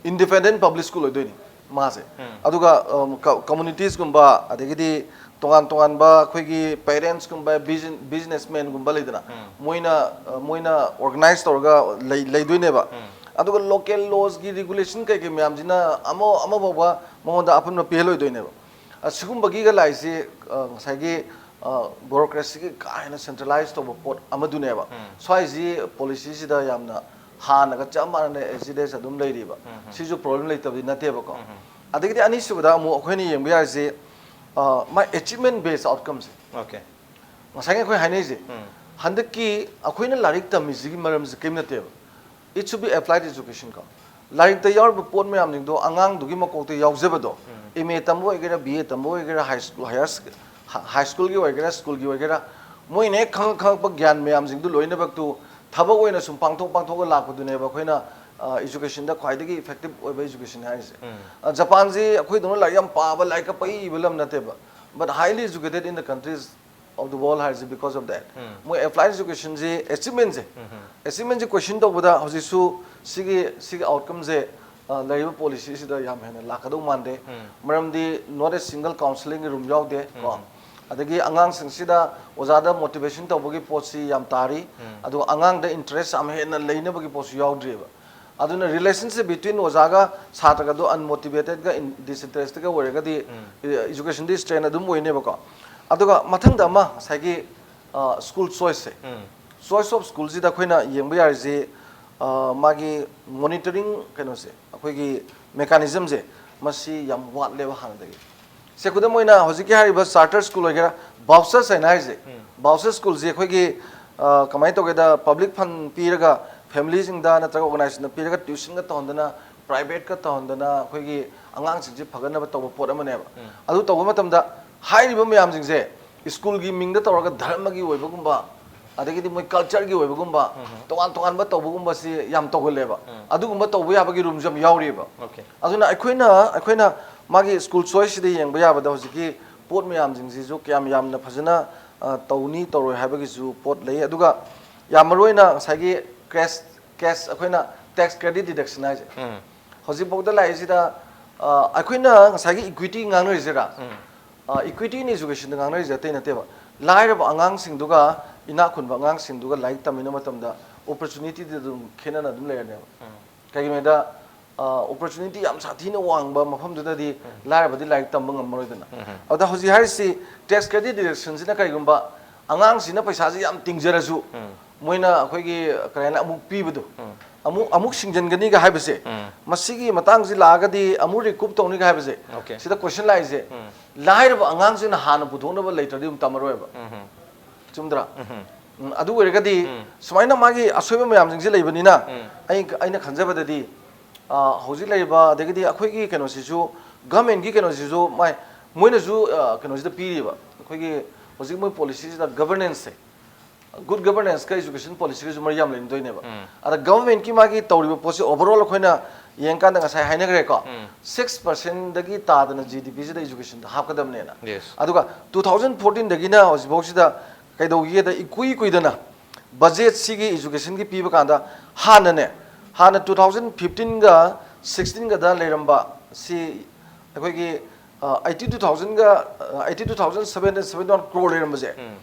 ꯏꯟꯗꯤꯄꯦꯟꯗꯦꯟ ꯄꯕ꯭ꯂꯤꯛ ꯁ꯭ꯀꯨꯜ ꯑꯣꯏꯗꯣꯏꯅꯤ ꯃꯥꯁꯦ꯫ ꯎꯝ꯫ ꯑꯗꯨꯒ, ꯑꯝ, ꯀ-, ꯀꯝꯃꯨꯅꯤꯇꯤꯁꯀꯨꯝꯕ, ꯑꯗꯒꯤꯗꯤ ꯇꯣꯉꯥꯟ ꯇꯣꯉꯥꯟꯕ ꯑꯩꯈꯣꯏꯒꯤ ꯄꯦꯔꯦꯟꯁꯀꯨꯝꯕ, ꯕꯤꯖꯤ-, ꯕꯤꯖꯤꯅꯦꯁꯃꯦꯟꯒꯨꯝꯕ ꯂꯩꯗꯅ, ꯎꯝ꯫ ꯃꯣꯏꯅ, ꯑ, ꯃꯣꯏꯅ ꯑꯣꯔꯒꯅꯥꯏꯖ ꯇꯧꯔꯒ ꯂꯩ-, ꯂꯩꯗꯣꯏꯅꯦꯕ꯫ ꯎꯝ꯫ ꯑꯗꯨꯒ ꯂꯣꯀꯦꯜ ꯂꯣꯁꯀꯤ ꯔꯤꯒꯨꯂꯦꯁꯟ ꯀꯩꯀꯩ ꯃꯌꯥꯝꯁꯤꯅ ꯑꯃ-, ꯑꯃ ꯐꯥꯎꯕ ꯃꯉꯣꯟꯗ ꯑꯄꯟꯕ ꯄꯤꯍꯜꯂꯣꯏꯗꯣꯏꯅꯦꯕ꯫ ꯑ, ꯁꯤꯒꯨꯝꯕꯒꯤꯒ ꯂꯥꯛꯏꯁꯤ, ꯑ, ꯉꯁꯥꯏꯒꯤ, ꯑ, ꯕ꯭ꯌꯨꯔꯣꯀ꯭ꯔꯦꯁꯤꯒꯤ ꯀꯥ ꯍꯦꯟꯅ ꯁꯦꯟꯇ꯭ꯔꯦꯂꯥꯏꯁ ꯇꯧꯕ ꯄꯣꯠ ꯑꯃꯗꯨꯅꯦꯕ꯫ ꯎꯝ꯫ ꯁ꯭ꯋꯥꯏꯁꯤ ꯄꯣꯂꯤꯁꯤꯁꯤꯗ ꯌꯥꯝꯅ ꯍꯥꯟꯅꯒ ꯆꯞ ꯃꯥꯟꯅꯅ ꯑꯦꯖꯤꯗꯦꯁ ꯑꯗꯨꯝ ꯂꯩꯔꯤꯕ꯫ ꯎꯝ, ꯎꯝ꯫ ꯁꯤꯁꯨ ꯄ꯭ꯔꯣꯕ꯭ꯂꯦꯝ ꯂꯩꯇꯕꯗꯤ ꯅꯠꯇꯦꯕꯀꯣ꯫ ꯎꯝ, ꯎꯝ꯫ ꯑꯗꯒꯤꯗꯤ ꯑꯅꯤꯁꯨꯕꯗ ꯑꯃꯨꯛ ꯑꯩꯈꯣꯏꯅ ꯌꯦꯡꯕ ꯌꯥꯔꯤꯁꯤ, ꯑ, ꯃꯥꯏ ꯑꯦꯆꯤꯞꯃꯦꯟ ꯕꯦꯁ ꯑꯥꯎꯠꯀꯝꯁꯦ꯫ ꯑꯣꯀꯦ꯫ ꯉꯁꯥꯏꯒꯤ ꯑꯩꯈꯣꯏ ꯍꯥꯏꯅꯔꯤꯁꯦ, ꯎꯝ꯫ ꯍꯟꯗꯛꯀꯤ ꯑꯩꯈꯣꯏꯅ ꯂꯥꯏꯔꯤꯛ ꯇꯝꯃꯤꯁꯤꯒꯤ ꯃꯔꯝꯁꯦ ꯀꯔꯤꯝ ꯅꯠꯇꯦꯕ꯫ It should be applied education ꯀꯣ꯫ ꯂꯥꯏꯔꯤꯛꯇ ꯌꯥꯎꯔꯤꯕ ꯄꯣꯠ ꯃꯌꯥꯝꯁꯤꯡꯗꯣ ꯑꯉꯥꯡꯗꯨꯒꯤ ꯃꯀꯣꯛꯇ ꯌꯥꯎꯖꯕꯗꯣ, ꯑꯦꯝ ꯑꯦ ꯇꯝꯕ ꯑꯣꯏꯒꯦꯔꯥ, ꯕꯤ ꯑꯦ ꯇꯝꯕ ꯑꯣꯏꯒꯦꯔꯥ, ꯍꯥꯏ ꯁ꯭ꯀꯨꯜ, ꯍꯥꯌꯔ ꯁ꯭ꯀꯨꯜꯒꯤ ꯑꯣꯏꯒꯦꯔꯥ, ꯁ꯭ꯀꯨꯜꯒꯤ ꯑꯣꯏꯒꯦꯔꯥ, ꯃꯣꯏꯅ ꯍꯦꯛ ꯈꯪꯉꯛ ꯈꯪꯉꯛꯄ ꯒ꯭ꯌꯥꯟ ꯃꯌꯥꯝꯁꯤꯡꯗꯨ ꯂꯣꯏꯅꯃꯛꯇꯨ ꯊꯕꯛ ꯑꯣꯏꯅ ꯁꯨꯝ ꯄꯥꯡꯊꯣꯛ ꯄꯥꯡꯊꯣꯛꯑ ꯂꯥꯛꯄꯗꯨꯅꯦꯕ ꯑꯩꯈꯣꯏꯅ ꯑꯦꯖꯨꯀꯦꯁꯟꯗ ꯈ꯭ꯋꯥꯏꯗꯒꯤ ꯏꯐꯦꯛꯇꯤꯞ ꯑꯣꯏꯕ ꯑꯦꯖꯨꯀꯦꯁꯟ ꯍꯥꯏꯔꯤꯁꯦ꯫ ꯑ, ꯖꯄꯥꯟꯁꯤ ꯑꯩꯈꯣꯏꯗꯧꯅ ꯂꯥꯏꯔꯤꯛ ꯌꯥꯝ ꯄꯥꯕ, ꯂꯥꯏꯔꯤꯛꯀ ꯄꯪꯏ ꯏꯕ ꯂꯝ ꯅꯠꯇꯦꯕ, but highly educated in the countries of the world ꯍꯥꯏꯔꯤꯁꯦ because of that꯫ ꯃꯣꯏ ꯑꯦꯄ꯭ꯂꯥꯏ ꯑꯦꯖꯨꯀꯦꯁꯟꯁꯤ, ꯑꯦꯆꯤꯞꯃꯦꯟꯁꯦ, ꯑꯦꯆꯤꯞꯃꯦꯟꯁꯦ ꯀꯣꯏꯁꯟ ꯇꯧꯕꯗ ꯍꯧꯖꯤꯛꯁꯨ ꯁꯤꯒꯤ ꯁꯤꯒꯤ ꯑꯥꯎꯠꯀꯝꯁꯦ, ꯑ, ꯂꯩꯔꯤꯕ ꯄꯣꯂꯤꯁꯤꯁꯤꯗ ꯌꯥꯝ ꯍꯦꯟꯅ ꯂꯥꯛꯀꯗꯧ ꯃꯥꯟꯗꯦ꯫ ꯃꯔꯝꯗꯤ not a single counselling room ꯌꯥꯎꯗꯦ ꯀꯣ꯫ ꯑꯗꯒꯤ ꯑꯉꯥꯡꯁꯤꯡꯁꯤꯗ ꯑꯣꯖꯥꯗ ꯃꯣꯇꯤꯚꯦꯁꯟ ꯇꯧꯕꯒꯤ ꯄꯣꯠꯁꯤ ꯌꯥꯝ ꯇꯥꯔꯤ꯫ ꯑꯗꯨꯒ ꯑꯉꯥꯡꯗ ꯏꯟꯇꯔꯦꯁ ꯌꯥꯝ ꯍꯦꯟꯅ ꯂꯩꯅꯕꯒꯤ ꯄꯣꯠꯁꯨ ꯌꯥꯎꯗ꯭ꯔꯤꯑꯕ꯫ ꯑꯗꯨꯅ relationship between ꯑꯣꯖꯥꯒ ꯁꯥꯇ꯭ꯔꯒꯗꯣ unmotivatedꯒ in- disinterestedꯒ ꯑꯣꯏꯔꯒꯗꯤ, ꯎꯝ, educationꯗꯤ strain ꯑꯗꯨꯝ ꯑꯣꯏꯅꯦꯕꯀꯣ꯫ ꯑꯗꯨꯒ ꯃꯊꯪꯗ ꯑꯃ ꯉꯁꯥꯏꯒꯤ, ꯑ, school choiceꯁꯦ, ꯎꯝ, choice of schoolꯁꯤꯗ ꯑꯩꯈꯣꯏꯅ ꯌꯦꯡꯕ ꯌꯥꯔꯤꯁꯤ, ꯑ, ꯃꯥꯒꯤ monitoring ꯀꯩꯅꯣꯁꯦ, ꯑꯩꯈꯣꯏꯒꯤ mechanismꯁꯦ, ꯃꯁꯤ ꯌꯥꯝ ꯋꯥꯠꯂꯦꯕ ꯍꯥꯟꯅꯗꯒꯤ꯫ ꯁꯦ, ꯈꯨꯗꯝ ꯑꯣꯏꯅ ꯍꯧꯖꯤꯛꯀꯤ ꯍꯥꯏꯔꯤꯕ charter school ꯑꯣꯏꯒꯦꯔꯥ, vouchers ꯍꯥꯏꯅ ꯍꯥꯏꯔꯤꯁꯦ, ꯎꯝ, voucher schoolꯁꯦ ꯑꯩꯈꯣꯏꯒꯤ, ꯑ, ꯀꯃꯥꯏꯅ ꯇꯧꯒꯦꯗ, public fund ꯄꯤꯔꯒ familyꯁꯤꯡꯗ ꯅꯠꯇ꯭ꯔꯒ organizationꯗ ꯄꯤꯔꯒ tuitionꯒ ꯇꯧꯍꯟꯗꯅ, privateꯀ ꯇꯧꯍꯟꯗꯅ ꯑꯩꯈꯣꯏꯒꯤ ꯑꯉꯥꯡꯁꯤꯡꯁꯦ ꯐꯒꯠꯅꯕ ꯇꯧꯕ ꯄꯣꯠ ꯑꯃꯅꯦꯕ꯫ ꯎꯝ꯫ ꯑꯗꯨ ꯇꯧꯕ ꯃꯇꯝꯗ ꯍꯥꯏꯔꯤꯕ ꯃꯌꯥꯝꯁꯤꯡꯁꯦ schoolꯒꯤ ꯃꯤꯡꯗ ꯇꯧꯔꯒ ꯙꯔꯃꯒꯤ ꯑꯣꯏꯕꯒꯨꯝꯕ, ꯑꯗꯒꯤꯗꯤ ꯃꯣꯏ cultureꯒꯤ ꯑꯣꯏꯕꯒꯨꯝꯕ, ꯎꯝ, ꯇꯣꯉꯥꯟ ꯇꯣꯉꯥꯟꯕ ꯇꯧꯕꯒꯨꯝꯕꯁꯤ ꯌꯥꯝ ꯇꯧꯒꯜꯂꯦꯕ꯫ ꯎꯝ꯫ ꯑꯗꯨꯒꯨꯝꯕ ꯇꯧꯕ ꯌꯥꯕꯒꯤ roomꯁꯨ ꯌꯥꯝ ꯌꯥꯎꯔꯤꯑꯕ꯫ Okay꯫ ꯑꯗꯨꯅ ꯑꯩꯈꯣꯏꯅ, ꯑꯩꯈꯣꯏꯅ ꯃꯥꯒꯤ school choiceꯁꯤꯗ ꯌꯦꯡꯕ ꯌꯥꯕꯗ ꯍꯧꯖꯤꯛꯀꯤ ꯄꯣꯠ ꯃꯌꯥꯝꯁꯤꯡꯁꯤꯁꯨ ꯀꯌꯥꯝ ꯌꯥꯝꯅ ꯐꯖꯅ, ꯑ, ꯇꯧꯅꯤ ꯇꯧꯔꯣꯏ ꯍꯥꯏꯕꯒꯤꯁꯨ ꯄꯣꯠ ꯂꯩ꯫ ꯑꯗꯨꯒ ꯌꯥꯝ ꯃꯔꯨ ꯑꯣꯏꯅ ꯉꯁꯥꯏꯒꯤ cash, cash ꯑꯩꯈꯣꯏꯅ tax credit deduction ꯍꯥꯏꯁꯦ꯫ ꯎꯝ꯫ ꯍꯧꯖꯤꯛꯐꯥꯎꯗ ꯂꯥꯛꯏꯁꯤꯗ, ꯑ, ꯑꯩꯈꯣꯏꯅ ꯉꯁꯥꯏꯒꯤ equity ꯉꯥꯡꯅꯔꯤꯁꯤꯔꯥ? ꯎꯝ꯫ ꯑ, equity in educationꯗ ꯉꯥꯡꯅꯔꯤꯁꯦ ꯑꯇꯩ ꯅꯠꯇꯦꯕ꯫ ꯂꯥꯏꯔꯕ ꯑꯉꯥꯡꯁꯤꯡꯗꯨꯒ ꯏꯅꯥꯛ ꯈꯨꯟꯕ ꯑꯉꯥꯡꯁꯤꯡꯗꯨꯒ ꯂꯥꯏꯔꯤꯛ ꯇꯝꯃꯤꯟꯅꯕ ꯃꯇꯝꯗ opportunityꯗꯤ ꯑꯗꯨꯝ ꯈꯦꯠꯅꯅ ꯑꯗꯨꯝ ꯂꯩꯔꯅꯦꯕ꯫ ꯎꯝ꯫ ꯀꯩꯒꯤꯅꯣꯗ, ꯑ, opportunity ꯌꯥꯝ ꯁꯥꯊꯤꯅ ꯋꯥꯡꯕ ꯃꯐꯝꯗꯨꯗꯗꯤ, ꯎꯝ, ꯂꯥꯏꯔꯕꯗꯤ ꯂꯥꯏꯔꯤꯛ ꯇꯝꯕ ꯉꯝꯃꯔꯣꯏꯗꯅ꯫ ꯎꯝ꯫ ꯑꯗ ꯍꯧꯖꯤꯛ ꯍꯥꯏꯔꯤꯁꯤ tax credit deductionꯁꯤꯅ ꯀꯩꯒꯨꯝꯕ ꯑꯉꯥꯡꯁꯤꯅ ꯄꯩꯁꯥꯁꯤ ꯌꯥꯝ ꯇꯤꯡꯖꯔꯁꯨ, ꯎꯝ, ꯃꯣꯏꯅ ꯑꯩꯈꯣꯏꯒꯤ ꯀꯔꯤ ꯍꯥꯏꯅ ꯑꯃꯨꯛ ꯄꯤꯕꯗꯣ, ꯎꯝ, ꯑꯃꯨꯛ, ꯑꯃꯨꯛ ꯁꯤꯡꯖꯟꯒꯅꯤꯒ ꯍꯥꯏꯕꯁꯦ, ꯎꯝ, ꯃꯁꯤꯒꯤ ꯃꯇꯥꯡꯁꯤ ꯂꯥꯛꯑꯒꯗꯤ ꯑꯃꯨꯛ recoup ꯇꯧꯅꯤꯒ ꯍꯥꯏꯕꯁꯦ, okay, ꯁꯤꯗ question ꯂꯥꯛꯏꯁꯦ, ꯎꯝ, ꯂꯥꯏꯔꯕ ꯑꯉꯥꯡꯁꯤꯅ ꯍꯥꯟꯅ ꯄꯨꯊꯣꯛꯅꯕ ꯂꯩꯇ꯭ꯔꯗꯤ ꯑꯗꯨꯝ ꯇꯝꯃꯔꯣꯏꯕ꯫ ꯎꯝ꯫ ꯆꯨꯝꯗ꯭ꯔꯥ? ꯎꯝ꯫ ꯎꯝ, ꯑꯗꯨ ꯑꯣꯏꯔꯒꯗꯤ ꯁꯨꯃꯥꯏꯅ ꯃꯥꯒꯤ ꯑꯁꯣꯏꯕ ꯃꯌꯥꯝꯁꯤꯡꯁꯦ ꯂꯩꯕꯅꯤꯅ ꯑꯩ, ꯑꯩꯅ ꯈꯟꯖꯕꯗꯗꯤ, ꯑ, ꯍꯧꯖꯤꯛ ꯂꯩꯔꯤꯕ, ꯑꯗꯒꯤꯗꯤ ꯑꯩꯈꯣꯏꯒꯤ ꯀꯩꯅꯣꯁꯤꯁꯨ, government ꯀꯤ ꯀꯩꯅꯣꯁꯤꯁꯨ ꯃꯥꯏ, ꯃꯣꯏꯅꯁꯨ, ꯑ, ꯀꯩꯅꯣꯁꯤꯗ ꯄꯤꯔꯤꯕ, ꯑꯩꯈꯣꯏꯒꯤ ꯍꯧꯖꯤꯛ ꯃꯣꯏ policy ꯁꯤꯗ governance ꯁꯦ, good governance ꯀ education policy ꯒꯁꯨ ꯃꯔꯤ ꯌꯥꯝ ꯂꯩꯅꯗꯣꯏꯅꯦꯕ꯫ ꯑꯗ government ꯀꯤ ꯃꯥꯒꯤ ꯇꯧꯔꯤꯕ ꯄꯣꯠꯁꯤ overall ꯑꯩꯈꯣꯏꯅ ꯌꯦꯡꯀꯥꯟꯗ ꯉꯁꯥꯏ ꯍꯥꯏꯅꯈ꯭ꯔꯦꯀꯣ, six percent ꯗꯒꯤ ꯇꯥꯗꯅ G D P ꯁꯤꯗ education ꯗ ꯍꯥꯞꯀꯗꯕꯅꯦꯅ꯫ Yes. ꯑꯗꯨꯒ two thousand fourteen ꯗꯒꯤꯅ ꯍꯧꯖꯤꯛꯐꯥꯎꯁꯤꯗ ꯀꯩꯗꯧꯈꯤꯒꯦꯗ, ꯏꯀꯨꯏ ꯀꯨꯏꯗꯅ budget ꯁꯤꯒꯤ education ꯒꯤ ꯄꯤꯕ ꯀꯥꯟꯗ ꯍꯥꯟꯅꯅꯦ, ꯍꯥꯟꯅ two thousand fifteen ꯒ sixteen ꯒꯗ ꯂꯩꯔꯝꯕ ꯁꯤ ꯑꯩꯈꯣꯏꯒꯤ, ꯑ, eighty two thousand ꯒ, ꯑ, eighty two thousand seven hundred seventy one crore ꯂꯩꯔꯝꯕꯁꯦ,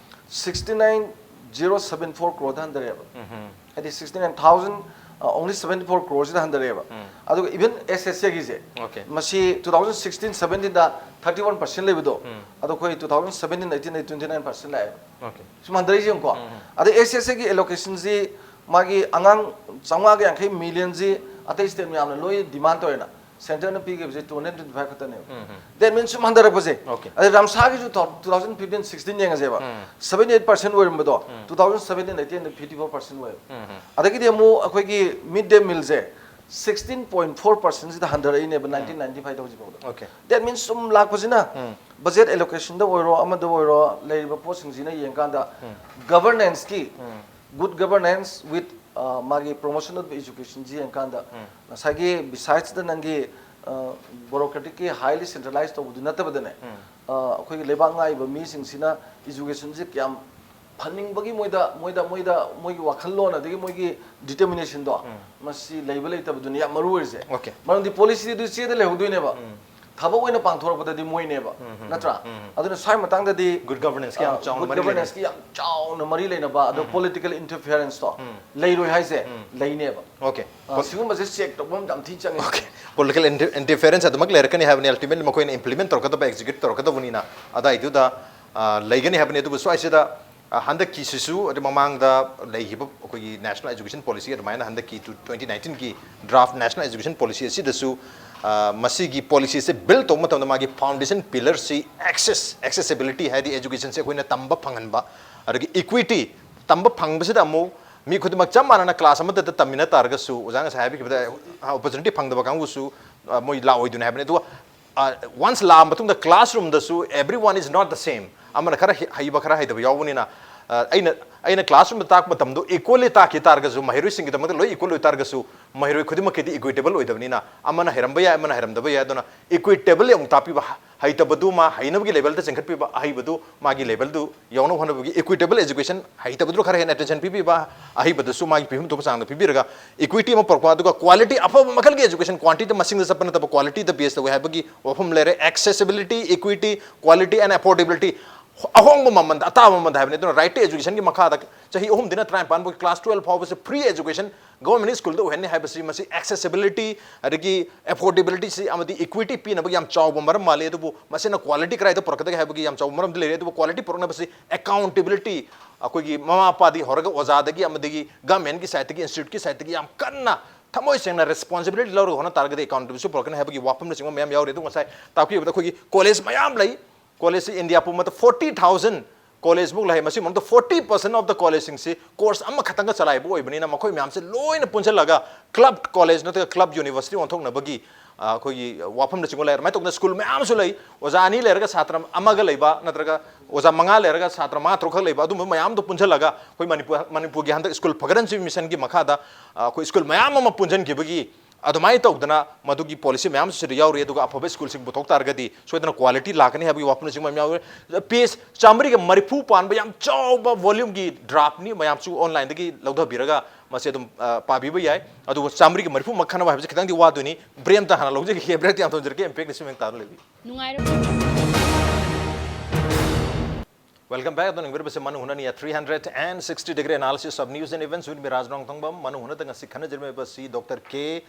sixty nine zero seven four crore ꯗ ꯍꯟꯊꯔꯛꯑꯦꯕ꯫ ꯍꯥꯏꯗꯤ sixty nine thousand, ꯑ, only seventy four crore ꯁꯤꯗ ꯍꯟꯊꯔꯛꯑꯦꯕ꯫ ꯑꯗꯨꯒ even S S A ꯒꯤꯁꯦ, Okay. ꯃꯁꯤ two thousand sixteen seventeen ꯗ thirty one percent ꯂꯩꯕꯗꯣ, ꯑꯗꯣ ꯑꯩꯈꯣꯏ two thousand seventeen eighteen ꯗ twenty nine percent ꯂꯥꯛꯑꯦꯕ꯫ Okay. ꯁꯨꯝ ꯍꯟꯊꯔꯛꯏꯁꯦ ꯌꯦꯡꯉꯨꯀꯣ꯫ ꯑꯗꯩ S S A ꯒꯤ allocation ꯁꯤ ꯃꯥꯒꯤ ꯑꯉꯥꯡ ꯆꯥꯝꯃꯉꯥꯒ ꯌꯥꯡꯈꯩ million ꯁꯤ ꯑꯇꯩ state ꯃꯌꯥꯝꯅ ꯂꯣꯏ demand ꯇꯧꯔꯦꯅ, centre ꯅ ꯄꯤꯈꯤꯕꯁꯦ two hundred twenty five ꯈꯛꯇꯅꯦꯕ꯫ That means ꯁꯨꯝ ꯍꯟꯊꯔꯛꯄꯁꯦ꯫ Okay. ꯑꯗꯩ ꯔꯝꯁꯥꯒꯤꯁꯨ two thousand fifteen sixteen ꯌꯦꯡꯉꯁꯦꯕ, seventy eight percent ꯑꯣꯏꯔꯝꯕꯗꯣ two thousand seventeen eighteen ꯗ fifty four percent ꯑꯣꯏꯌꯦꯕ꯫ ꯑꯗꯒꯤꯗꯤ ꯑꯃꯨꯛ ꯑꯩꯈꯣꯏꯒꯤ mid day meal ꯁꯦ sixteen point four percent ꯁꯤꯗ ꯍꯟꯊꯔꯛꯏꯅꯦꯕ nineteen ninety five ꯗ ꯍꯧꯖꯤꯛ ꯐꯥꯎꯗ꯫ Okay. That means ꯁꯨꯝ ꯂꯥꯛꯄꯁꯤꯅ budget allocation ꯗ ꯑꯣꯏꯔꯣ, ꯑꯃꯗ ꯑꯣꯏꯔꯣ, ꯂꯩꯔꯤꯕ ꯄꯣꯠꯁꯤꯡꯁꯤꯅ ꯌꯦꯡꯀꯥꯟꯗ governance ꯀꯤ, good governance with, ꯑ, ꯃꯥꯒꯤ promotion of education ꯁꯤ ꯌꯦꯡꯀꯥꯟꯗ ꯉꯁꯥꯏꯒꯤ besides ꯗ ꯅꯪꯒꯤ, ꯑ, bureaucratic ꯀꯤ highly centralized ꯇꯧꯕꯗꯨ ꯅꯠꯇꯕꯗꯅꯦ, ꯑ, ꯑꯩꯈꯣꯏꯒꯤ ꯂꯩꯕꯥꯛ ꯉꯥꯛꯏꯕ ꯃꯤꯁꯤꯡꯁꯤꯅ education ꯁꯤ ꯀꯌꯥꯝ ꯐꯪꯅꯤꯡꯕꯒꯤ ꯃꯣꯏꯗ, ꯃꯣꯏꯗ, ꯃꯣꯏꯒꯤ ꯋꯥꯈꯜꯂꯣꯟ ꯑꯗꯒꯤ ꯃꯣꯏꯒꯤ determination ꯗꯣ, ꯃꯁꯤ ꯂꯩꯕ ꯂꯩꯇꯕꯗꯨꯅꯤ ꯌꯥꯝ ꯃꯔꯨ ꯑꯣꯏꯔꯤꯁꯦ꯫ Okay. ꯃꯔꯝꯗꯤ policy ꯗꯨ ꯆꯦꯗ ꯂꯩꯍꯧꯗꯣꯏꯅꯦꯕ, ꯊꯕꯛ ꯑꯣꯏꯅ ꯄꯥꯡꯊꯣꯔꯛꯄꯗꯗꯤ ꯃꯣꯏꯅꯦꯕ, ꯅꯠꯇ꯭ꯔꯥ? ꯑꯗꯨꯅ ꯁ꯭ꯋꯥꯏ ꯃꯇꯥꯡꯗꯗꯤ, Good governance ꯀꯤ ꯌꯥꯝ ꯑ, ꯆꯥꯎꯅ good ꯃꯔꯤ ꯂꯩꯅꯩ꯫ governance ꯀꯤ ꯌꯥꯝ ꯆꯥꯎꯅ ꯃꯔꯤ ꯂꯩꯅꯕ, ꯑꯗꯣ political interference ꯇꯣ ꯂꯩꯔꯣꯏ ꯍꯥꯏꯁꯦ ꯂꯩꯅꯦꯕ꯫ Okay. ꯑ, ꯁꯤꯒꯨꯝꯕꯁꯦ check ꯇꯧꯕ ꯑꯃ ꯌꯥꯝ ꯊꯤ ꯆꯪꯉꯦ꯫ Okay. Political inter- interference ꯑꯗꯨꯃꯛ ꯂꯩꯔꯛꯀꯅꯤ ꯍꯥꯏꯕꯅꯤ, ultimately ꯃꯈꯣꯏꯅ implement ꯇꯧꯔꯛꯀꯗꯕ, execute ꯇꯧꯔꯛꯀꯗꯕꯅꯤꯅ ꯑꯗꯥꯏꯗꯨꯗ, ꯑ, ꯂꯩꯒꯅꯤ ꯍꯥꯏꯕꯅꯤ꯫ ꯑꯗꯨꯕꯨ ꯁ꯭ꯋꯥꯏꯁꯤꯗ, ꯑ, ꯍꯟꯗꯛꯀꯤꯁꯤꯁꯨ ꯑꯗꯨ ꯃꯃꯥꯡꯗ ꯂꯩꯈꯤꯕ ꯑꯩꯈꯣꯏꯒꯤ national education policy ꯑꯗꯨꯃꯥꯏꯅ ꯍꯟꯗꯛꯀꯤ two- twenty nineteen ꯒꯤ draft national education policy ꯑꯁꯤꯗꯁꯨ, ꯑ, ꯃꯁꯤꯒꯤ policy ꯁꯦ build ꯇꯧꯕ ꯃꯇꯝꯗ ꯃꯥꯒꯤ foundation pillar ꯁꯤ access, accessibility ꯍꯥꯏꯗꯤ education ꯁꯦ ꯑꯩꯈꯣꯏꯅ ꯇꯝꯕ ꯐꯪꯍꯟꯕ, ꯑꯗꯒꯤ equity, ꯇꯝꯕ ꯐꯪꯕꯁꯤꯗ ꯑꯃꯨꯛ ꯃꯤ ꯈꯨꯗꯤꯡꯃꯛ ꯆꯞ ꯃꯥꯟꯅꯅ ꯀ꯭ꯂꯥꯁ ꯑꯃꯗ ꯇꯝꯃꯤꯟꯅ ꯇꯥꯔꯒꯁꯨ, ꯑꯣꯖꯥ ꯉꯁꯥꯏ ꯍꯥꯏꯕꯤꯈꯤꯕꯗ, opportunity ꯐꯪꯗꯕ ꯀꯥꯡꯕꯨꯁꯨ, ꯑ, ꯃꯣꯏ ꯂꯥꯛꯑꯣꯏꯗꯣꯏꯅꯤ ꯍꯥꯏꯕꯅꯤ꯫ ꯑꯗꯨꯒ, ꯑ, once ꯂꯥꯛꯑ ꯃꯇꯨꯡꯗ classroomꯗꯁꯨ everyone is not the same꯫ ꯑꯃꯅ ꯈꯔ ꯍꯩ-, ꯍꯩꯕ, ꯈꯔ ꯍꯩꯇꯕ ꯌꯥꯎꯕꯅꯤꯅ, ꯑ, ꯑꯩꯅ, ꯑꯩꯅ classroomꯗ ꯇꯥꯛꯄ ꯃꯇꯝꯗꯣ equally ꯇꯥꯛꯈꯤ ꯇꯥꯔꯒꯁꯨ, ꯃꯍꯩꯔꯣꯏꯁꯤꯡꯒꯤꯗꯃꯛꯇ ꯂꯣꯏ equal ꯑꯣꯏ ꯇꯥꯔꯒꯁꯨ, ꯃꯍꯩꯔꯣꯏ ꯈꯨꯗꯤꯡꯃꯛꯀꯤꯗꯤ equitable ꯑꯣꯏꯗꯕꯅꯤꯅ, ꯑꯃꯅ ꯍꯩꯔꯝꯕ ꯌꯥꯏ, ꯑꯃꯅ ꯍꯩꯔꯝꯗꯕ ꯌꯥꯏ꯫ ꯑꯗꯨꯅ equitably ꯑꯃꯨꯛ ꯇꯥꯛꯄꯤꯕ, ꯍ-, ꯍꯩꯇꯕꯗꯨ ꯃꯥ ꯍꯩꯅꯕꯒꯤ levelꯗ ꯆꯤꯡꯈꯠꯄꯤꯕ, ꯑꯍꯩꯕꯗꯨ ꯃꯥꯒꯤ levelꯗꯨ ꯌꯧꯅꯕ ꯍꯣꯠꯅꯕꯒꯤ equitable education, ꯍꯩꯇꯕꯗꯨ ꯈꯔ ꯍꯦꯟꯅ attention ꯄꯤꯕꯤꯕ, ꯑꯍꯩꯕꯗꯨꯁꯨ ꯃꯥꯒꯤ ꯄꯤꯐꯝ ꯊꯣꯛꯄ ꯆꯥꯡꯗ ꯄꯤꯕꯤꯔꯒ equity ꯑꯃ ꯄꯨꯔꯛꯄ, ꯑꯗꯨꯒ quality ꯑꯐꯕ ꯃꯈꯜꯒꯤ education, quantityꯗ, ꯃꯁꯤꯡꯗ ꯆꯠꯄ ꯅꯠꯇꯕ qualityꯗ base ꯇꯧꯋꯦ ꯍꯥꯏꯕꯒꯤ ꯋꯥꯐꯝ ꯂꯩꯔꯦ꯫ Accessibility, equity, quality and affordability, ꯑꯍꯣꯡꯕ ꯃꯃꯜꯗ, ꯑꯇꯥꯕ ꯃꯃꯜꯗ ꯍꯥꯏꯕꯅꯤ꯫ ꯑꯗꯨꯅ right to educationꯒꯤ ꯃꯈꯥꯗ ꯆꯍꯤ ꯑꯍꯨꯝꯗꯒꯤꯅ ꯇꯔꯥꯅꯤꯄꯥꯟ ꯐꯥꯎꯒꯤ class twelve ꯐꯥꯎꯕꯁꯤ free education government schoolꯗ ꯑꯣꯏꯍꯟꯅꯤ ꯍꯥꯏꯕꯁꯤ, ꯃꯁꯤ accessibility, ꯑꯗꯒꯤ affordabilityꯁꯤ ꯑꯃꯗꯤ equity ꯄꯤꯅꯕꯒꯤ ꯌꯥꯝ ꯆꯥꯎꯕ ꯃꯔꯝ ꯃꯥꯜꯂꯤ꯫ ꯑꯗꯨꯕꯨ ꯃꯁꯤꯅ quality ꯀꯗꯥꯏꯗ ꯄꯨꯔꯛꯀꯗꯒꯦ ꯍꯥꯏꯕꯒꯤ ꯌꯥꯝ ꯆꯥꯎꯕ ꯃꯔꯝꯗꯤ ꯂꯩꯔꯦ꯫ ꯑꯗꯨꯕꯨ quality ꯄꯨꯔꯛꯅꯕꯁꯤ accountability, ꯑꯩꯈꯣꯏꯒꯤ ꯃꯃꯥ ꯃꯄꯥꯗꯒꯤ ꯍꯧꯔꯒ ꯑꯣꯖꯥꯗꯒꯤ ꯑꯃꯗꯒꯤ governmentꯀꯤ sideꯇꯒꯤ, instituteꯀꯤ sideꯇꯒꯤ ꯌꯥꯝ ꯀꯟꯅ ꯊꯃꯣꯏ ꯁꯦꯡꯅ responsibility ꯂꯧꯔꯒ ꯍꯣꯠꯅ ꯇꯥꯔꯒꯗꯤ accountabilityꯁꯨ ꯄꯨꯔꯛꯀꯅꯤ ꯍꯥꯏꯕꯒꯤ ꯋꯥꯐꯝꯅꯆꯤꯡꯕ ꯃꯌꯥꯝ ꯌꯥꯎꯔꯤ꯫ ꯑꯗꯨ ꯉꯁꯥꯏ ꯇꯥꯛꯄꯤꯕꯗ ꯑꯩꯈꯣꯏꯒꯤ college ꯃꯌꯥꯝ ꯂꯩ꯫ Collegeꯁꯤ India ꯄꯨꯝꯕꯗ forty thousand collegeꯃꯨꯛ ꯂꯩ꯫ ꯃꯁꯤꯒꯤ ꯃꯅꯨꯡꯗ forty percent of the collegeꯁꯤꯡꯁꯤ course ꯑꯃꯈꯛꯇꯪꯒ ꯆꯂꯥꯏꯕ ꯑꯣꯏꯕꯅꯤꯅ, ꯃꯈꯣꯏ ꯃꯌꯥꯝꯁꯦ ꯂꯣꯏꯅ ꯄꯨꯟꯁꯤꯜꯂꯒ club college ꯅꯠꯇ꯭ꯔꯒ club university ꯑꯣꯟꯊꯣꯛꯅꯕꯒꯤ, ꯑ, ꯑꯩꯈꯣꯏꯒꯤ ꯋꯥꯐꯝꯅꯆꯤꯡꯕ ꯂꯩ꯫ ꯑꯗꯨꯃꯥꯏꯅ ꯇꯧꯗꯅ school ꯃꯌꯥꯝ ꯑꯃꯁꯨ ꯂꯩ꯫ ꯑꯣꯖꯥ ꯑꯅꯤ ꯂꯩꯔꯒ ꯁꯥꯇ꯭ꯔ ꯑꯃꯒ ꯂꯩꯕ, ꯅꯠꯇ꯭ꯔꯒ ꯑꯣꯖꯥ ꯃꯉꯥ ꯂꯩꯔꯒ ꯁꯥꯇ꯭ꯔ ꯃꯉꯥ ꯇꯔꯨꯛꯈꯛ ꯂꯩꯕ, ꯑꯗꯨꯝꯕ ꯃꯌꯥꯝꯗꯣ ꯄꯨꯟꯁꯤꯜꯂꯒ ꯑꯩꯈꯣꯏ ꯃꯅꯤꯄꯨꯔ, ꯃꯅꯤꯄꯨꯔꯒꯤ ꯍꯟꯗꯛ school ꯐꯒꯠꯍꯟꯁꯤ mission ꯒꯤ ꯃꯈꯥꯗ, ꯑ, ꯑꯩꯈꯣꯏ school ꯃꯌꯥꯝ ꯑꯃ ꯄꯨꯟꯁꯤꯟꯈꯤꯕꯒꯤ ꯑꯗꯨꯃꯥꯏꯅ ꯇꯧꯗꯅ ꯃꯗꯨꯒꯤ policy ꯃꯌꯥꯝꯁꯨ ꯁꯤꯗ ꯌꯥꯎꯔꯤ꯫ ꯑꯗꯨꯒ ꯑꯐꯕ school ꯁꯤꯡ ꯄꯨꯊꯣꯛ ꯇꯥꯔꯒꯗꯤ ꯁꯣꯏꯗꯅ quality ꯂꯥꯛꯀꯅꯤ ꯍꯥꯏꯕꯒꯤ ꯋꯥꯐꯝꯅꯆꯤꯡꯕ ꯃꯌꯥꯝ ꯌꯥꯎꯔꯤ꯫ Page ꯆꯥꯃꯔꯤꯒ ꯃꯔꯤꯐꯨ ꯄꯥꯟꯕ ꯌꯥꯝ ꯆꯥꯎꯕ volume ꯒꯤ draft ꯅꯤ, ꯃꯌꯥꯝꯁꯨ online ꯗꯒꯤ ꯂꯧꯊꯕꯤꯔꯒ ꯃꯁꯤ ꯑꯗꯨꯝ, ꯑ, ꯄꯥꯕꯤꯕ ꯌꯥꯏ꯫ ꯑꯗꯨꯕꯨ ꯆꯥꯃꯔꯤꯒ ꯃꯔꯤꯐꯨꯃꯛ ꯈꯟꯅꯕ ꯍꯥꯏꯕꯁꯤ ꯈꯤꯇꯪꯗꯤ ꯋꯥꯗꯣꯏꯅꯤ꯫ Break ꯑꯝꯇ ꯍꯥꯟꯅ ꯂꯧꯖꯈꯤꯒꯦ, break ꯇꯤ ꯁꯤ ꯃꯇꯨꯡꯗ ꯌꯥꯝ ꯇꯥꯅ ꯂꯩꯕꯤꯌꯨ꯫ ꯅꯨꯡꯉꯥꯏꯔꯕ? Welcome back. ꯑꯗꯣ ꯌꯦꯡꯕꯤꯔꯤꯕꯁꯤ ꯃꯅꯨꯡ ꯍꯨꯠꯅꯅꯤ at three hundred and sixty degree analysis of news and events with me, ꯔꯥꯖ ꯔꯣꯡꯊꯣꯡꯕꯝ꯫ ꯃꯅꯨꯡ ꯍꯨꯠꯅꯗ ꯉꯁꯤ ꯈꯟꯅꯖꯔꯝꯃꯤꯕꯁꯤ Doctor K,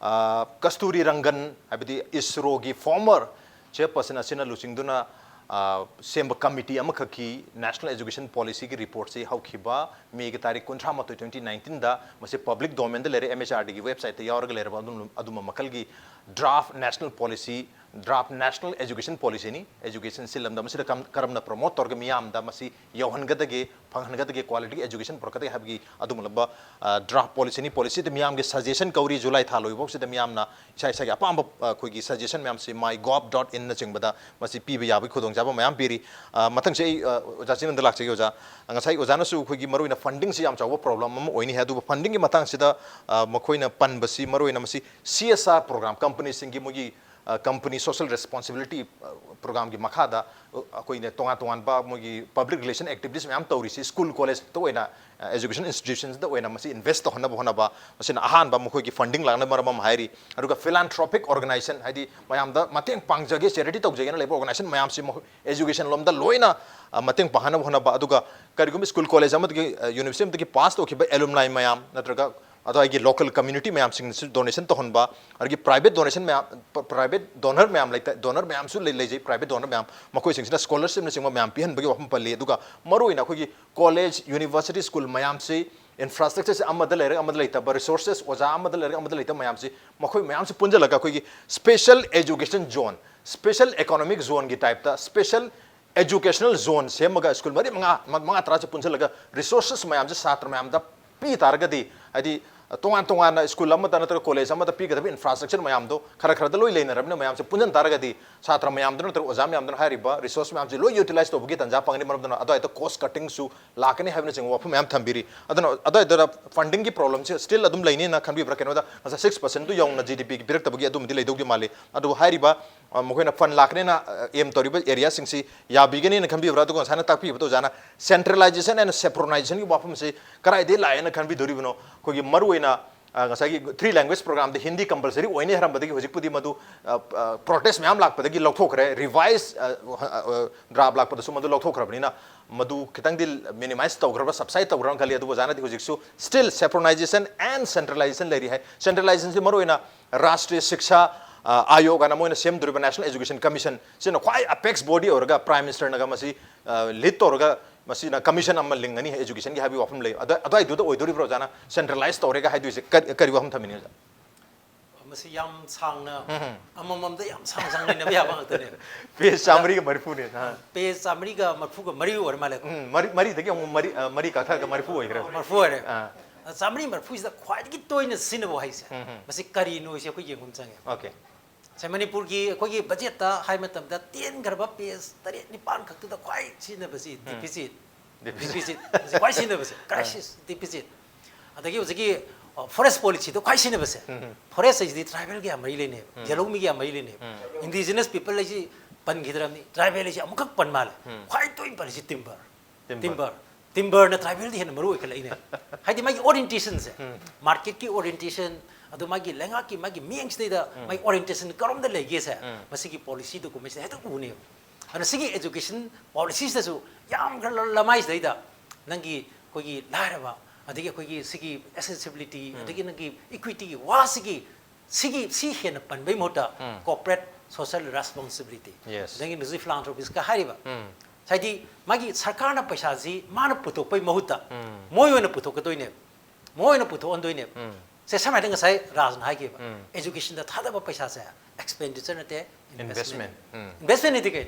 ꯑ, ꯀꯁꯇꯨꯔꯤ ꯔꯪꯒꯟ, ꯍꯥꯏꯕꯗꯤ ISRO ꯒꯤ former chairperson ꯑꯁꯤꯅ ꯂꯨꯆꯤꯡꯗꯨꯅ, ꯑ, ꯁꯦꯝꯕ committee ꯑꯃꯈꯛꯀꯤ National Education Policy ꯒꯤ report ꯁꯤ ꯍꯧꯈꯤꯕ May ꯒꯤ ꯇꯥꯔꯤꯛ ꯀꯨꯟꯊ꯭ꯔꯥ ꯃꯥꯊꯣꯏ, twenty nineteen ꯗ, ꯃꯁꯤ public domain ꯗ ꯂꯩꯔꯦ, MHRD ꯒꯤ website ꯇ ꯌꯥꯎꯔꯒ ꯂꯩꯔꯕ ꯑꯗꯨꯝ, ꯑꯗꯨꯝꯕ ꯃꯈꯜꯒꯤ draft national policy draft national education ꯄꯣꯂꯤꯁꯤꯅꯤ꯫ ꯑꯦꯖꯨꯀꯦꯁꯟ ꯁꯤ ꯂꯝꯗꯝ ꯑꯁꯤꯗ ꯀꯝ-, ꯀꯔꯝꯅ ꯄ꯭ꯔꯣꯃꯣꯠ ꯇꯧꯔꯒ ꯃꯤꯌꯥꯝꯗ ꯃꯁꯤ ꯌꯧꯍꯟꯒꯗꯒꯦ, ꯐꯪꯍꯟꯒꯗꯒꯦ, ꯀ꯭ꯋꯥꯂꯤꯇꯤ ꯑꯦꯖꯨꯀꯦꯁꯟ ꯄꯨꯔꯛꯀꯗꯒꯦ ꯍꯥꯏꯕꯒꯤ ꯑꯗꯨꯒꯨꯝꯂꯕ, ꯑ, ꯗ꯭ꯔꯥꯐ ꯄꯣꯂꯤꯁꯤꯅꯤ꯫ ꯄꯣꯂꯤꯁꯤꯗ ꯃꯤꯌꯥꯝꯒꯤ ꯁꯖꯦꯁꯟ ꯀꯧꯔꯤ꯫ ꯖꯨꯂꯥꯏ ꯊꯥ ꯂꯣꯏꯕ ꯐꯥꯎꯁꯤꯗ ꯃꯤꯌꯥꯝꯅ ꯏꯁꯥ ꯏꯁꯥꯒꯤ ꯑꯄꯥꯝꯕ, ꯑ, ꯑꯩꯈꯣꯏꯒꯤ ꯁꯖꯦꯁꯟ ꯃꯌꯥꯝꯁꯤ my gov dot in ꯅꯆꯤꯡꯕꯗ ꯃꯁꯤ ꯄꯤꯕ ꯌꯥꯕꯒꯤ ꯈꯨꯗꯣꯡꯆꯥꯕ ꯃꯌꯥꯝ ꯄꯤꯔꯤ꯫ ꯑ, ꯃꯊꯪꯁꯦ ꯑꯩ, ꯑ, ꯑꯣꯖꯥ ꯆꯤꯟꯃꯟꯗ ꯂꯥꯛꯆꯒꯦ, ꯑꯣꯖꯥ꯫ ꯉꯁꯥꯏ ꯑꯣꯖꯥꯅꯁꯨ ꯑꯩꯈꯣꯏꯒꯤ ꯃꯔꯨꯑꯣꯏꯅ ꯐꯟꯗꯤꯡꯁꯤ ꯌꯥꯝ ꯆꯥꯎꯕ ꯄ꯭ꯔꯣꯕ꯭ꯂꯦꯝ ꯑꯃ ꯑꯣꯏꯅꯤ ꯍꯥꯏ꯫ ꯑꯗꯨꯕꯨ ꯐꯟꯗꯤꯡꯒꯤ ꯃꯇꯥꯡꯁꯤꯗ, ꯑ, ꯃꯈꯣꯏꯅ ꯄꯟꯕꯁꯤ ꯃꯔꯨꯑꯣꯏꯅ ꯃꯁꯤ ꯁꯤ ꯑꯦꯁ ꯑꯥꯔ ꯄ꯭ꯔꯣꯒ꯭ꯔꯥꯝ, ꯀꯝꯄꯅꯤꯁꯤꯡꯒꯤ ꯃꯣꯏꯒꯤ, ꯑ, ꯀꯝꯄꯅꯤ ꯁꯣꯁꯤꯌꯦꯜ ꯔꯦꯁꯄꯣꯟꯁꯤꯕꯤꯂꯤꯇꯤ, ꯑ, ꯄ꯭ꯔꯣꯒ꯭ꯔꯥꯝꯒꯤ ꯃꯈꯥꯗ, ꯑ, ꯑꯩꯈꯣꯏꯅ ꯇꯣꯉꯥꯟ ꯇꯣꯉꯥꯟꯕ ꯃꯣꯏꯒꯤ ꯄꯕ꯭ꯂꯤꯛ ꯔꯤꯂꯦꯁꯟ ꯑꯦꯛꯇꯤꯚꯤꯇꯤꯁ ꯃꯌꯥꯝ ꯇꯧꯔꯤꯁꯤ, ꯁ꯭ꯀꯨꯜ ꯀꯣꯂꯦꯖꯇ ꯑꯣꯏꯅ, ꯑ, ꯑꯦꯖꯨꯀꯦꯁꯟ ꯏꯟꯁꯇꯤꯇ꯭ꯌꯨꯁꯟꯁꯇ ꯑꯣꯏꯅ ꯃꯁꯤ ꯏꯟꯚꯦꯁ ꯇꯧꯍꯟꯅꯕ ꯍꯣꯠꯅꯕ, ꯃꯁꯤꯅ ꯑꯍꯥꯟꯕ ꯃꯈꯣꯏꯒꯤ ꯐꯟꯗꯤꯡ ꯂꯥꯛꯅꯕ ꯃꯔꯝ ꯑꯃ ꯍꯥꯏꯔꯤ꯫ ꯑꯗꯨꯒ ꯐꯤꯂꯥꯟꯊ꯭ꯔꯣꯄꯤꯛ ꯑꯣꯔꯒꯅꯥꯏꯖꯦꯁꯟ, ꯍꯥꯏꯗꯤ ꯃꯌꯥꯝꯗ ꯃꯇꯦꯡ ꯄꯥꯡꯖꯒꯦ, ꯆꯦꯔꯤꯇꯤ ꯇꯧꯖꯒꯦꯅ ꯂꯩꯕ ꯑꯣꯔꯒꯅꯥꯏꯖꯦꯁꯟ ꯃꯌꯥꯝꯁꯤ ꯃꯈꯣꯏ ꯑꯦꯖꯨꯀꯦꯁꯟ ꯂꯣꯝꯗ ꯂꯣꯏꯅ, ꯑ, ꯃꯇꯦꯡ ꯄꯥꯡꯍꯟꯅꯕ ꯍꯣꯠꯅꯕ꯫ ꯑꯗꯨꯒ ꯀꯔꯤꯒꯨꯝꯕ ꯁ꯭ꯀꯨꯜ ꯀꯣꯂꯦꯖ ꯑꯃꯗꯒꯤ, ꯑ, ꯌꯨꯅꯤꯚꯔꯁꯤꯇꯤ ꯑꯃꯗꯒꯤ ꯄꯥꯁ ꯇꯧꯈꯤꯕ ꯑꯦꯂꯨꯝꯅꯥꯏ ꯃꯌꯥꯝ ꯅꯠꯇ꯭ꯔꯒ ꯑꯗꯨꯋꯥꯏꯒꯤ ꯂꯣꯀꯦꯜ ꯀꯝꯃ꯭ꯌꯨꯅꯤꯇꯤ ꯃꯌꯥꯝꯁꯤꯡꯅꯁꯨ ꯗꯣꯅꯦꯁꯟ ꯇꯧꯍꯟꯕ, ꯑꯗꯒꯤ ꯄ꯭ꯔꯥꯏꯚꯦꯠ ꯗꯣꯅꯦꯁꯟ ꯃꯌꯥꯝ, ꯄ-, ꯄ꯭ꯔꯥꯏꯚꯦꯠ ꯗꯣꯅꯔ ꯃꯌꯥꯝ ꯂꯩꯇ-, ꯗꯣꯅꯔ ꯃꯌꯥꯝꯁꯨ ꯂꯩ-, ꯂꯩꯖꯩ, ꯄ꯭ꯔꯥꯏꯚꯦꯠ ꯗꯣꯅꯔ ꯃꯌꯥꯝ, ꯃꯈꯣꯏꯁꯤꯡꯁꯤꯅ ꯁ꯭ꯀꯣꯂꯔꯁꯤꯞꯅꯆꯤꯡꯕ ꯃꯌꯥꯝ ꯄꯤꯍꯟꯕꯒꯤ ꯋꯥꯐꯝ ꯄꯜꯂꯤ꯫ ꯑꯗꯨꯒ ꯃꯔꯨꯑꯣꯏꯅ ꯑꯩꯈꯣꯏꯒꯤ ꯀꯣꯂꯦꯖ, ꯌꯨꯅꯤꯚꯔꯁꯤꯇꯤ, ꯁ꯭ꯀꯨꯜ ꯃꯌꯥꯝꯁꯤ ꯏꯟꯐ꯭ꯔꯥꯁ꯭ꯇ꯭ꯔꯛꯆꯔꯁꯦ ꯑꯃꯗ ꯂꯩꯔꯒ ꯑꯃꯗ ꯂꯩꯇꯕ, ꯔꯤꯁꯣꯔꯁꯦꯁ ꯑꯣꯖꯥ ꯑꯃꯗ ꯂꯩꯔꯒ ꯑꯃꯗ ꯂꯩꯇꯕ ꯃꯌꯥꯝꯁꯤ, ꯃꯈꯣꯏ ꯃꯌꯥꯝꯁꯤ ꯄꯨꯟꯁꯤꯜꯂꯒ ꯑꯩꯈꯣꯏꯒꯤ special education zone, special economic ꯖꯣꯟꯒꯤ ꯇꯥꯏꯞꯇ ꯁ꯭ꯄꯦꯁꯦꯜ ꯑꯦꯖꯨꯀꯦꯁꯅꯦꯜ ꯖꯣꯟ ꯁꯦꯝꯃꯒ ꯁ꯭ꯀꯨꯜ ꯃꯔꯤ ꯃꯉꯥ, ꯃ-, ꯃꯉꯥ ꯇꯔꯥꯁꯦ ꯄꯨꯟꯁꯤꯜꯂꯒ ꯔꯤꯁꯣꯔꯁꯦꯁ ꯃꯌꯥꯝꯁꯦ ꯁꯥꯇ꯭ꯔ ꯃꯌꯥꯝꯗ ꯄꯤ ꯇꯥꯔꯒꯗꯤ, ꯍꯥꯏꯗꯤ ꯇꯣꯉꯥꯟ ꯇꯣꯉꯥꯟꯅ ꯁ꯭ꯀꯨꯜ ꯑꯃꯗ ꯅꯠꯇ꯭ꯔꯒ ꯀꯣꯂꯦꯖ ꯑꯃꯗ ꯄꯤꯒꯗꯕ ꯏꯟꯐ꯭ꯔꯥꯁ꯭ꯇ꯭ꯔꯛꯆꯔ ꯃꯌꯥꯝꯗꯣ ꯈꯔ ꯈꯔꯗ ꯂꯣꯏ ꯂꯩꯅꯔꯕꯅꯤꯅ ꯃꯌꯥꯝꯁꯦ ꯄꯨꯟꯁꯤꯟ ꯇꯥꯔꯒꯗꯤ ꯁꯥꯇ꯭ꯔ ꯃꯌꯥꯝꯗꯨꯅ ꯅꯠꯇ꯭ꯔꯒ ꯑꯣꯖꯥ ꯃꯌꯥꯝꯗꯨꯅ ꯍꯥꯏꯔꯤꯕ ꯔꯤꯁꯣꯔꯁ ꯃꯌꯥꯝꯁꯦ ꯂꯣꯏ ꯌꯨꯇꯤꯂꯥꯏꯁ ꯇꯧꯕꯒꯤ ꯇꯥꯟꯖꯥ ꯐꯪꯒꯅꯤ꯫ ꯃꯔꯝ ꯑꯗꯨꯅ ꯑꯗꯨꯋꯥꯏꯗ ꯀꯣꯁ ꯀꯠꯇꯤꯡꯁꯨ ꯂꯥꯛꯀꯅꯤ ꯍꯥꯏꯕꯅꯆꯤꯡꯕ ꯋꯥꯐꯝ ꯃꯌꯥꯝ ꯊꯝꯕꯤꯔꯤ꯫ ꯑꯗꯨꯅ ꯑꯗꯨꯋꯥꯏꯗ ꯐꯟꯗꯤꯡꯒꯤ ꯄ꯭ꯔꯣꯕ꯭ꯂꯦꯝꯁꯦ ꯁ꯭ꯇꯤꯜ ꯑꯗꯨꯝ ꯂꯩꯅꯤꯅ ꯈꯟꯕꯤꯕ꯭ꯔꯥ? ꯀꯩꯅꯣꯗ ꯉꯁꯥꯏ ꯁꯤꯛꯁ ꯄꯥꯔꯁꯦꯟꯗꯨ ꯌꯧꯅ ꯖꯤ ꯗꯤ ꯄꯤꯒꯤ ꯄꯤꯔꯛꯇꯕꯒꯤ ꯑꯗꯨꯝꯗꯤ ꯂꯩꯗꯧꯗꯤ ꯃꯥꯜꯂꯤ꯫ ꯑꯗꯨꯕꯨ ꯍꯥꯏꯔꯤꯕ, ꯑ, ꯃꯈꯣꯏꯅ ꯐꯟ ꯂꯥꯛꯀꯅꯤꯅ, ꯑ, ꯑꯦꯝ ꯇꯧꯔꯤꯕ ꯑꯦꯔꯤꯌꯥꯁꯤꯡꯁꯤ ꯌꯥꯕꯤꯒꯅꯤꯅ ꯈꯟꯕꯤꯕ꯭ꯔꯥ? ꯑꯗꯨꯒ ꯉꯁꯥꯏꯅ ꯇꯥꯛꯄꯤꯕꯗꯣ ꯑꯣꯖꯥꯅ ꯁꯦꯟꯇ꯭ꯔꯦꯂꯥꯏꯖꯦꯁꯟ ꯑꯦꯟ ꯁꯦꯄ꯭ꯔꯣꯅꯥꯏꯖꯦꯁꯟꯒꯤ ꯋꯥꯐꯝꯁꯤ ꯀꯗꯥꯏꯗꯒꯤ ꯂꯥꯛꯑꯦꯅ ꯈꯟꯕꯤꯗꯣꯔꯤꯕꯅꯣ? ꯑꯩꯈꯣꯏꯒꯤ ꯃꯔꯨꯑꯣꯏꯅ, ꯑ, ꯉꯁꯥꯏꯒꯤ ꯊ꯭ꯔꯤ ꯂꯦꯡꯒ꯭ꯋꯦꯖ ꯄ꯭ꯔꯣꯒ꯭ꯔꯥꯝꯗ ꯍꯤꯟꯗꯤ ꯀꯝꯄꯜꯁꯔꯤ ꯑꯣꯏꯅꯤ ꯍꯥꯏꯔꯝꯕꯗꯒꯤ ꯍꯧꯖꯤꯛꯄꯨꯗꯤ ꯃꯗꯨ, ꯑ, ꯑ, ꯄ꯭ꯔꯣꯇꯦꯁ ꯃꯌꯥꯝ ꯂꯥꯛꯄꯗꯒꯤ ꯂꯧꯊꯣꯛꯈ꯭ꯔꯦ, ꯔꯤꯚꯥꯏꯁ, ꯑ, ꯑ, ꯑ, ꯗ꯭ꯔꯥꯐ ꯂꯥꯛꯄꯗꯁꯨ ꯃꯗꯨ ꯂꯧꯊꯣꯛꯈ꯭ꯔꯕꯅꯤꯅ ꯃꯗꯨ ꯈꯤꯇꯪꯗꯤ ꯃꯤꯅꯤꯃꯥꯏꯁ ꯇꯧꯈ꯭ꯔꯕ, ꯁꯕꯁꯥꯏꯠ ꯇꯧꯈ꯭ꯔꯕ ꯈꯜꯂꯤ꯫ ꯑꯗꯨꯕꯨ ꯑꯣꯖꯥꯅꯗꯤ ꯍꯧꯖꯤꯛꯁꯨ ꯁ꯭ꯇꯤꯜ ꯁꯦꯄ꯭ꯔꯣꯅꯥꯏꯖꯦꯁꯟ ꯑꯦꯟ ꯁꯦꯟꯇ꯭ꯔꯦꯂꯥꯏꯖꯦꯁꯟ ꯂꯩꯔꯤ ꯍꯥꯏ꯫ ꯁꯦꯟꯇ꯭ꯔꯦꯂꯥꯏꯖꯦꯁꯟꯁꯤ ꯃꯔꯨꯑꯣꯏꯅ ꯔꯥꯁꯇ꯭ꯔꯤꯌ ꯁꯤꯛꯁꯥ, ꯑ, ꯑꯥꯌꯣꯒ ꯍꯥꯏꯅ ꯃꯣꯏꯅ ꯁꯦꯝꯗꯣꯔꯤꯕ ꯅꯦꯁꯅꯦꯜ ꯑꯦꯖꯨꯀꯦꯁꯟ ꯀꯃꯤꯁꯟ ꯁꯤꯅ ꯈ꯭ꯋꯥꯏ ꯑꯄꯦꯛꯁ ꯕꯣꯗꯤ ꯑꯣꯏꯔꯒ ꯄ꯭ꯔꯥꯏꯝ ꯃꯤꯅꯤꯁꯇꯔꯅꯒ ꯃꯁꯤ, ꯑ, ꯂꯤꯗ ꯇꯧꯔꯒ ꯃꯁꯤꯅ ꯀꯃꯤꯁꯟ ꯑꯃ ꯂꯤꯡꯒꯅꯤ ꯑꯦꯖꯨꯀꯦꯁꯟꯒꯤ ꯍꯥꯏꯕꯒꯤ ꯋꯥꯐꯝ ꯂꯩ꯫ ꯑꯗ-, ꯑꯗꯨꯋꯥꯏꯗꯨꯗ ꯑꯣꯏꯗꯣꯔꯤꯕ꯭ꯔꯣ ꯑꯣꯖꯥꯅ ꯁꯦꯟꯇ꯭ꯔꯦꯂꯥꯏꯖ ꯇꯧꯔꯦꯒ ꯍꯥꯏꯗꯣꯏꯁꯦ? ꯀꯔꯤ, ꯀꯔꯤ ꯋꯥꯐꯝ ꯊꯝꯕꯤꯅꯤꯡꯉꯤ ꯑꯣꯖꯥ? ꯃꯁꯤ ꯌꯥꯝ ꯁꯥꯡꯅ ꯑꯃꯃꯝꯗ ꯌꯥꯝ ꯁꯥꯡ ꯁꯥꯡ ꯅꯩꯅꯕ ꯌꯥꯕ ꯉꯥꯛꯇꯅꯦ꯫ ꯄꯦꯖ ꯆꯥꯃꯔꯤꯒ ꯃꯔꯤꯐꯨꯅꯦ꯫ ꯑ, ꯄꯦꯖ ꯆꯥꯃꯔꯤꯒ ꯃꯔꯤꯐꯨꯒ ꯃꯔꯤ ꯑꯣꯏꯔ ꯃꯥꯜꯂꯦ꯫ ꯎꯝ, ꯃꯔꯤ, ꯃꯔꯤꯗꯒꯤ ꯑꯃꯨꯛ ꯃꯔꯤ, ꯑ, ꯃꯔꯤ ꯀꯛꯊꯔꯒ ꯃꯔꯤꯐꯨ ꯑꯣꯏꯈ꯭ꯔꯦ꯫ ꯃꯔꯤꯐꯨ ꯑꯣꯏꯔꯦ꯫ ꯑꯥ, ꯆꯥꯃꯔꯤ ꯃꯔꯤꯐꯨꯁꯤꯗ ꯈ꯭ꯋꯥꯏꯗꯒꯤ ꯇꯣꯏꯅ ꯁꯤꯖꯤꯟꯅꯕ ꯋꯥꯍꯩꯁꯦ ꯎꯝ, ꯎꯝ꯫ ꯃꯁꯤ ꯀꯔꯤꯅꯣ ꯁꯤ ꯑꯩꯈꯣꯏ ꯌꯦꯡꯕ ꯑꯃ ꯆꯪꯉꯦ꯫ ꯑꯣꯀꯦ꯫ ꯁꯦ, ꯃꯅꯤꯄꯨꯔꯒꯤ ꯑꯩꯈꯣꯏꯒꯤ ꯕꯖꯦꯠꯇ ꯍꯥꯏ ꯃꯇꯝꯗ ꯇꯦꯟꯈ꯭ꯔꯕ ꯄꯦꯖ ꯇꯔꯦꯠ ꯅꯤꯄꯥꯟ ꯈꯛꯇꯨꯗ ꯈ꯭ꯋꯥꯏ ꯁꯤꯖꯤꯟꯅꯕꯁꯤ ꯗꯤꯐꯤꯁꯤꯠ꯫ Deficit. ꯗꯤꯐꯤꯁꯤꯠ꯫ ꯃꯁꯤ ꯈ꯭ꯋꯥꯏ ꯁꯤꯖꯤꯟꯅꯕꯁꯦ꯫ Crisis, deficit. ꯑꯗꯒꯤ ꯍꯧꯖꯤꯛꯀꯤ ꯐꯣꯔꯦꯁ ꯄꯣꯂꯤꯁꯤꯗ ꯈ꯭ꯋꯥꯏ ꯁꯤꯖꯤꯟꯅꯕꯁꯦ꯫ ꯎꯝ꯫ ꯐꯣꯔꯦꯁ ꯍꯥꯏꯁꯤꯗꯤ ꯇ꯭ꯔꯥꯏꯕꯦꯜꯒꯤ ꯌꯥꯝ ꯃꯔꯤ ꯂꯩꯅꯩꯕ꯫ ꯌꯦꯂꯧꯃꯤꯒꯤ ꯌꯥꯝ ꯃꯔꯤ ꯂꯩꯅꯩꯕ꯫ ꯏꯟꯗꯤꯖꯤꯅꯁ ꯄꯤꯄꯜ ꯍꯥꯏꯁꯤ ꯄꯟꯈꯤꯗ꯭ꯔꯕꯅꯤ꯫ ꯇ꯭ꯔꯥꯏꯕꯦꯜ ꯍꯥꯏꯁꯤ ꯑꯃꯨꯛꯈꯛ ꯄꯟ ꯃꯥꯜꯂꯦ꯫ ꯎꯝ꯫ ꯈ꯭ꯋꯥꯏ ꯇꯣꯏꯅ ꯄꯜꯂꯤꯁꯤ ꯇꯤꯝꯕꯔ꯫ Timber. ꯇꯤꯝꯕꯔ꯫ ꯇꯤꯝꯕꯔꯅ ꯇ꯭ꯔꯥꯏꯕꯦꯜꯗ ꯍꯦꯟꯅ ꯃꯔꯨ ꯑꯣꯏꯈꯠꯂꯛꯏꯅꯦ꯫ ꯍꯥꯏꯗꯤ ꯃꯥꯒꯤ ꯑꯣꯔꯤꯌꯦꯟꯇꯦꯁꯟꯁꯦ, ꯃꯥꯔꯀꯦꯠꯀꯤ ꯑꯣꯔꯤꯌꯦꯟꯇꯦꯁꯟ, ꯑꯗꯨ ꯃꯥꯒꯤ ꯂꯩꯉꯥꯛꯀꯤ ꯃꯥꯒꯤ ꯃꯤꯠꯌꯦꯡꯁꯤꯗꯩꯗ ꯃꯥꯒꯤ ꯑꯣꯔꯤꯌꯦꯟꯇꯦꯁꯟ ꯀꯔꯣꯝꯗ ꯂꯩꯒꯦꯁꯦ, ꯃꯁꯤꯒꯤ ꯄꯣꯂꯤꯁꯤ ꯗꯣꯀꯨꯃꯦꯟꯁꯤꯗ ꯍꯦꯛꯇ ꯎꯅꯦꯕ꯫ ꯑꯗꯨꯅ ꯁꯤꯒꯤ ꯑꯦꯖꯨꯀꯦꯁꯟ ꯄꯣꯂꯤꯁꯤꯁꯤꯗꯁꯨ ꯌꯥꯝꯈ꯭ꯔ ꯂꯃꯥꯏꯁꯤꯗꯩꯗ ꯅꯪꯒꯤ ꯑꯩꯈꯣꯏꯒꯤ ꯂꯥꯏꯔꯕ, ꯑꯗꯒꯤ ꯑꯩꯈꯣꯏꯒꯤ ꯁꯤꯒꯤ ꯑꯦꯁꯦꯁꯤꯕꯤꯂꯤꯇꯤ, ꯑꯗꯒꯤ ꯅꯪꯒꯤ ꯏꯀ꯭ꯋꯤꯇꯤꯒꯤ ꯋꯥꯁꯤꯒꯤ ꯁꯤꯒꯤ, ꯁꯤ ꯍꯦꯟꯅ ꯄꯟꯕꯩ ꯃꯍꯨꯠꯇ ꯀꯣꯔꯄꯣꯔꯦꯠ ꯁꯣꯁꯤꯌꯦꯜ ꯔꯦꯁꯄꯣꯟꯁꯤꯕꯤꯂꯤꯇꯤ, Yes. ꯑꯗꯒꯤ ꯅꯨꯡꯁꯤ ꯐꯤꯂꯥꯟꯊ꯭ꯔꯣꯄꯤꯁꯀ ꯍꯥꯏꯔꯤꯕ, ꯎꯝ꯫ ꯍꯥꯏꯗꯤ ꯃꯥꯒꯤ ꯁꯔꯀꯥꯔꯅ ꯄꯩꯁꯥꯁꯤ ꯃꯥꯅ ꯄꯨꯊꯣꯛꯄꯩ ꯃꯍꯨꯠꯇ ꯎꯝ꯫ ꯃꯣꯏ ꯑꯣꯏꯅ ꯄꯨꯊꯣꯛꯀꯗꯣꯏꯅꯦꯕ, ꯃꯣꯏ ꯑꯣꯏꯅ ꯄꯨꯊꯣꯛꯍꯟꯗꯣꯏꯅꯦꯕ꯫ ꯎꯝ꯫ ꯁꯦ, ꯁꯝꯅ ꯍꯥꯏꯔꯕꯗ ꯉꯁꯥꯏ ꯔꯥꯖꯅ ꯍꯥꯏꯈꯤꯕ, ꯎꯝ꯫ ꯑꯦꯖꯨꯀꯦꯁꯟꯗ ꯊꯥꯗꯕ ꯄꯩꯁꯥꯁꯦ ꯑꯦꯛꯁꯄꯦꯟꯗꯤꯆꯔ ꯅꯠꯇꯦ, Investment. ꯏꯟꯚꯦꯁꯃꯦꯟ꯫ ꯎꯝ꯫ ꯏꯟꯚꯦꯁꯃꯦꯟ ꯍꯥꯏꯗꯤ ꯀꯩ?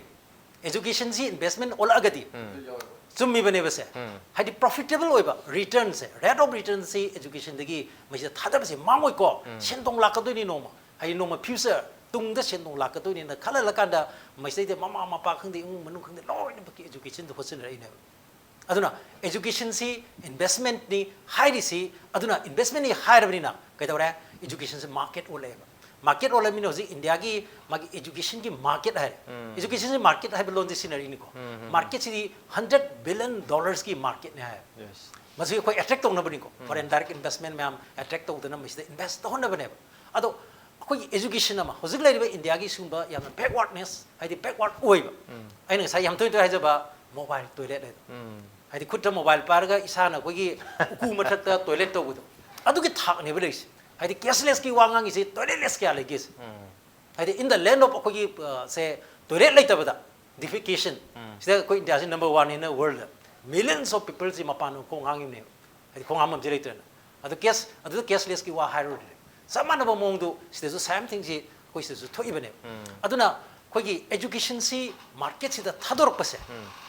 ꯑꯦꯖꯨꯀꯦꯁꯟꯁꯤ ꯏꯟꯚꯦꯁꯃꯦꯟ ꯑꯣꯜꯂꯛꯑꯒꯗꯤ, ꯆꯨꯝꯃꯤꯕꯅꯦꯕ ꯁꯦ꯫ ꯎꯝ꯫ ꯍꯥꯏꯗꯤ ꯄ꯭ꯔꯣꯐꯤꯇꯦꯕꯜ ꯑꯣꯏꯕ ꯔꯤꯇꯔꯟꯁꯦ, ꯔꯦꯠ ꯑꯣꯐ ꯔꯤꯇꯔꯟꯁꯤ ꯑꯦꯖꯨꯀꯦꯁꯟꯗꯒꯤ ꯃꯁꯤꯗ ꯊꯥꯗꯕꯁꯦ ꯃꯥꯡꯉꯣꯏꯀꯣ꯫ ꯁꯦꯟꯗꯣꯡ ꯂꯥꯛꯀꯗꯣꯏꯅꯤ ꯅꯣꯡꯃ, ꯍꯥꯏꯗꯤ ꯅꯣꯡꯃ ꯐ꯭ꯌꯨꯆꯔ ꯇꯨꯡꯗ ꯁꯦꯟꯗꯣꯡ ꯂꯥꯛꯀꯗꯣꯏꯅꯤꯅ ꯈꯜꯍꯜꯂꯀꯥꯟꯗ ꯃꯁꯤꯗꯩꯗ ꯃꯃꯥ ꯃꯄꯥ ꯈꯪꯗꯦ, ꯏꯃꯨꯡ ꯃꯅꯨꯡ ꯈꯪꯗꯦ, ꯂꯣꯏꯅꯃꯛꯀꯤ ꯑꯦꯖꯨꯀꯦꯁꯟꯗ ꯍꯣꯠꯆꯟꯅꯔꯛꯏꯅꯦꯕ꯫ ꯑꯗꯨꯅ ꯑꯦꯖꯨꯀꯦꯁꯟꯁꯤ ꯏꯟꯚꯦꯁꯃꯦꯟꯠꯅꯤ ꯍꯥꯏꯔꯤꯁꯤ꯫ ꯑꯗꯨꯅ ꯏꯟꯚꯦꯁꯃꯦꯟꯠꯅꯤ ꯍꯥꯏꯔꯕꯅꯤꯅ ꯀꯩꯗꯧꯔꯦ? ꯑꯦꯖꯨꯀꯦꯁꯟꯁꯤ ꯃꯥꯔꯀꯦꯠ ꯑꯣꯜꯂꯛꯑꯦꯕ꯫ ꯃꯥꯔꯀꯦꯠ ꯑꯣꯜꯂꯃꯤꯅ ꯍꯧꯖꯤꯛ ꯏꯟꯗꯤꯌꯥꯒꯤ ꯃꯥꯒꯤ ꯑꯦꯖꯨꯀꯦꯁꯟꯒꯤ ꯃꯥꯔꯀꯦꯠ ꯍꯥꯏꯔꯦ꯫ ꯑꯦꯖꯨꯀꯦꯁꯟꯁꯤ ꯃꯥꯔꯀꯦꯠ ꯍꯥꯏꯕ ꯂꯣꯟꯁꯤ ꯁꯤꯖꯤꯟꯅꯔꯛꯏꯅꯤꯀꯣ꯫ ꯃꯥꯔꯀꯦꯠꯁꯤꯗꯤ ꯍꯟꯗ꯭ꯔꯦꯠ ꯕꯤꯂꯤꯌꯟ ꯗꯣꯂꯔꯁꯀꯤ ꯃꯥꯔꯀꯦꯠꯅꯤ ꯍꯥꯏ꯫ Yes. ꯃꯁꯤ ꯑꯩꯈꯣꯏ ꯑꯦꯇ꯭ꯔꯦꯛ ꯇꯧꯅꯕꯅꯤꯀꯣ꯫ ꯐꯣꯔꯦꯟ ꯗꯥꯏꯔꯦꯛ ꯏꯟꯚꯦꯁꯃꯦꯟꯠ ꯃꯌꯥꯝ ꯑꯦꯇ꯭ꯔꯦꯛ ꯇꯧꯗꯅ ꯃꯁꯤꯗ ꯏꯟꯚꯦꯁꯠ ꯇꯧꯍꯟꯅꯕꯅꯦꯕ꯫ ꯑꯗꯣ ꯑꯩꯈꯣꯏꯒꯤ ꯑꯦꯖꯨꯀꯦꯁꯟ ꯑꯃ, ꯍꯧꯖꯤꯛ ꯂꯩꯔꯤꯕ ꯏꯟꯗꯤꯌꯥꯒꯤ ꯁꯤꯒꯨꯝꯕ ꯌꯥꯝꯅ ꯕꯦꯛꯋꯥꯔꯗꯅꯦꯁ, ꯍꯥꯏꯗꯤ ꯕꯦꯛꯋꯥꯔꯗ ꯑꯣꯏꯕ, ꯑꯩꯅ ꯉꯁꯥꯏ ꯌꯥꯝ ꯇꯣꯏꯅ ꯇꯣꯏꯅ ꯍꯥꯏꯖꯕ ꯃꯣꯕꯥꯏꯜ ꯇꯣꯏꯂꯦꯠ ꯍꯥꯏꯗꯣ꯫ ꯍꯥꯏꯗꯤ ꯈꯨꯠꯇ ꯃꯣꯕꯥꯏꯜ ꯄꯥꯏꯔꯒ ꯏꯁꯥꯅ ꯑꯩꯈꯣꯏꯒꯤ ꯎꯀꯨ ꯃꯊꯛꯇ ꯇꯣꯏꯂꯦꯠ ꯇꯧꯕꯗꯣ, ꯑꯗꯨꯒꯤ ꯊꯥꯛꯅꯦꯕ ꯂꯩꯔꯤꯁꯦ꯫ ꯍꯥꯏꯗꯤ ꯀꯦꯁꯂꯦꯁꯀꯤ ꯋꯥ ꯉꯥꯡꯉꯤꯁꯦ, ꯇꯣꯏꯂꯦꯠꯂꯦꯁ ꯀꯌꯥ ꯂꯩꯒꯦꯁꯦ? ꯍꯥꯏꯗꯤ in the land of ꯑꯩꯈꯣꯏꯒꯤ, ꯑ, ꯁꯦ, ꯇꯣꯏꯂꯦꯠ ꯂꯩꯇꯕꯗ, ꯗꯤꯐꯤꯀꯦꯁꯟ, ꯁꯤꯗ ꯑꯩꯈꯣꯏ ꯏꯟꯗꯤꯌꯥꯁꯤ ꯅꯝꯕꯔ ꯋꯥꯟꯅꯤꯅ ꯋꯥꯔꯜꯗ꯫ ꯃꯤꯂꯤꯌꯟꯁ ꯑꯣꯐ ꯄꯤꯄꯜꯁꯤ ꯃꯄꯥꯟ ꯈꯣꯡ ꯍꯥꯝꯃꯤꯕꯅꯦꯕ꯫ ꯍꯥꯏꯗꯤ ꯈꯣꯡ ꯍꯥꯝꯐꯝꯁꯤ ꯂꯩꯇ꯭ꯔꯦꯅ꯫ ꯑꯗꯨ ꯀꯦꯁ, ꯑꯗꯨꯗ ꯀꯦꯁꯂꯦꯁꯀꯤ ꯋꯥ ꯍꯥꯏꯔꯨꯔꯗꯤ, ꯆꯞ ꯃꯥꯟꯅꯕ ꯃꯑꯣꯡꯗꯨ ꯁꯤꯗꯁꯨ same thingꯁꯤ ꯑꯩꯈꯣꯏ ꯁꯤꯗꯁꯨ ꯊꯣꯛꯏꯕꯅꯦꯕ꯫ ꯑꯗꯨꯅ ꯑꯩꯈꯣꯏꯒꯤ educationꯁꯤ marketꯁꯤꯗ ꯊꯥꯗꯣꯔꯛꯄꯁꯦ,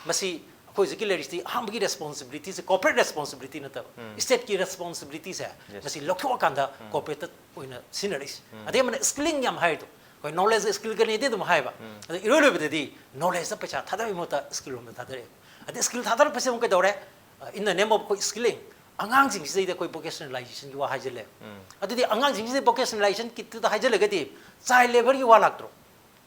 ꯃꯁꯤ ꯑꯩꯈꯣꯏ ꯍꯧꯖꯤꯛꯀꯤ ꯂꯩꯔꯤꯁꯤꯗꯤ ꯑꯍꯥꯟꯕꯒꯤ responsibilityꯁꯦ corporate responsibility ꯅꯠꯇꯕ, stateꯀꯤ responsibilityꯁꯦ ꯃꯁꯤ ꯂꯧꯊꯣꯛꯑꯀꯥꯟꯗ corporateꯇ ꯑꯣꯏꯅ ꯁꯤꯖꯤꯟꯅꯔꯛꯏꯁꯦ꯫ ꯑꯗꯩ ꯑꯃꯅ skilling ꯌꯥꯝ ꯍꯥꯏꯔꯤꯗꯣ, ꯑꯩꯈꯣꯏ knowledge skill ꯀꯅꯤꯗꯤ ꯑꯗꯨꯝ ꯍꯥꯏꯕ, ꯑꯗꯣ ꯏꯔꯣꯏ ꯂꯣꯏꯕꯗꯗꯤ knowledgeꯇ ꯄꯩꯁꯥ ꯊꯥꯗꯕꯒꯤ ꯃꯍꯨꯠꯇ skillꯔꯣꯝꯗ ꯊꯥꯗꯔꯛꯑꯦ꯫ ꯑꯗꯩ skill ꯊꯥꯗꯔꯛꯄꯁꯦ ꯑꯃꯨꯛ ꯀꯩꯗꯧꯔꯦ? In the name of ꯑꯩꯈꯣꯏ skilling, ꯑꯉꯥꯡꯁꯤꯡꯁꯤꯗꯩꯗ ꯑꯩꯈꯣꯏ vocationalizationꯒꯤ ꯋꯥ ꯍꯥꯏꯖꯜꯂꯦ꯫ ꯑꯗꯨꯗꯤ ꯑꯉꯥꯡꯁꯤꯡꯁꯤꯗ vocationalization kitꯇꯨꯗ ꯍꯥꯏꯖꯜꯂꯒꯗꯤ child labourꯒꯤ ꯋꯥ ꯂꯥꯛꯇ꯭ꯔꯣ?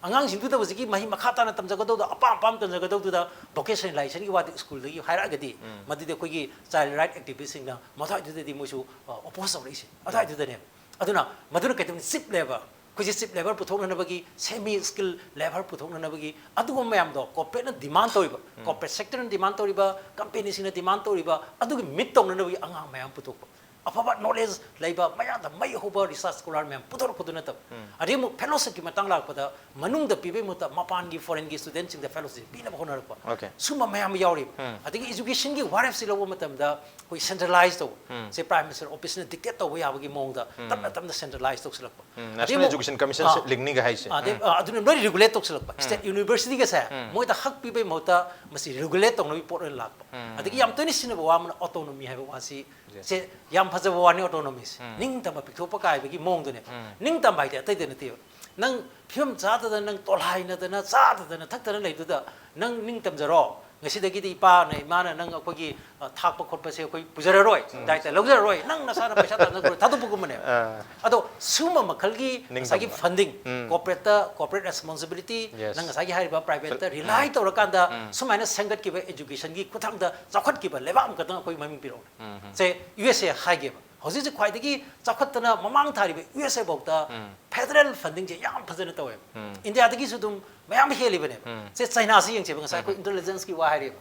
ꯑꯉꯥꯡꯁꯤꯡꯗꯨꯗ ꯍꯧꯖꯤꯛꯀꯤ ꯃꯍꯩ ꯃꯈꯥ ꯇꯥꯅ ꯇꯝꯖꯒꯗꯧꯗ, ꯑꯄꯥꯝ ꯑꯄꯥꯝ ꯇꯝꯖꯒꯗꯧꯗꯨꯗ vocationalizationꯒꯤ ꯋꯥꯗꯤ schoolꯗꯒꯤ ꯍꯥꯏꯔꯛꯑꯒꯗꯤ, ꯃꯗꯨꯗꯤ ꯑꯩꯈꯣꯏꯒꯤ child right activistꯁꯤꯡꯅ ꯃꯗꯨꯋꯥꯏꯗꯨꯗꯗꯤ ꯃꯣꯏꯁꯨ, ꯑ, oppose ꯇꯧꯔꯛꯏꯁꯦ꯫ ꯑꯗꯨꯋꯥꯏꯗꯨꯗꯅꯦ꯫ ꯑꯗꯨꯅ ꯃꯗꯨꯅ ꯀꯩꯗꯧꯅꯤ? Cheap labour, ꯑꯩꯈꯣꯏꯁꯦ cheap labour ꯄꯨꯊꯣꯛꯅꯅꯕꯒꯤ, semi skill labour ꯄꯨꯊꯣꯛꯅꯅꯕꯒꯤ ꯑꯗꯨꯒꯨꯝꯕ ꯃꯌꯥꯝꯗꯣ corporateꯅ demand ꯇꯧꯔꯤꯕ, corporate sectorꯅ demand ꯇꯧꯔꯤꯕ, companyꯁꯤꯡꯅ demand ꯇꯧꯔꯤꯕ, ꯑꯗꯨꯒꯤ meet ꯇꯧꯅꯅꯕꯒꯤ ꯑꯉꯥꯡ ꯃꯌꯥꯝ ꯄꯨꯊꯣꯛꯄ꯫ ꯑꯐꯕ knowledge ꯂꯩꯕ, ꯃꯌꯥꯗ ꯃꯩ ꯍꯧꯕ research scholar ꯃꯌꯥꯝ ꯄꯨꯊꯣꯔꯛꯄꯗꯨ ꯅꯠꯇꯕ꯫ ꯑꯗꯩ ꯑꯃꯨꯛ fellowshipꯀꯤ ꯃꯇꯥꯡ ꯂꯥꯛꯄꯗ, ꯃꯅꯨꯡꯗ ꯄꯤꯕꯩ ꯃꯍꯨꯠꯇ ꯃꯄꯥꯟꯒꯤ foreignꯒꯤ studentꯁꯤꯡꯗ fellowship ꯄꯤꯅꯕ ꯍꯣꯠꯅꯔꯛꯄ꯫ Okay. ꯁꯨꯝꯕ ꯃꯌꯥꯝ ꯌꯥꯎꯔꯤꯕ꯫ ꯑꯗꯒꯤ educationꯒꯤ ꯋꯥꯔꯦꯞꯁꯤ ꯂꯧꯕ ꯃꯇꯝꯗ ꯑꯩꯈꯣꯏ centralize ꯇꯧꯕ꯫ ꯁꯦ Prime Minister officeꯅ dictate ꯇꯧꯕ ꯌꯥꯕꯒꯤ ꯃꯑꯣꯡꯗ ꯇꯞꯅ ꯇꯞꯅ centralize ꯇꯧꯁꯤꯜꯂꯛꯄ꯫ ꯎꯝ, ꯑꯗꯩ National ꯑꯃꯨꯛ, Education Commission ꯑꯥ, ꯂꯤꯡꯅꯤꯒ ꯍꯥꯏꯁꯦ꯫ ꯑꯥ, ꯑꯗꯩ, ꯑꯥ, ꯑꯗꯨꯅ ꯂꯣꯏ regulate ꯇꯧꯁꯤꯜꯂꯛꯄ꯫ State universityꯒꯁꯦ ꯃꯣꯏꯗ ꯍꯛ ꯄꯤꯕꯩ ꯃꯍꯨꯠꯇ ꯃꯁꯤ regulate ꯇꯧꯅꯕꯒꯤ ꯄꯣꯠ ꯑꯣꯏꯅ ꯂꯥꯛꯄ꯫ ꯑꯗꯒꯤ ꯌꯥꯝ ꯇꯣꯏꯅ ꯁꯤꯖꯤꯟꯅꯕ ꯋꯥ ꯑꯃꯅ autonomy ꯍꯥꯏꯕ ꯋꯥꯁꯤ, ꯁꯦ ꯌꯥꯝ ꯐꯖꯕ ꯋꯥꯅꯤ autonomyꯁꯦ꯫ ꯅꯤꯡꯇꯝꯕ ꯄꯤꯊꯣꯛꯄ ꯀꯥꯏꯕꯒꯤ ꯃꯑꯣꯡꯗꯨꯅꯦ꯫ ꯅꯤꯡꯇꯝꯕ ꯍꯥꯏꯗꯤ ꯑꯇꯩꯗ ꯅꯠꯇꯦꯕ꯫ ꯅꯪ ꯐꯤꯕꯝ ꯆꯥꯗꯗꯅ, ꯅꯪ ꯇꯣꯜꯍꯥꯏꯅꯗꯅ, ꯆꯥꯗꯗꯅ ꯊꯛꯇꯅ ꯂꯩꯕꯗꯨꯗ ꯅꯪ ꯅꯤꯡꯇꯝꯖꯔꯣ꯫ ꯉꯁꯤꯗꯒꯤꯗꯤ ꯏꯄꯥꯅ, ꯏꯃꯥꯅ ꯅꯪ ꯑꯩꯈꯣꯏꯒꯤ, ꯑ, ꯊꯥꯛꯄ ꯈꯣꯠꯄꯁꯦ ꯑꯩꯈꯣꯏ ꯄꯨꯖꯔꯔꯣꯏ, dietꯇ ꯂꯧꯖꯔꯔꯣꯏ, ꯅꯪ ꯅꯁꯥꯅ ꯄꯩꯁꯥ ꯇꯥꯟꯖꯈ꯭ꯔꯣꯏ, ꯊꯥꯗꯣꯛꯄꯒꯨꯝꯕꯅꯦꯕ꯫ ꯑꯗꯣ ꯁꯤꯒꯨꯝꯕ ꯃꯈꯜꯒꯤ ꯉꯁꯥꯏꯒꯤ ꯅꯤꯡꯇꯝꯕ꯫ funding, corporateꯇ, corporate responsibility, Yes. ꯅꯪ ꯉꯁꯥꯏꯒꯤ ꯍꯥꯏꯔꯤꯕ privateꯇ rely ꯇꯧꯔꯀꯥꯟꯗ ꯁꯨꯃꯥꯏꯅ ꯁꯦꯝꯒꯠꯈꯤꯕ educationꯒꯤ ꯈꯨꯠꯊꯥꯡꯗ ꯆꯥꯎꯈꯠꯈꯤꯕ ꯂꯩꯕꯥꯛ ꯑꯃꯈꯛꯇꯪ ꯑꯩꯈꯣꯏ ꯃꯃꯤꯡ ꯄꯤꯔꯛꯎꯅꯦ꯫ ꯁꯦ USA ꯍꯥꯏꯒꯦꯕ꯫ ꯍꯧꯖꯤꯛ ꯍꯧꯖꯤꯛ ꯈ꯭ꯋꯥꯏꯗꯒꯤ ꯆꯥꯎꯈꯠꯇꯅ ꯃꯃꯥꯡ ꯊꯥꯔꯤꯕ USA ꯐꯥꯎꯗ federal fundingꯁꯦ ꯌꯥꯝ ꯐꯖꯅ ꯇꯧꯋꯦꯕ꯫ ꯏꯟꯗꯤꯌꯥꯗꯒꯤꯁꯨ ꯑꯗꯨꯝ ꯃꯌꯥꯝ ꯍꯦꯜꯂꯤꯕꯅꯦꯕ꯫ ꯁꯦ ꯆꯥꯏꯅꯥꯁꯤ ꯌꯦꯡꯁꯦꯕ, ꯉꯁꯥꯏ ꯑꯩꯈꯣꯏ intelligenceꯀꯤ ꯋꯥ ꯍꯥꯏꯔꯤꯕ꯫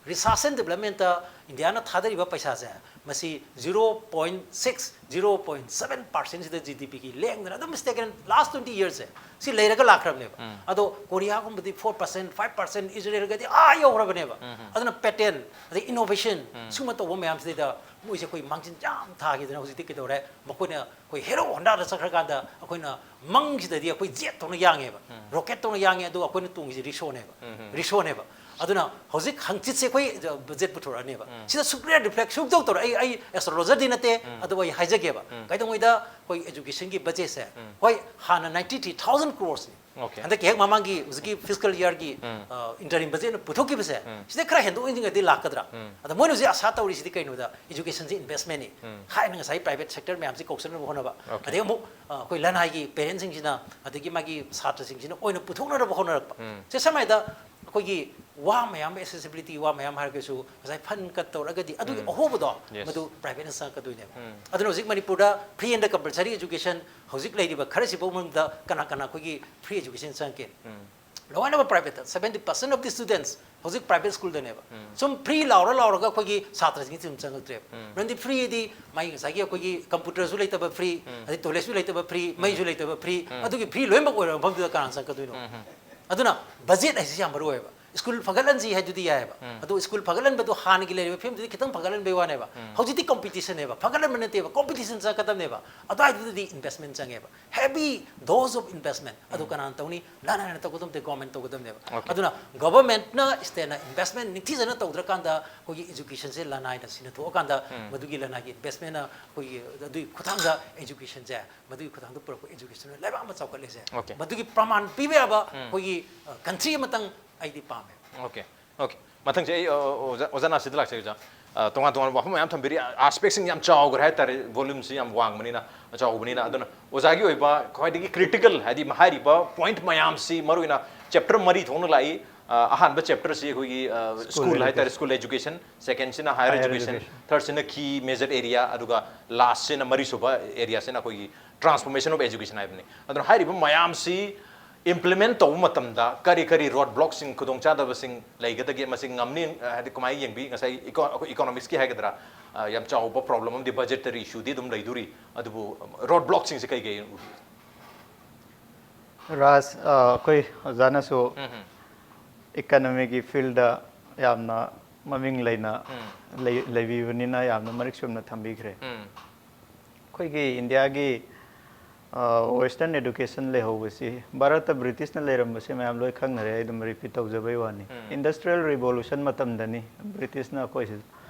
Research and developmentꯇ ꯏꯟꯗꯤꯌꯥꯅ ꯊꯥꯗꯔꯤꯕ ꯄꯩꯁꯥꯁꯦ, ꯃꯁꯤ zero point six, zero point seven percentꯁꯤꯗ GDPꯒꯤ ꯂꯦꯡꯗꯅ ꯑꯗꯨꯝ stagnant, last twenty yearsꯁꯦ ꯁꯤ ꯂꯩꯔꯒ ꯂꯥꯛꯈ꯭ꯔꯕꯅꯦꯕ꯫ ꯑꯗꯣ ꯀꯣꯔꯤꯌꯥꯒꯨꯝꯕꯗꯤ four percent, five percent, ꯏꯖꯔꯦꯜꯒꯗꯤ ꯑꯥ ꯌꯧꯈ꯭ꯔꯕꯅꯦꯕ꯫ ꯑꯗꯨꯅ patent, ꯑꯗꯩ innovation, ꯁꯨꯝꯕ ꯇꯧꯕ ꯃꯌꯥꯝꯁꯤꯗꯩꯗ ꯃꯣꯏꯁꯦ ꯑꯩꯈꯣꯏ ꯃꯥꯡꯖꯤꯟ ꯌꯥꯝ ꯊꯥꯈꯤꯗꯅ ꯍꯧꯖꯤꯛꯇꯤ ꯀꯩꯗꯧꯔꯦ? ꯃꯈꯣꯏꯅ ꯑꯩꯈꯣꯏ ꯍꯦꯔꯣ ꯍꯣꯟꯗꯥꯗ ꯆꯠꯈ꯭ꯔꯀꯥꯟꯗ ꯑꯩꯈꯣꯏꯅ ꯃꯪꯁꯤꯗꯗꯤ ꯑꯩꯈꯣꯏ jetꯇꯧꯅ ꯌꯥꯡꯉꯦꯕ, rocketꯇꯧꯅ ꯌꯥꯡꯉꯦ, ꯑꯗꯨꯒ ꯑꯩꯈꯣꯏꯅ ꯇꯣꯡꯉꯤꯁꯦ ꯔꯤꯛꯁꯣꯅꯦꯕ꯫ ꯔꯤꯛꯁꯣꯅꯦꯕ꯫ ꯑꯗꯨꯅ ꯍꯧꯖꯤꯛ ꯍꯪꯆꯤꯠꯁꯦ ꯑꯩꯈꯣꯏ budget ꯄꯨꯊꯣꯔꯛꯑꯅꯦꯕ꯫ ꯁꯤꯗ ꯁꯨꯛ reflect ꯁꯨꯛꯇꯧ ꯇꯧꯔꯣꯏ꯫ ꯑꯩ, ꯑꯩ astrologerꯗꯤ ꯅꯠꯇꯦ, ꯑꯗꯨꯕꯨ ꯑꯩ ꯍꯥꯏꯖꯒꯦꯕ꯫ ꯀꯩꯗꯧꯉꯩꯗ ꯑꯩꯈꯣꯏ educationꯒꯤ budgetꯁꯦ, ꯍꯣꯏ, ꯍꯥꯟꯅ ninety three thousand crores ꯅꯤ꯫ Okay. ꯍꯟꯗꯛꯀꯤ ꯍꯦꯛ ꯃꯃꯥꯡꯒꯤ ꯍꯧꯖꯤꯛꯀꯤ fiscal yearꯒꯤ interim budgetꯅ ꯄꯨꯊꯣꯛꯈꯤꯕꯁꯦ, ꯁꯤꯗ ꯈꯔ ꯍꯦꯟꯗꯣꯛ ꯍꯦꯟꯖꯤꯟꯒꯗꯤ ꯂꯥꯛꯀꯗ꯭ꯔꯥ? ꯑꯗ ꯃꯣꯏꯅ ꯍꯧꯖꯤꯛ ꯑꯁꯥ ꯇꯧꯔꯤꯁꯤꯗꯤ ꯀꯩꯅꯣꯗ, educationꯁꯦ investmentꯅꯤ꯫ ꯍꯥꯏꯅ ꯉꯁꯥꯏ private sector ꯃꯌꯥꯝꯁꯤ ꯀꯧꯁꯟꯅꯕ ꯍꯣꯠꯅꯕ꯫ Okay. ꯑꯗꯩ ꯑꯃꯨꯛ ꯑ, ꯑꯩꯈꯣꯏ ꯂꯅꯥꯏꯒꯤ parentꯁꯤꯡꯁꯤꯅ, ꯑꯗꯒꯤ ꯃꯥꯒꯤ ꯁꯥꯇ꯭ꯔꯁꯤꯡꯁꯤꯅ ꯑꯣꯏꯅ ꯄꯨꯊꯣꯛꯅꯅꯕ ꯍꯣꯠꯅꯔꯛꯄ꯫ ꯁꯦ ꯁꯝꯅ ꯍꯥꯏꯗ ꯑꯩꯈꯣꯏꯒꯤ ꯋꯥ ꯃꯌꯥꯝ, accessibility ꯋꯥ ꯃꯌꯥꯝ ꯍꯥꯏꯔꯒꯁꯨ ꯉꯁꯥꯏ fund cut ꯇꯧꯔꯒꯗꯤ ꯑꯗꯨꯒꯤ ꯑꯍꯣꯕꯗꯣ Yes. ꯃꯗꯨ privateꯅ ꯆꯪꯉꯛꯀꯗꯣꯏꯅꯦꯕ꯫ ꯑꯗꯨꯅ ꯍꯧꯖꯤꯛ ꯃꯅꯤꯄꯨꯔꯗ free and compulsory education ꯍꯧꯖꯤꯛ ꯂꯩꯔꯤꯕ ꯈꯔꯁꯤꯐꯥꯎ ꯃꯅꯨꯡꯗ ꯀꯅꯥ ꯀꯅꯥ ꯑꯩꯈꯣꯏꯒꯤ free education ꯆꯪꯉꯛꯀꯦ? ꯂꯣꯏꯅꯃꯛ privateꯇ, seventy percent of the students ꯍꯧꯖꯤꯛ private schoolꯗꯅꯦꯕ꯫ ꯁꯨꯝ free ꯂꯥꯎꯔ ꯂꯥꯎꯔꯒ ꯑꯩꯈꯣꯏꯒꯤ ꯁꯥꯇ꯭ꯔꯁꯤꯡꯁꯤ ꯁꯨꯝ ꯆꯪꯉꯛꯇ꯭ꯔꯦꯕ꯫ ꯃꯔꯝꯗꯤ freeꯗꯤ ꯃꯥꯒꯤ ꯉꯁꯥꯏꯒꯤ ꯑꯩꯈꯣꯏꯒꯤ computerꯁꯨ ꯂꯩꯇꯕ free, ꯑꯗꯩ toiletꯁꯨ ꯂꯩꯇꯕ free, ꯃꯩꯁꯨ ꯂꯩꯇꯕ free, ꯑꯗꯨꯒꯤ free ꯂꯣꯏꯅꯃꯛ ꯑꯣꯏꯔꯕ ꯃꯐꯝꯗꯨꯗ ꯀꯅꯥꯅ ꯆꯪꯉꯛꯀꯗꯣꯏꯅꯣ? ꯑꯗꯨꯅ budget ꯍꯥꯏꯁꯤ ꯌꯥꯝ ꯃꯔꯨ ꯑꯣꯏꯌꯦꯕ꯫ School ꯐꯒꯠꯍꯟꯁꯤ ꯍꯥꯏꯗꯨꯗꯤ ꯌꯥꯏꯑꯕ꯫ ꯑꯗꯣ school ꯐꯒꯠꯍꯟꯕꯗꯣ ꯍꯥꯟꯅꯒꯤ ꯂꯩꯔꯤꯕ ꯐꯤꯕꯝꯗꯨꯗꯤ ꯈꯤꯇꯪ ꯐꯒꯠꯍꯟꯕꯩ ꯋꯥꯅꯦꯕ꯫ ꯍꯧꯖꯤꯛꯇꯤ competitionꯅꯦꯕ, ꯐꯒꯠꯍꯟꯕ ꯅꯠꯇꯦꯕ, competition ꯆꯪꯉꯛꯀꯗꯕꯅꯦꯕ꯫ ꯑꯗꯨꯋꯥꯏꯗꯨꯗꯗꯤ investment ꯆꯪꯉꯦꯕ, heavy dose of investment꯫ ꯑꯗꯨ ꯀꯅꯥꯅ ꯇꯧꯅꯤ? ꯂꯅꯥꯏꯅ ꯇꯧꯒꯗꯕ ꯅꯠꯇꯦ, government ꯇꯧꯒꯗꯕꯅꯦꯕ꯫ Okay. ꯑꯗꯨꯅ governmentꯅ stateꯅ investment ꯅꯤꯡꯊꯤꯖꯅ ꯇꯧꯗ꯭ꯔꯀꯥꯟꯗ ꯑꯩꯈꯣꯏꯒꯤ educationꯁꯦ ꯂꯅꯥꯏꯅ ꯁꯤꯟꯅꯊꯣꯛꯑꯀꯥꯟꯗ ꯃꯗꯨꯒꯤ ꯂꯅꯥꯏꯒꯤ investmentꯅ ꯑꯩꯈꯣꯏꯒꯤ ꯑꯗꯨꯒꯤ ꯈꯨꯠꯊꯥꯡꯗ educationꯁꯦ, ꯃꯗꯨꯒꯤ ꯈꯨꯠꯊꯥꯡꯗ ꯄꯨꯔꯛꯄ educationꯅ ꯂꯩꯕꯥꯛ ꯑꯃ ꯆꯥꯎꯈꯠꯂꯤꯁꯦ꯫ Okay. ꯃꯗꯨꯒꯤ ꯄ꯭ꯔꯃꯥꯟ ꯄꯤꯕ ꯌꯥꯕ ꯑꯩꯈꯣꯏꯒꯤ ꯑ, country ꯑꯃꯇꯪ ꯑꯩꯗꯤ ꯄꯥꯝꯃꯦ꯫ Okay, okay. ꯃꯊꯪꯁꯦ ꯑꯩ ꯑ, ꯑꯣꯖꯥ, ꯑꯣꯖꯥ ꯅꯥꯁꯤꯗ ꯂꯥꯛꯆꯒꯦ ꯑꯣꯖꯥ꯫ ꯑ, ꯇꯣꯉꯥꯟ ꯇꯣꯉꯥꯟꯕ ꯋꯥꯐꯝ ꯃꯌꯥꯝ ꯊꯝꯕꯤꯔꯤ, aspectꯁꯤꯡ ꯌꯥꯝ ꯆꯥꯎꯈ꯭ꯔꯦ ꯍꯥꯏꯇꯥꯔꯦ, volumeꯁꯤ ꯌꯥꯝ ꯋꯥꯡꯕꯅꯤꯅ, ꯆꯥꯎꯕꯅꯤꯅ꯫ ꯑꯗꯨꯅ ꯑꯣꯖꯥꯒꯤ ꯑꯣꯏꯕ ꯈ꯭ꯋꯥꯏꯗꯒꯤ critical, ꯍꯥꯏꯗꯤ ꯍꯥꯏꯔꯤꯕ point ꯃꯌꯥꯝꯁꯤ ꯃꯔꯨꯑꯣꯏꯅ chapter ꯃꯔꯤ ꯊꯣꯛꯅ ꯂꯥꯛꯏ꯫ ꯑ, ꯑꯍꯥꯟꯕ chapterꯁꯤ ꯑꯩꯈꯣꯏꯒꯤ ꯑ, School school ꯍꯥꯏꯇꯥꯔꯦ, education. School education, secondꯁꯤꯅ higher Higher education, education. Thirdꯁꯤꯅ key major area, ꯑꯗꯨꯒ lastꯁꯤꯅ ꯃꯔꯤꯁꯨꯕ areaꯁꯤꯅ ꯑꯩꯈꯣꯏꯒꯤ transformation of education ꯍꯥꯏꯕꯅꯤ꯫ ꯑꯗꯨꯅ ꯍꯥꯏꯔꯤꯕ ꯃꯌꯥꯝꯁꯤ implement ꯇꯧꯕ ꯃꯇꯝꯗ ꯀꯔꯤ ꯀꯔꯤ ꯔꯣꯗ ꯕ꯭ꯂꯣꯛꯁꯤꯡ, ꯈꯨꯗꯣꯡꯆꯥꯗꯕꯁꯤꯡ ꯂꯩꯒꯗꯒꯦ? ꯃꯁꯤ ꯉꯝꯅꯤ, ꯑ, ꯍꯥꯏꯗꯤ ꯀꯃꯥꯏꯅ ꯌꯦꯡꯕꯤ? ꯉꯁꯥꯏ ꯏꯀꯣ-, ꯑꯩꯈꯣꯏ ꯏꯀꯣꯅꯣꯃꯤꯛꯁꯀꯤ ꯍꯥꯏꯒꯗ꯭ꯔꯥ, ꯑ, ꯌꯥꯝ ꯆꯥꯎꯕ ꯄ꯭ꯔꯣꯕ꯭ꯂꯦꯝ ꯑꯃꯗꯤ ꯕꯖꯦꯇꯔꯤ ꯏꯁꯨꯗꯤ ꯑꯗꯨꯝ ꯂꯩꯗꯣꯔꯤ, ꯑꯗꯨꯕꯨ ꯔꯣꯗ ꯕ꯭ꯂꯣꯛꯁꯤꯡꯁꯦ ꯀꯩ ꯀꯩ ꯎꯕꯤ? ꯔꯥꯖ, ꯑ, ꯑꯩꯈꯣꯏ ꯑꯣꯖꯥꯅꯁꯨ ꯏꯀꯣꯅꯣꯃꯤꯒꯤ ꯐꯤꯜꯗ ꯌꯥꯝꯅ ꯃꯃꯤꯡ ꯂꯩꯅ ꯂꯩ-, ꯂꯩꯕꯤꯕꯅꯤꯅ ꯌꯥꯝꯅ ꯃꯔꯤꯛ ꯆꯨꯝꯅ ꯊꯝꯕꯤꯈ꯭ꯔꯦ꯫ ꯑꯩꯈꯣꯏꯒꯤ ꯏꯟꯗꯤꯌꯥꯒꯤ ꯋꯦꯁꯇꯔꯟ ꯑꯦꯗꯨꯀꯦꯁꯟ ꯂꯩꯍꯧꯕꯁꯤ ꯚꯥꯔꯠꯇ ꯕ꯭ꯔꯤꯇꯤꯁꯅ ꯂꯩꯔꯝꯕꯁꯦ ꯃꯌꯥꯝ ꯂꯣꯏ ꯈꯪꯅꯔꯦ, ꯑꯩ ꯑꯗꯨꯝ ꯔꯤꯄꯤꯠ ꯇꯧꯖꯕꯩ ꯋꯥꯅꯤ꯫ ꯏꯟꯗꯁꯇ꯭ꯔꯤꯌꯦꯜ ꯔꯤꯚꯣꯂꯨꯁꯟ ꯃꯇꯝꯗꯅꯤ ꯕ꯭ꯔꯤꯇꯤꯁꯅ ꯑꯩꯈꯣꯏꯁꯤ,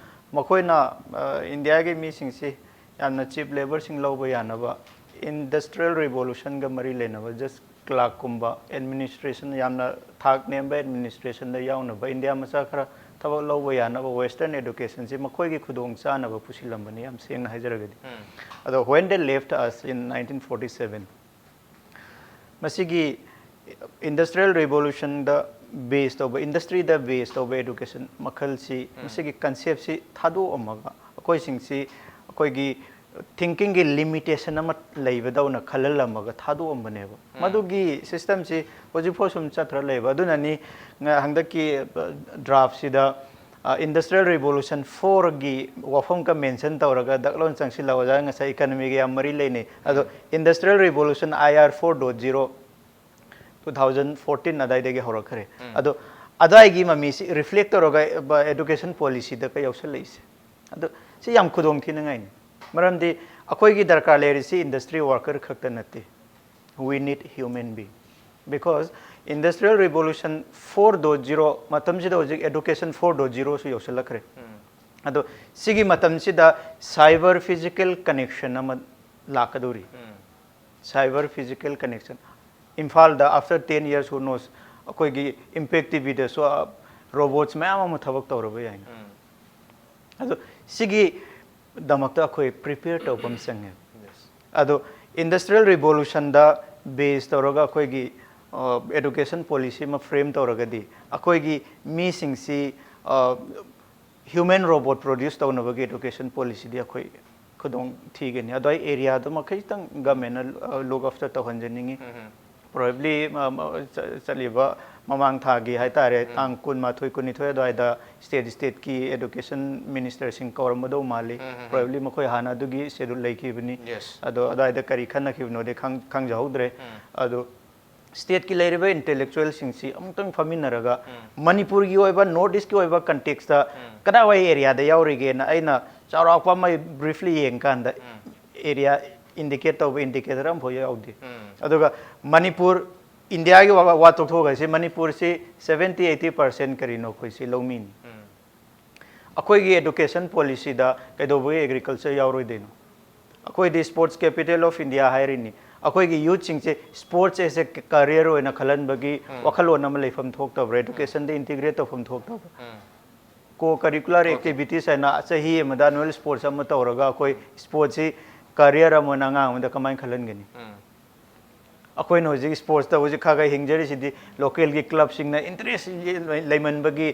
ꯃꯈꯣꯏꯅ, ꯑ, ꯏꯟꯗꯤꯌꯥꯒꯤ ꯃꯤꯁꯤꯡꯁꯤ ꯌꯥꯝꯅ ꯆꯤꯞ ꯂꯦꯕꯔꯁꯤꯡ ꯂꯧꯕ ꯌꯥꯅꯕ, ꯏꯟꯗꯁꯇ꯭ꯔꯤꯌꯦꯜ ꯔꯤꯚꯣꯂꯨꯁꯟꯒ ꯃꯔꯤ ꯂꯩꯅꯕ ꯖꯁ ꯀ꯭ꯂꯥꯔꯛꯀꯨꯝꯕ, ꯑꯦꯗꯃꯤꯅꯤꯁꯇ꯭ꯔꯦꯁꯟ, ꯌꯥꯝꯅ ꯊꯥꯛ ꯅꯦꯝꯕ ꯑꯦꯗꯃꯤꯅꯤꯁꯇ꯭ꯔꯦꯁꯟꯗ ꯌꯥꯎꯅꯕ, ꯏꯟꯗꯤꯌꯥ ꯃꯆꯥ ꯈꯔ ꯊꯕꯛ ꯂꯧꯕ ꯌꯥꯅꯕ ꯋꯦꯁꯇꯔꯟ ꯑꯦꯗꯨꯀꯦꯁꯟꯁꯤ ꯃꯈꯣꯏꯒꯤ ꯈꯨꯗꯣꯡ ꯆꯥꯅꯕ ꯄꯨꯁꯤꯜꯂꯝꯕꯅꯤ, ꯌꯥꯝ ꯁꯦꯡꯅ ꯍꯥꯏꯖꯔꯒꯗꯤ꯫ ꯑꯗꯣ when they left us in nineteen forty seven, ꯃꯁꯤꯒꯤ ꯏꯟꯗꯁꯇ꯭ꯔꯤꯌꯦꯜ ꯔꯤꯚꯣꯂꯨꯁꯟꯗ ꯕꯦꯁ ꯇꯧꯕ, ꯏꯟꯗꯁꯇ꯭ꯔꯤꯗ ꯕꯦꯁ ꯇꯧꯕ ꯑꯦꯗꯨꯀꯦꯁꯟ ꯃꯈꯜꯁꯤ, ꯃꯁꯤꯒꯤ ꯀꯟꯁꯦꯞꯁꯤ ꯊꯥꯗꯣꯛꯑꯝꯃꯒ ꯑꯩꯈꯣꯏꯁꯤꯡꯁꯤ ꯑꯩꯈꯣꯏꯒꯤ ꯊꯤꯡꯀꯤꯡꯒꯤ ꯂꯤꯃꯤꯇꯦꯁꯟ ꯑꯃ ꯂꯩꯕꯗꯧꯅ ꯈꯜꯍꯜꯂꯝꯃꯒ ꯊꯥꯗꯣꯛꯑꯝꯕꯅꯦꯕ꯫ ꯃꯗꯨꯒꯤ ꯁꯤꯁꯇꯝꯁꯤ ꯍꯧꯖꯤꯛꯐꯥꯎ ꯁꯨꯝ ꯆꯠꯊꯔ ꯂꯩꯕ꯫ ꯑꯗꯨꯅꯅꯤ ꯉ-, ꯍꯟꯗꯛꯀꯤ, ꯑ, ꯗ꯭ꯔꯥꯐꯁꯤꯗ, ꯑ, ꯏꯟꯗꯁꯇ꯭ꯔꯤꯌꯦꯜ ꯔꯤꯚꯣꯂꯨꯁꯟ ꯐꯣꯔꯒꯤ ꯋꯥꯐꯝꯒ ꯃꯦꯟꯁꯟ ꯇꯧꯔꯒ ꯗꯛ ꯂꯣꯟ ꯆꯪꯁꯤꯜꯂꯛꯑꯣ ꯑꯣꯖꯥ, ꯉꯁꯥꯏ ꯏꯀꯅꯃꯤꯒ ꯌꯥꯝ ꯃꯔꯤ ꯂꯩꯅꯩ꯫ ꯑꯗꯣ industrial revolution, I R four dot zero, two thousand fourteen ꯑꯗꯥꯏꯗꯒꯤ ꯍꯧꯔꯛꯈ꯭ꯔꯦ꯫ ꯑꯗꯣ ꯑꯗꯥꯏꯒꯤ ꯃꯃꯤꯁꯤ ꯔꯤꯐ꯭ꯂꯦꯛ ꯇꯧꯔꯒ ꯑꯦꯗꯨꯀꯦꯁꯟ ꯄꯣꯂꯤꯁꯤꯗ ꯀ ꯌꯥꯎꯁꯜꯂꯛꯏꯁꯦ꯫ ꯑꯗꯣ ꯁꯤ ꯌꯥꯝ ꯈꯨꯗꯣꯡ ꯊꯤꯅꯉꯥꯏꯅꯤ꯫ ꯃꯔꯝꯗꯤ ꯑꯩꯈꯣꯏꯒꯤ ꯗꯔꯀꯥꯔ ꯂꯩꯔꯤꯁꯤ ꯏꯟꯗꯁꯇ꯭ꯔꯤ ꯋꯥꯔꯀꯔ ꯈꯛꯇ ꯅꯠꯇꯦ꯫ We need human being. Because industrial revolution four dot zero ꯃꯇꯝꯁꯤꯗ ꯍꯧꯖꯤꯛ education four dot zero ꯁꯨ ꯌꯧꯁꯤꯜꯂꯛꯈ꯭ꯔꯦ꯫ ꯑꯗꯣ ꯁꯤꯒꯤ ꯃꯇꯝꯁꯤꯗ cyber physical connection ꯑꯃ ꯂꯥꯛꯀꯗꯧꯔꯤ꯫ Cyber physical connection. ꯏꯝꯐꯥꯜꯗ after ten years, who knows, ꯑꯩꯈꯣꯏꯒꯤ ꯏꯝꯄꯦꯛ ꯇꯤꯚꯤꯗꯁꯨ ꯔꯣꯕꯣꯠꯁ ꯃꯌꯥꯝ ꯑꯃ ꯊꯕꯛ ꯇꯧꯔꯕ ꯌꯥꯏ꯫ ꯑꯗꯣ ꯁꯤꯒꯤꯗꯃꯛꯇ ꯑꯩꯈꯣꯏ ꯄ꯭ꯔꯤꯄꯦꯌꯔ ꯇꯧꯕ ꯑꯃ ꯆꯪꯉꯦ꯫ ꯑꯗꯣ ꯏꯟꯗꯁꯇ꯭ꯔꯤꯌꯦꯜ ꯔꯤꯚꯣꯂꯨꯁꯟꯗ ꯕꯦꯁ ꯇꯧꯔꯒ ꯑꯩꯈꯣꯏꯒꯤ ꯑꯦꯗꯨꯀꯦꯁꯟ ꯄꯣꯂꯤꯁꯤ ꯑꯃ ꯐ꯭ꯔꯦꯝ ꯇꯧꯔꯒꯗꯤ ꯑꯩꯈꯣꯏꯒꯤ ꯃꯤꯁꯤꯡꯁꯤ ꯍ꯭ꯌꯨꯃꯦꯟ ꯔꯣꯕꯣꯠ ꯄ꯭ꯔꯣꯗ꯭ꯌꯨꯁ ꯇꯧꯅꯕꯒꯤ ꯑꯦꯗꯨꯀꯦꯁꯟ ꯄꯣꯂꯤꯁꯤꯗꯤ ꯑꯩꯈꯣꯏ ꯈꯨꯗꯣꯡ ꯊꯤꯒꯅꯤ꯫ ꯑꯗꯣ ꯑꯩ ꯑꯦꯔꯤꯌꯥꯗꯨꯃ ꯈꯤꯇꯪ ꯒꯃꯦꯟꯅ ꯂꯨꯛ ꯑꯥꯐꯇꯔ ꯇꯧꯍꯟꯖꯅꯤꯡꯉꯤ꯫ Probably ꯆꯠꯂꯤꯕ ꯃꯃꯥꯡ ꯊꯥꯒꯤ ꯍꯥꯏꯇꯥꯔꯦ, ꯇꯥꯡ ꯀꯨꯟꯃꯥꯊꯣꯏ ꯀꯨꯟꯅꯤꯊꯣꯏ ꯑꯗꯨꯋꯥꯏꯗ state stateꯀꯤ education ministerꯁꯤꯡ ꯀꯧꯔꯝꯒꯗꯧ ꯃꯥꯜꯂꯤ꯫ Probably ꯃꯈꯣꯏ ꯍꯥꯟꯅ ꯑꯗꯨꯒꯤ schedule ꯂꯩꯈꯤꯕꯅꯤ꯫ ꯑꯗꯣ ꯑꯗꯨꯋꯥꯏꯗ ꯀꯔꯤ ꯈꯟꯅꯈꯤꯕꯅꯣꯗꯤ ꯈꯪ- ꯈꯪꯖꯍꯧꯗ꯭ꯔꯦ꯫ ꯑꯗꯣ stateꯀꯤ ꯂꯩꯔꯤꯕ intellectualꯁꯤꯡꯁꯤ ꯑꯃꯨꯛꯇꯪ ꯐꯝꯃꯤꯟꯅꯔꯒ, ꯃꯅꯤꯄꯨꯔꯒꯤ ꯑꯣꯏꯕ, North Eastꯀꯤ ꯑꯣꯏꯕ contextꯇ ꯀꯗꯥꯏꯋꯥꯏ areaꯗ ꯌꯥꯎꯔꯤꯒꯦꯅ ꯑꯩꯅ ꯆꯥꯎꯔꯥꯛꯄ ꯑꯃ briefly ꯌꯦꯡꯀꯥꯟꯗ, area indicate ꯇꯧꯕ indicator ꯑꯃꯐꯥꯎ ꯌꯥꯎꯗꯦ꯫ ꯑꯗꯨꯒ ꯃꯅꯤꯄꯨꯔ, ꯏꯟꯗꯤꯌꯥꯒꯤ ꯋꯥ- ꯋꯥ ꯇꯣꯛꯊꯣꯛꯈ꯭ꯔꯁꯤ, ꯃꯅꯤꯄꯨꯔꯁꯤ seventy eighty percent ꯀꯔꯤꯅꯣ, ꯑꯩꯈꯣꯏꯁꯤ ꯂꯧꯃꯤꯅꯤ꯫ ꯑꯩꯈꯣꯏꯒꯤ education policyꯗ ꯀꯩꯗꯧꯕꯒꯤ agriculture ꯌꯥꯎꯔꯣꯏꯗꯣꯏꯅꯣ? ꯑꯩꯈꯣꯏꯗꯤ sports capital of India ꯍꯥꯏꯔꯤꯅꯤ꯫ ꯑꯩꯈꯣꯏꯒꯤ youthꯁꯤꯡꯁꯦ sports as a career ꯑꯣꯏꯅ ꯈꯜꯍꯟꯕꯒꯤ ꯋꯥꯈꯜꯂꯣꯟ ꯑꯃ ꯂꯩꯐꯝ ꯊꯣꯛꯇꯕ꯭ꯔꯥ? Educationꯗ integrate ꯇꯧꯐꯝ ꯊꯣꯛꯇꯕ꯭ꯔꯥ? Co-curricular activities ꯍꯥꯏꯅ ꯆꯍꯤ ꯑꯃꯗ annual sports ꯑꯃ ꯇꯧꯔꯒ ꯑꯩꯈꯣꯏ sportsꯁꯤ career ꯑꯃ ꯑꯣꯏꯅ ꯑꯉꯥꯡ ꯑꯃꯗ ꯀꯃꯥꯏꯅ ꯈꯜꯍꯟꯒꯅꯤ? ꯑꯩꯈꯣꯏꯅ ꯍꯧꯖꯤꯛ sportsꯇ ꯍꯧꯖꯤꯛ ꯈꯔ ꯈꯔ ꯍꯤꯡꯖꯔꯤꯁꯤꯗꯤ localꯒꯤ clubꯁꯤꯡꯅ interest ꯂꯩꯃꯟꯕꯒꯤ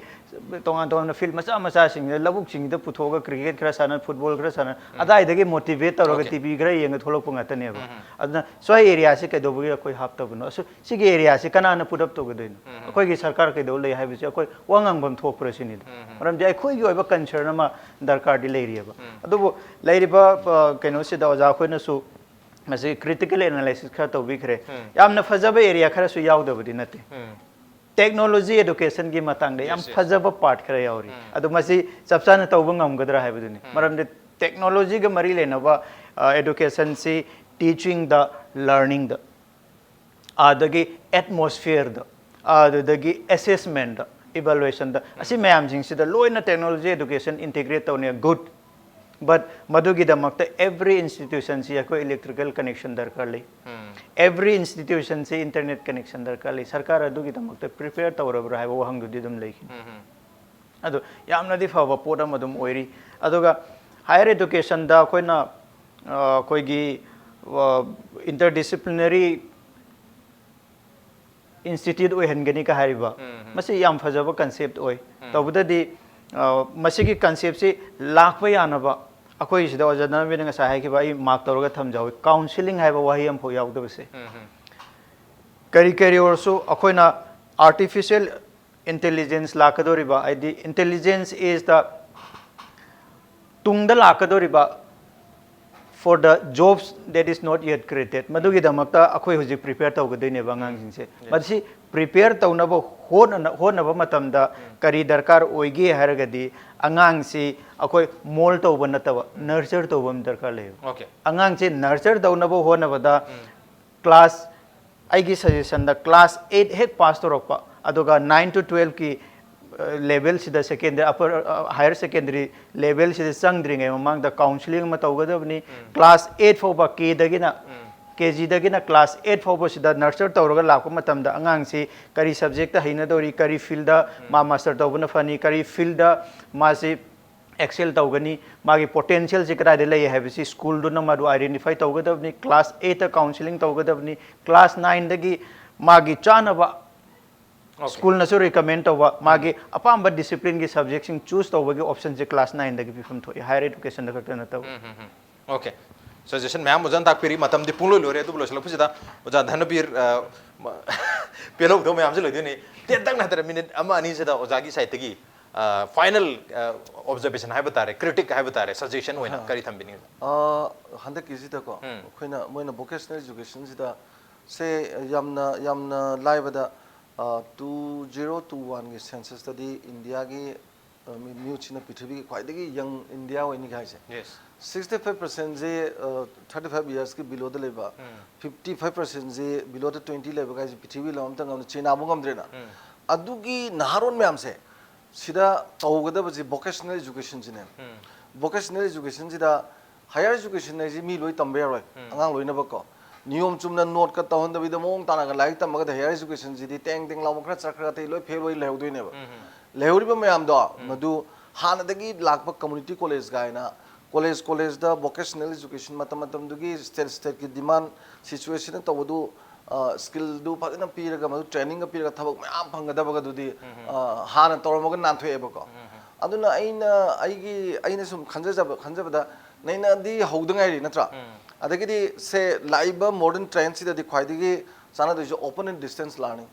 ꯇꯣꯉꯥꯟ ꯇꯣꯉꯥꯟꯕ field ꯃꯆꯥ ꯃꯆꯥꯁꯤꯡꯗ, ꯂꯧꯕꯨꯛꯁꯤꯡꯁꯤꯗ ꯄꯨꯊꯣꯛꯑꯒ cricket ꯈꯔ ꯁꯥꯟꯅ, football ꯈꯔ ꯁꯥꯟꯅ, ꯑꯗꯥꯏꯗꯒꯤ motivate ꯇꯧꯔꯒ Okay. TV ꯈꯔ ꯌꯦꯡꯉ ꯊꯣꯛꯂꯛꯄ ꯉꯥꯛꯇꯅꯦꯕ꯫ ꯑꯗꯨꯅ ꯁ꯭ꯋꯥꯏ areaꯁꯤ ꯀꯩꯗꯧꯕꯒꯤ ꯑꯩꯈꯣꯏ ꯍꯥꯞꯇꯕꯅꯣ? ꯑꯁ, ꯁꯤꯒꯤ areaꯁꯤ ꯀꯅꯥꯅ put up ꯇꯧꯒꯗꯣꯏꯅꯣ? ꯑꯩꯈꯣꯏꯒꯤ ꯁꯔꯀꯥꯔ ꯀꯩꯗꯧ ꯂꯩ ꯍꯥꯏꯕꯁꯤ ꯑꯩꯈꯣꯏ ꯋꯥ ꯉꯥꯡꯐꯝ ꯊꯣꯛꯄ꯭ꯔꯥ ꯁꯤꯅꯤꯗ꯫ ꯃꯔꯝꯗꯤ ꯑꯩꯈꯣꯏꯒꯤ ꯑꯣꯏꯕ concern ꯑꯃ ꯗꯔꯀꯥꯔꯗꯤ ꯂꯩꯔꯤꯑꯕ꯫ ꯑꯗꯨꯕꯨ ꯂꯩꯔꯤꯕ, ꯑ, ꯀꯩꯅꯣꯁꯤꯗ ꯑꯣꯖꯥ ꯑꯩꯈꯣꯏꯅꯁꯨ ꯃꯁꯤ critical analysis ꯈꯔ ꯇꯧꯕꯤꯈ꯭ꯔꯦ꯫ ꯌꯥꯝꯅ ꯐꯖꯕ area ꯈꯔꯁꯨ ꯌꯥꯎꯗꯕꯗꯤ ꯅꯠꯇꯦ꯫ Technology educationꯒꯤ ꯃꯇꯥꯡꯗ ꯌꯥꯝ Yes, yes. ꯐꯖꯕ part ꯈꯔ ꯌꯥꯎꯔꯤ꯫ ꯑꯗꯣ ꯃꯁꯤ ꯆꯞ ꯆꯥꯅ ꯇꯧꯕ ꯉꯝꯒꯗ꯭ꯔꯥ ꯍꯥꯏꯕꯗꯨꯅꯤ꯫ ꯃꯔꯝꯗꯤ technologyꯒ ꯃꯔꯤ ꯂꯩꯅꯕ, ꯑ, educationꯁꯤ teachingꯗ, learningꯗ, ꯑꯗꯒꯤ atmosphereꯗ, ꯑꯗꯨꯗꯒꯤ assessmentꯗ, evaluationꯗ, ꯑꯁꯤ ꯃꯌꯥꯝꯁꯤꯡꯁꯤꯗ ꯂꯣꯏꯅ technology education integrate ꯇꯧꯅꯤ, good. But ꯃꯗꯨꯒꯤꯗꯃꯛꯇ every institutionꯁꯤ ꯑꯩꯈꯣꯏ electrical connection ꯗꯔꯀꯥꯔ ꯂꯩ꯫ Every institutionꯁꯤ internet connection ꯗꯔꯀꯥꯔ ꯂꯩ꯫ ꯁꯔꯀꯥꯔ ꯑꯗꯨꯒꯤꯗꯃꯛꯇ prepare ꯇꯧꯔꯕ꯭ꯔꯥ ꯍꯥꯏꯕ ꯋꯥꯍꯪꯗꯨꯗꯤ ꯑꯗꯨꯝ ꯂꯩꯈꯤꯅꯤ꯫ ꯑꯗꯨ ꯌꯥꯝꯅꯗꯤ ꯐꯕ ꯄꯣꯠ ꯑꯃ ꯑꯗꯨꯝ ꯑꯣꯏꯔꯤ꯫ ꯑꯗꯨꯒ higher educationꯗ ꯑꯩꯈꯣꯏꯅ, ꯑ, ꯑꯩꯈꯣꯏꯒꯤ, ꯑ, interdisciplinary institute ꯑꯣꯏꯍꯟꯒꯅꯤ ꯀ ꯍꯥꯏꯔꯤꯕ, ꯃꯁꯤ ꯌꯥꯝ ꯐꯖꯕ concept ꯑꯣꯏ꯫ ꯇꯧꯕꯇꯗꯤ, ꯑ, ꯃꯁꯤꯒꯤ conceptꯁꯤ ꯂꯥꯛꯄ ꯌꯥꯅꯕ, ꯑꯩꯈꯣꯏ ꯁꯤꯗ ꯑꯣꯖꯥ ꯅꯔꯃꯤꯅ ꯉꯁꯥꯏ ꯍꯥꯏꯈꯤꯕ, ꯑꯩ mark ꯇꯧꯔꯒ ꯊꯝꯖꯍꯧꯏ, counselling ꯍꯥꯏꯕ ꯋꯥꯍꯩ ꯑꯃꯐꯥꯎ ꯌꯥꯎꯗꯕꯁꯦ꯫ ꯀꯔꯤ ꯀꯔꯤ ꯑꯣꯏꯔꯁꯨ ꯑꯩꯈꯣꯏꯅ artificial intelligence ꯂꯥꯛꯀꯗꯧꯔꯤꯕ, ꯍꯥꯏꯗꯤ intelligence is the ꯇꯨꯡꯗ ꯂꯥꯛꯀꯗꯧꯔꯤꯕ for the jobs that is not yet created, ꯃꯗꯨꯒꯤꯗꯃꯛꯇ ꯑꯩꯈꯣꯏ ꯍꯧꯖꯤꯛ prepare ꯇꯧꯒꯗꯣꯏꯅꯦꯕ ꯑꯉꯥꯡꯁꯤꯡꯁꯦ꯫ ꯃꯁꯤ prepare ꯇꯧꯅꯕ ꯍꯣꯠꯅꯅ ꯍꯣꯠꯅꯕ ꯃꯇꯝꯗ ꯀꯔꯤ ꯗꯔꯀꯥꯔ ꯑꯣꯏꯒꯦ ꯍꯥꯏꯔꯒꯗꯤ, ꯑꯉꯥꯡꯁꯤ ꯑꯩꯈꯣꯏ mould ꯇꯧꯕ ꯅꯠꯇꯕ nurture ꯇꯧꯕ ꯑꯃ ꯗꯔꯀꯥꯔ ꯂꯩꯌꯦꯕ꯫ Okay. ꯑꯉꯥꯡꯁꯦ nurture ꯇꯧꯅꯕ ꯍꯣꯠꯅꯕꯗ class, ꯑꯩꯒꯤ suggestion ꯗ class eight ꯍꯦꯛ pass ꯇꯧꯔꯛꯄ, ꯑꯗꯨꯒ nine to twelve ꯀꯤ level ꯁꯤꯗ, secondary, upper, higher secondary level ꯁꯤꯗ ꯆꯪꯗ꯭ꯔꯤꯉꯩ ꯃꯃꯥꯡꯗ counselling ꯑꯃ ꯇꯧꯒꯗꯕꯅꯤ꯫ Class eight ꯐꯥꯎꯕ, K ꯗꯒꯤꯅ, K G ꯗꯒꯤꯅ class eight ꯐꯥꯎꯕꯁꯤꯗ nurture ꯇꯧꯔꯒ ꯂꯥꯛꯄ ꯃꯇꯝꯗ ꯑꯉꯥꯡꯁꯤ ꯀꯔꯤ subject ꯇ ꯍꯩꯅꯗꯧꯔꯤ, ꯀꯔꯤ field ꯗ ꯃꯥ master ꯇꯧꯕꯅ ꯐꯅꯤ, ꯀꯔꯤ field ꯗ ꯃꯥꯁꯤ excel ꯇꯧꯒꯅꯤ, ꯃꯥꯒꯤ potential ꯁꯤ ꯀꯗꯥꯏꯗ ꯂꯩ ꯍꯥꯏꯕꯁꯤ school ꯗꯨꯅ ꯃꯗꯨ identify ꯇꯧꯒꯗꯕꯅꯤ꯫ Class eight ꯇ counselling ꯇꯧꯒꯗꯕꯅꯤ꯫ Class nine ꯗꯒꯤ ꯃꯥꯒꯤ ꯆꯥꯅꯕ school ꯅꯁꯨ recommend ꯇꯧꯕ, ꯃꯥꯒꯤ ꯑꯄꯥꯝꯕ discipline ꯒꯤ subject ꯁꯤꯡ choose ꯇꯧꯕꯒꯤ option ꯁꯦ class nine ꯗꯒꯤ ꯄꯤꯐꯝ ꯊꯣꯛꯏ, higher education ꯗ ꯈꯛꯇ ꯅꯠꯇꯕ꯫ Okay. Suggestion ꯃꯌꯥꯝ ꯑꯣꯖꯥꯅ ꯇꯥꯛꯄꯤꯔꯤ꯫ ꯃꯇꯝꯗꯤ ꯄꯨꯡꯂꯣꯏ ꯂꯣꯏꯔꯦ꯫ ꯑꯗꯨꯕꯨ ꯂꯣꯏꯁꯤꯜꯂꯛꯄꯁꯤꯗ ꯑꯣꯖꯥ ꯙꯅꯕꯤꯔ, ꯑ, ꯃ-, ꯄꯦꯜꯍꯧꯗꯕ ꯃꯌꯥꯝꯁꯨ ꯂꯩꯗꯣꯏꯅꯤ꯫ ꯇꯦꯟꯇꯛꯅ ꯍꯥꯏꯇꯥꯔꯦ, minute ꯑꯃ ꯑꯅꯤꯁꯤꯗ ꯑꯣꯖꯥꯒꯤ side ꯇꯒꯤ, ꯑ, final, ꯑ, observation ꯍꯥꯏꯕ ꯇꯥꯔꯦ, critic ꯍꯥꯏꯕ ꯇꯥꯔꯦ, suggestion ꯑꯣꯏꯅ ꯀꯔꯤ ꯊꯝꯕꯤꯅꯤꯡꯉꯤ? ꯑ, ꯍꯟꯗꯛꯀꯤꯁꯤꯗꯀꯣ, ꯑꯩꯈꯣꯏꯅ ꯃꯣꯏꯅ vocational education ꯁꯤꯗ ꯁꯦ ꯌꯥꯝꯅ, ꯌꯥꯝꯅ ꯂꯥꯏꯕꯗ, ꯑ, two zero two one ꯒꯤ census ꯇꯗꯤ ꯏꯟꯗꯤꯌꯥꯒꯤ, ꯑ, ꯃꯤ-, ꯃꯤꯍꯨꯠꯁꯤꯅ ꯄ꯭ꯔꯤꯊꯤꯕꯤꯒꯤ ꯈ꯭ꯋꯥꯏꯗꯒꯤ young ꯏꯟꯗꯤꯌꯥ ꯑꯣꯏꯅꯤ ꯍꯥꯏꯁꯦ꯫ Yes. Sixty five percent ꯁꯦ, ꯑ, thirty five years ꯀꯤ below ꯗ ꯂꯩꯕ, fifty five percent ꯁꯦ below ꯗ twenty ꯂꯩꯕ ꯍꯥꯏꯁꯦ ꯄ꯭ꯔꯤꯊꯤꯕꯤ ꯂꯝ ꯑꯝꯇ ꯉꯝꯅ ꯆꯦꯅꯥꯕꯨ ꯉꯝꯗ꯭ꯔꯦꯅ꯫ ꯑꯗꯨꯒꯤ ꯅꯍꯥꯔꯣꯟ ꯃꯌꯥꯝꯁꯦ ꯁꯤꯗ ꯇꯧꯒꯗꯕꯁꯦ vocational education ꯁꯤꯅꯦ꯫ Vocational education ꯁꯤꯗ higher education ꯍꯥꯏꯁꯤ ꯃꯤ ꯂꯣꯏ ꯇꯝꯕ ꯌꯥꯔꯣꯏ, ꯑꯉꯥꯡ ꯂꯣꯏꯅꯃꯛꯀꯣ꯫ ꯅꯤꯌꯣꯝ ꯆꯨꯝꯅ ꯅꯣꯠꯀ ꯇꯧꯍꯟꯗꯕꯤꯗ ꯃꯑꯣꯡ ꯇꯥꯅꯒ ꯂꯥꯏꯔꯤꯛ ꯇꯝꯃꯒꯗꯤ higher education ꯁꯤꯗꯤ ꯇꯦꯡ ꯇꯦꯡ ꯂꯥꯎꯕ ꯈꯔ ꯆꯠꯈ꯭ꯔꯒ ꯑꯇꯩ ꯂꯣꯏ fail ꯑꯣꯏ ꯂꯩꯍꯧꯗꯣꯏꯅꯦꯕ꯫ ꯂꯩꯍꯧꯔꯤꯕ ꯃꯌꯥꯝꯗꯣ ꯃꯗꯨ ꯍꯥꯟꯅꯗꯒꯤ ꯂꯥꯛꯄ community college ꯀꯥꯏꯅ college, college ꯇ vocational education ꯃꯇꯝ ꯃꯇꯝꯗꯨꯒꯤ state, state ꯀꯤ demand situation ꯇꯧꯕꯗꯨ, ꯑ, skill ꯗꯨ ꯐꯖꯅ ꯄꯤꯔꯒ, ꯃꯗꯨ training ꯒ ꯄꯤꯔꯒ ꯊꯕꯛ ꯃꯌꯥꯝ ꯐꯪꯒꯗꯕꯒꯗꯨꯗꯤ, ꯑ, ꯍꯥꯟꯅ ꯇꯧꯔꯝꯃꯒ ꯅꯥꯟꯊꯣꯛꯑꯦꯕꯀꯣ꯫ ꯑꯗꯨꯅ ꯑꯩꯅ, ꯑꯩꯒꯤ, ꯑꯩꯅ ꯁꯨꯝ ꯈꯟꯖꯖꯕ, ꯈꯟꯖꯕꯗ ꯅꯩꯅꯗꯤ ꯍꯧꯗ ꯉꯥꯏꯔꯤ ꯅꯠꯇ꯭ꯔꯥ? ꯑꯗꯒꯤꯗꯤ ꯁꯦ ꯂꯥꯛꯏꯕ modern trend ꯁꯤꯗꯗꯤ ꯈ꯭ꯋꯥꯏꯗꯒꯤ ꯆꯥꯟꯅꯗꯣꯏꯁꯦ open and distance learning꯫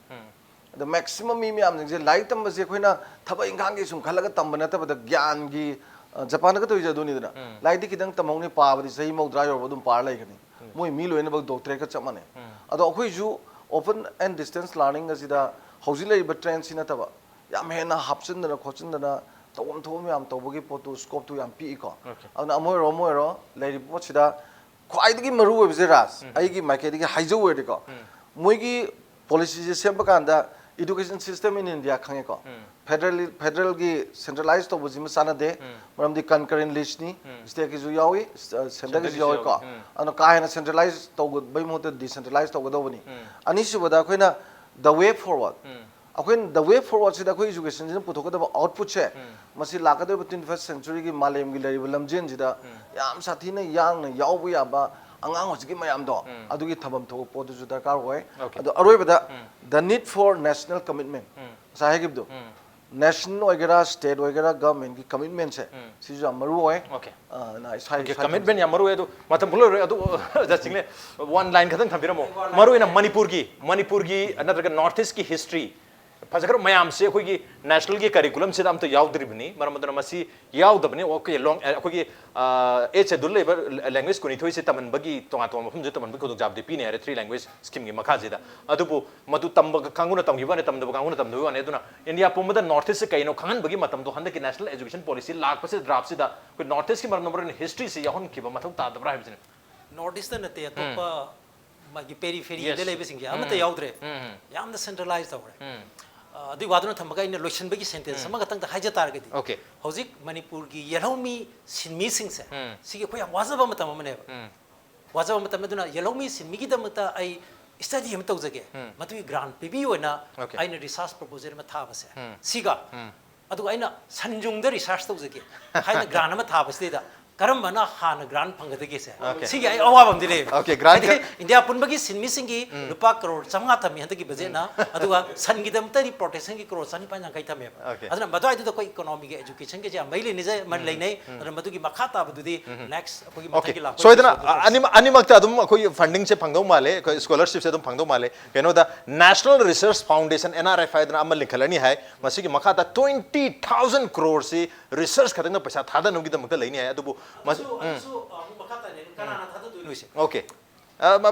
ꯑꯗꯣ maximum ꯃꯤ ꯃꯌꯥꯝꯁꯤꯡꯁꯦ ꯂꯥꯏꯔꯤꯛ ꯇꯝꯕꯁꯦ ꯑꯩꯈꯣꯏꯅ ꯊꯕꯛ ꯏꯪꯈꯥꯡꯒꯤ ꯁꯨꯝ ꯈꯜꯂꯒ ꯇꯝꯕ ꯅꯠꯇꯕꯗ ꯒ꯭ꯌꯥꯟꯒꯤ, ꯑ, ꯖꯄꯥꯟꯗꯒ ꯇꯧꯔꯤꯁꯦ ꯑꯗꯨꯅꯤꯗꯅ꯫ ꯂꯥꯏꯔꯤꯛꯇꯤ ꯈꯤꯇꯪ ꯇꯝꯍꯧꯅꯤ, ꯄꯥꯕꯗꯤ ꯆꯍꯤ ꯃꯧꯗ꯭ꯔꯥ ꯌꯧꯔꯕ ꯑꯗꯨꯝ ꯄꯥꯔ ꯂꯩꯒꯅꯤ꯫ ꯃꯣꯏ ꯃꯤ ꯂꯣꯏꯅꯃꯛ doctorate ꯀ ꯆꯞ ꯃꯥꯟꯅꯩ꯫ ꯑꯗꯣ ꯑꯩꯈꯣꯏꯁꯨ open and distance learning ꯑꯁꯤꯗ ꯍꯧꯖꯤꯛ ꯂꯩꯔꯤꯕ trend ꯁꯤ ꯅꯠꯇꯕ ꯌꯥꯝ ꯍꯦꯟꯅ ꯍꯥꯞꯆꯤꯟꯗꯅ ꯈꯣꯠꯆꯤꯟꯗꯅ ꯇꯧꯐꯝ ꯊꯣꯛꯄ ꯃꯌꯥꯝ ꯇꯧꯕꯒꯤ ꯄꯣꯠꯇꯨ scope ꯇꯨ ꯌꯥꯝ ꯄꯤꯛꯏꯀꯣ꯫ ꯑꯗꯨꯅ ꯑꯃ ꯑꯣꯏꯔꯣ ꯑꯃ ꯑꯣꯏꯔꯣ ꯂꯩꯔꯤꯕ ꯄꯣꯠꯁꯤꯗ ꯈ꯭ꯋꯥꯏꯗꯒꯤ ꯃꯔꯨ ꯑꯣꯏꯕꯁꯦ ꯔꯥꯖ, ꯑꯩꯒꯤ ꯃꯥꯏꯀꯩꯗꯒꯤ ꯍꯥꯏꯖꯧ ꯑꯣꯏꯔꯗꯤꯀꯣ, ꯃꯣꯏꯒꯤ policy ꯁꯦ ꯁꯦꯝꯕ ꯀꯥꯟꯗ education system in India ꯈꯪꯉꯦꯀꯣ꯫ Federal, federal ꯒꯤ centralize ꯇꯧꯕꯁꯤꯃ ꯆꯥꯟꯅꯗꯦ꯫ ꯃꯔꯝꯗꯤ concurrent list ꯅꯤ, state ꯀꯤꯁꯨ ꯌꯥꯎꯏ, centre ꯀꯤꯁꯨ ꯌꯥꯎꯏꯀꯣ꯫ ꯑꯗꯨꯅ ꯀꯥ ꯍꯦꯟꯅ centralize ꯇꯧꯕꯒꯤ ꯃꯍꯨꯠꯇ decentralize ꯇꯧꯒꯗꯧꯕꯅꯤ꯫ ꯑꯅꯤꯁꯨꯕꯗ ꯑꯩꯈꯣꯏꯅ the way forward꯫ ꯑꯩꯈꯣꯏꯅ the way forward ꯁꯤꯗ ꯑꯩꯈꯣꯏ education ꯁꯤꯅ ꯄꯨꯊꯣꯛꯀꯗꯕ output ꯁꯦ, ꯃꯁꯤ ꯂꯥꯛꯀꯗꯧꯔꯤꯕ twenty first century ꯒꯤ ꯃꯥꯂꯦꯝꯒꯤ ꯂꯩꯔꯤꯕ ꯂꯝꯖꯦꯟꯁꯤꯗ ꯌꯥꯝ ꯁꯥꯊꯤꯅ ꯌꯥꯡꯅ ꯌꯥꯎꯕ ꯌꯥꯕ ꯑꯉꯥꯡ ꯍꯧꯖꯤꯛꯀꯤ ꯃꯌꯥꯝꯗꯣ, ꯑꯗꯨꯒꯤ ꯊꯝꯐꯝ ꯊꯣꯛꯄ ꯄꯣꯠꯇꯨꯁꯨ ꯗꯔꯀꯥꯔ ꯑꯣꯏ꯫ ꯑꯗꯣ ꯑꯔꯣꯏꯕꯗ, the need for national commitment꯫ ꯉꯁꯥꯏ ꯍꯥꯏꯈꯤꯕꯗꯣ, national ꯑꯣꯏꯒꯦꯔꯥ, state ꯑꯣꯏꯒꯦꯔꯥ, government ꯀꯤ commitment ꯁꯦ, ꯁꯤꯁꯨ ꯌꯥꯝ ꯃꯔꯨ ꯑꯣꯏ꯫ ꯑ, ꯅ ꯏꯁꯥ, okay, ꯏꯁꯥ commitment ꯌꯥꯝ ꯃꯔꯨ ꯑꯣꯏ꯫ ꯑꯗꯨ ꯃꯇꯝ ꯄꯨꯡꯂꯣꯏ ꯂꯣꯏ꯫ ꯑꯗꯨ ꯑꯣꯖꯥ ꯆꯤꯡꯂꯦꯟ, one line ꯈꯛꯇꯪ ꯊꯝꯕꯤꯔꯝꯃꯣ꯫ ꯃꯔꯨ ꯑꯣꯏꯅ ꯃꯅꯤꯄꯨꯔꯒꯤ, ꯃꯅꯤꯄꯨꯔꯒꯤ ꯅꯠꯇ꯭ꯔꯒ North East ꯀꯤ history ꯐꯖꯈ꯭ꯔꯕ ꯃꯌꯥꯝꯁꯦ ꯑꯩꯈꯣꯏꯒꯤ national ꯒꯤ curriculum ꯁꯤꯗ ꯑꯝꯇ ꯌꯥꯎꯗ꯭ꯔꯤꯕꯅꯤ꯫ ꯃꯔꯝ ꯑꯗꯨꯅ ꯃꯁꯤ ꯌꯥꯎꯗꯕꯅꯤ꯫ Okay, long, ꯑꯩꯈꯣꯏꯒꯤ, ꯑ, eighth schedule ꯂꯩꯕ language ꯀꯨꯟꯅꯤꯊꯣꯏꯁꯦ ꯇꯝꯍꯟꯕꯒꯤ ꯇꯣꯉꯥꯟ ꯇꯣꯉꯥꯟꯕ ꯃꯐꯝꯁꯤꯗ ꯇꯝꯍꯟꯕꯒꯤ ꯈꯨꯗꯣꯡꯆꯥꯕꯗꯤ ꯄꯤꯅꯤ ꯍꯥꯏꯔꯦ, three language scheme ꯒꯤ ꯃꯈꯥꯁꯤꯗ꯫ ꯑꯗꯨꯕꯨ ꯃꯗꯨ ꯇꯝꯕ ꯀꯥꯡꯕꯨꯅ ꯇꯝꯈꯤꯕ ꯋꯥꯅꯤ, ꯇꯝꯗꯕ ꯀꯥꯡꯕꯨꯅ ꯇꯝꯗꯕ ꯋꯥꯅꯤ꯫ ꯑꯗꯨꯅ India ꯄꯨꯝꯕꯗ North East ꯁꯦ ꯀꯩꯅꯣ ꯈꯪꯍꯟꯕꯒꯤ ꯃꯇꯝꯗꯣ ꯍꯟꯗꯛꯀꯤ national education policy ꯂꯥꯛꯄꯁꯤꯗ draft ꯁꯤꯗ ꯑꯩꯈꯣꯏ North East ꯀꯤ ꯃꯔꯝꯗ ꯃꯔꯨ ꯑꯣꯏꯅ history ꯁꯤ ꯌꯥꯎꯍꯟꯈꯤꯕ ꯃꯊꯧ ꯇꯥꯗꯕ꯭ꯔꯥ ꯍꯥꯏꯕꯁꯤꯅꯤ꯫ North East ꯇ ꯅꯠꯇꯦ, ꯑꯇꯣꯞꯄ ꯃꯥꯒꯤ periphery ꯗ ꯂꯩꯕꯁꯤꯡꯁꯦ ꯑꯃꯠꯇ ꯌꯥꯎꯗ꯭ꯔꯦ꯫ ꯌꯥꯝꯅ centralized ꯇꯧꯔꯦ꯫ ꯑ, ꯑꯗꯨꯒꯤ ꯋꯥꯗꯨꯅ ꯊꯝꯃꯒ ꯑꯩꯅ ꯂꯣꯏꯁꯤꯟꯕꯒꯤ sentence ꯑꯃꯈꯛꯇꯪꯗ ꯍꯥꯏꯖ ꯇꯥꯔꯒꯗꯤ, okay, ꯍꯧꯖꯤꯛ ꯃꯅꯤꯄꯨꯔꯒꯤ ꯌꯦꯜꯍꯧꯃꯤ ꯁꯤꯟꯃꯤꯁꯤꯡꯁꯦ, ꯁꯤꯒꯤ ꯑꯩꯈꯣꯏ ꯌꯥꯝ ꯋꯥꯖꯕ ꯃꯇꯝ ꯑꯃꯅꯦꯕ꯫ ꯋꯥꯖꯕ ꯃꯇꯝ ꯑꯗꯨꯅ ꯌꯦꯜꯍꯧꯃꯤ ꯁꯤꯟꯃꯤꯒꯤꯗꯃꯛꯇ ꯑꯩ study ꯑꯃ ꯇꯧꯖꯒꯦ, ꯃꯗꯨꯒꯤ grant ꯄꯤꯕꯤꯌꯨ ꯍꯥꯏꯅ, okay, ꯑꯩꯅ research proposal ꯑꯃ ꯊꯥꯕꯁꯦ, ꯁꯤꯒ, ꯑꯗꯨꯒ ꯑꯩꯅ ꯁꯟꯖꯨꯡꯗ research ꯇꯧꯖꯒꯦ ꯍꯥꯏꯅ grant ꯑꯃ ꯊꯥꯕꯁꯤꯗꯩꯗ ꯀꯔꯝꯕꯅ ꯍꯥꯟꯅ ꯒ꯭ꯔꯥꯟ ꯐꯪꯒꯗꯒꯦꯁꯦ? Okay. ꯁꯤꯒꯤ ꯑꯩ ꯑꯋꯥꯕ ꯑꯃꯗꯤ ꯂꯩꯌꯦꯕ꯫ Okay, grant ꯍꯥꯏꯗꯤ ꯏꯟꯗꯤꯌꯥ ꯄꯨꯟꯕꯒꯤ ꯁꯤꯟꯃꯤꯁꯤꯡꯒꯤ ꯂꯨꯄꯥ ꯀꯔꯣꯔ ꯆꯥꯝꯃꯉꯥ ꯊꯝꯃꯤ ꯍꯟꯗꯛꯀꯤ ꯕꯖꯦꯠꯅ, ꯑꯗꯨꯒ ꯁꯟꯒꯤꯗꯃꯛꯇꯗꯤ ꯄ꯭ꯔꯣꯇꯦꯛꯁꯟꯒꯤ ꯀꯔꯣꯔ ꯆꯅꯤꯄꯥꯟ ꯌꯥꯡꯈꯩ ꯊꯝꯃꯦꯕ꯫ Okay. ꯑꯗꯨꯅ ꯃꯗꯨꯋꯥꯏꯗꯨꯗ ꯑꯩꯈꯣꯏ ꯏꯀꯣꯅꯣꯃꯤꯒꯤ, ꯑꯦꯖꯨꯀꯦꯁꯟꯒꯤꯁꯦ ꯌꯥꯝ ꯃꯔꯤ ꯂꯩꯅꯖꯩ, ꯃꯔꯤ ꯂꯩꯅꯩ꯫ ꯑꯗꯨꯅ ꯃꯗꯨꯒꯤ ꯃꯈꯥ ꯇꯥꯕꯗꯨꯗꯤ next ꯑꯩꯈꯣꯏꯒꯤ Okay. ꯃꯊꯪꯒꯤ ꯂꯥꯛꯄ ꯁꯣꯏꯗꯅ episode ꯇꯧꯁꯤ꯫ ꯑꯅꯤꯃꯛ ꯑꯅꯤꯃꯛꯇ ꯑꯗꯨꯝ ꯑꯩꯈꯣꯏ ꯐꯟꯗꯤꯡꯁꯦ ꯐꯪꯗꯧ ꯃꯥꯜꯂꯦ, ꯑꯩꯈꯣꯏ ꯁ꯭ꯀꯣꯂꯔꯁꯤꯞꯁꯦ ꯑꯗꯨꯝ ꯐꯪꯗꯧ ꯃꯥꯜꯂꯦ꯫ ꯀꯩꯅꯣꯗ National Research Foundation, N R F, ꯍꯥꯏꯗꯅ ꯑꯃ ꯂꯤꯡꯈꯠꯂꯅꯤ ꯍꯥꯏ꯫ ꯃꯁꯤꯒꯤ ꯃꯈꯥꯗ twenty thousand crore ꯁꯤ ꯔꯤꯁꯔꯆ ꯈꯛꯇꯪꯗ ꯄꯩꯁꯥ ꯊꯥꯗꯅꯕꯒꯤꯗꯃꯛꯇ ꯂꯩꯅꯤ ꯍꯥꯏ꯫ ꯑꯗꯨꯕꯨ ꯃꯁꯤ ꯑꯗꯨꯁꯨ, ꯑꯗꯨꯁꯨ ꯑꯃꯨꯛ ꯃꯈꯥ ꯇꯥꯅ ꯀꯅꯥꯅ ꯊꯥꯗꯗꯣꯏꯅꯣ ꯁꯦ? Okay.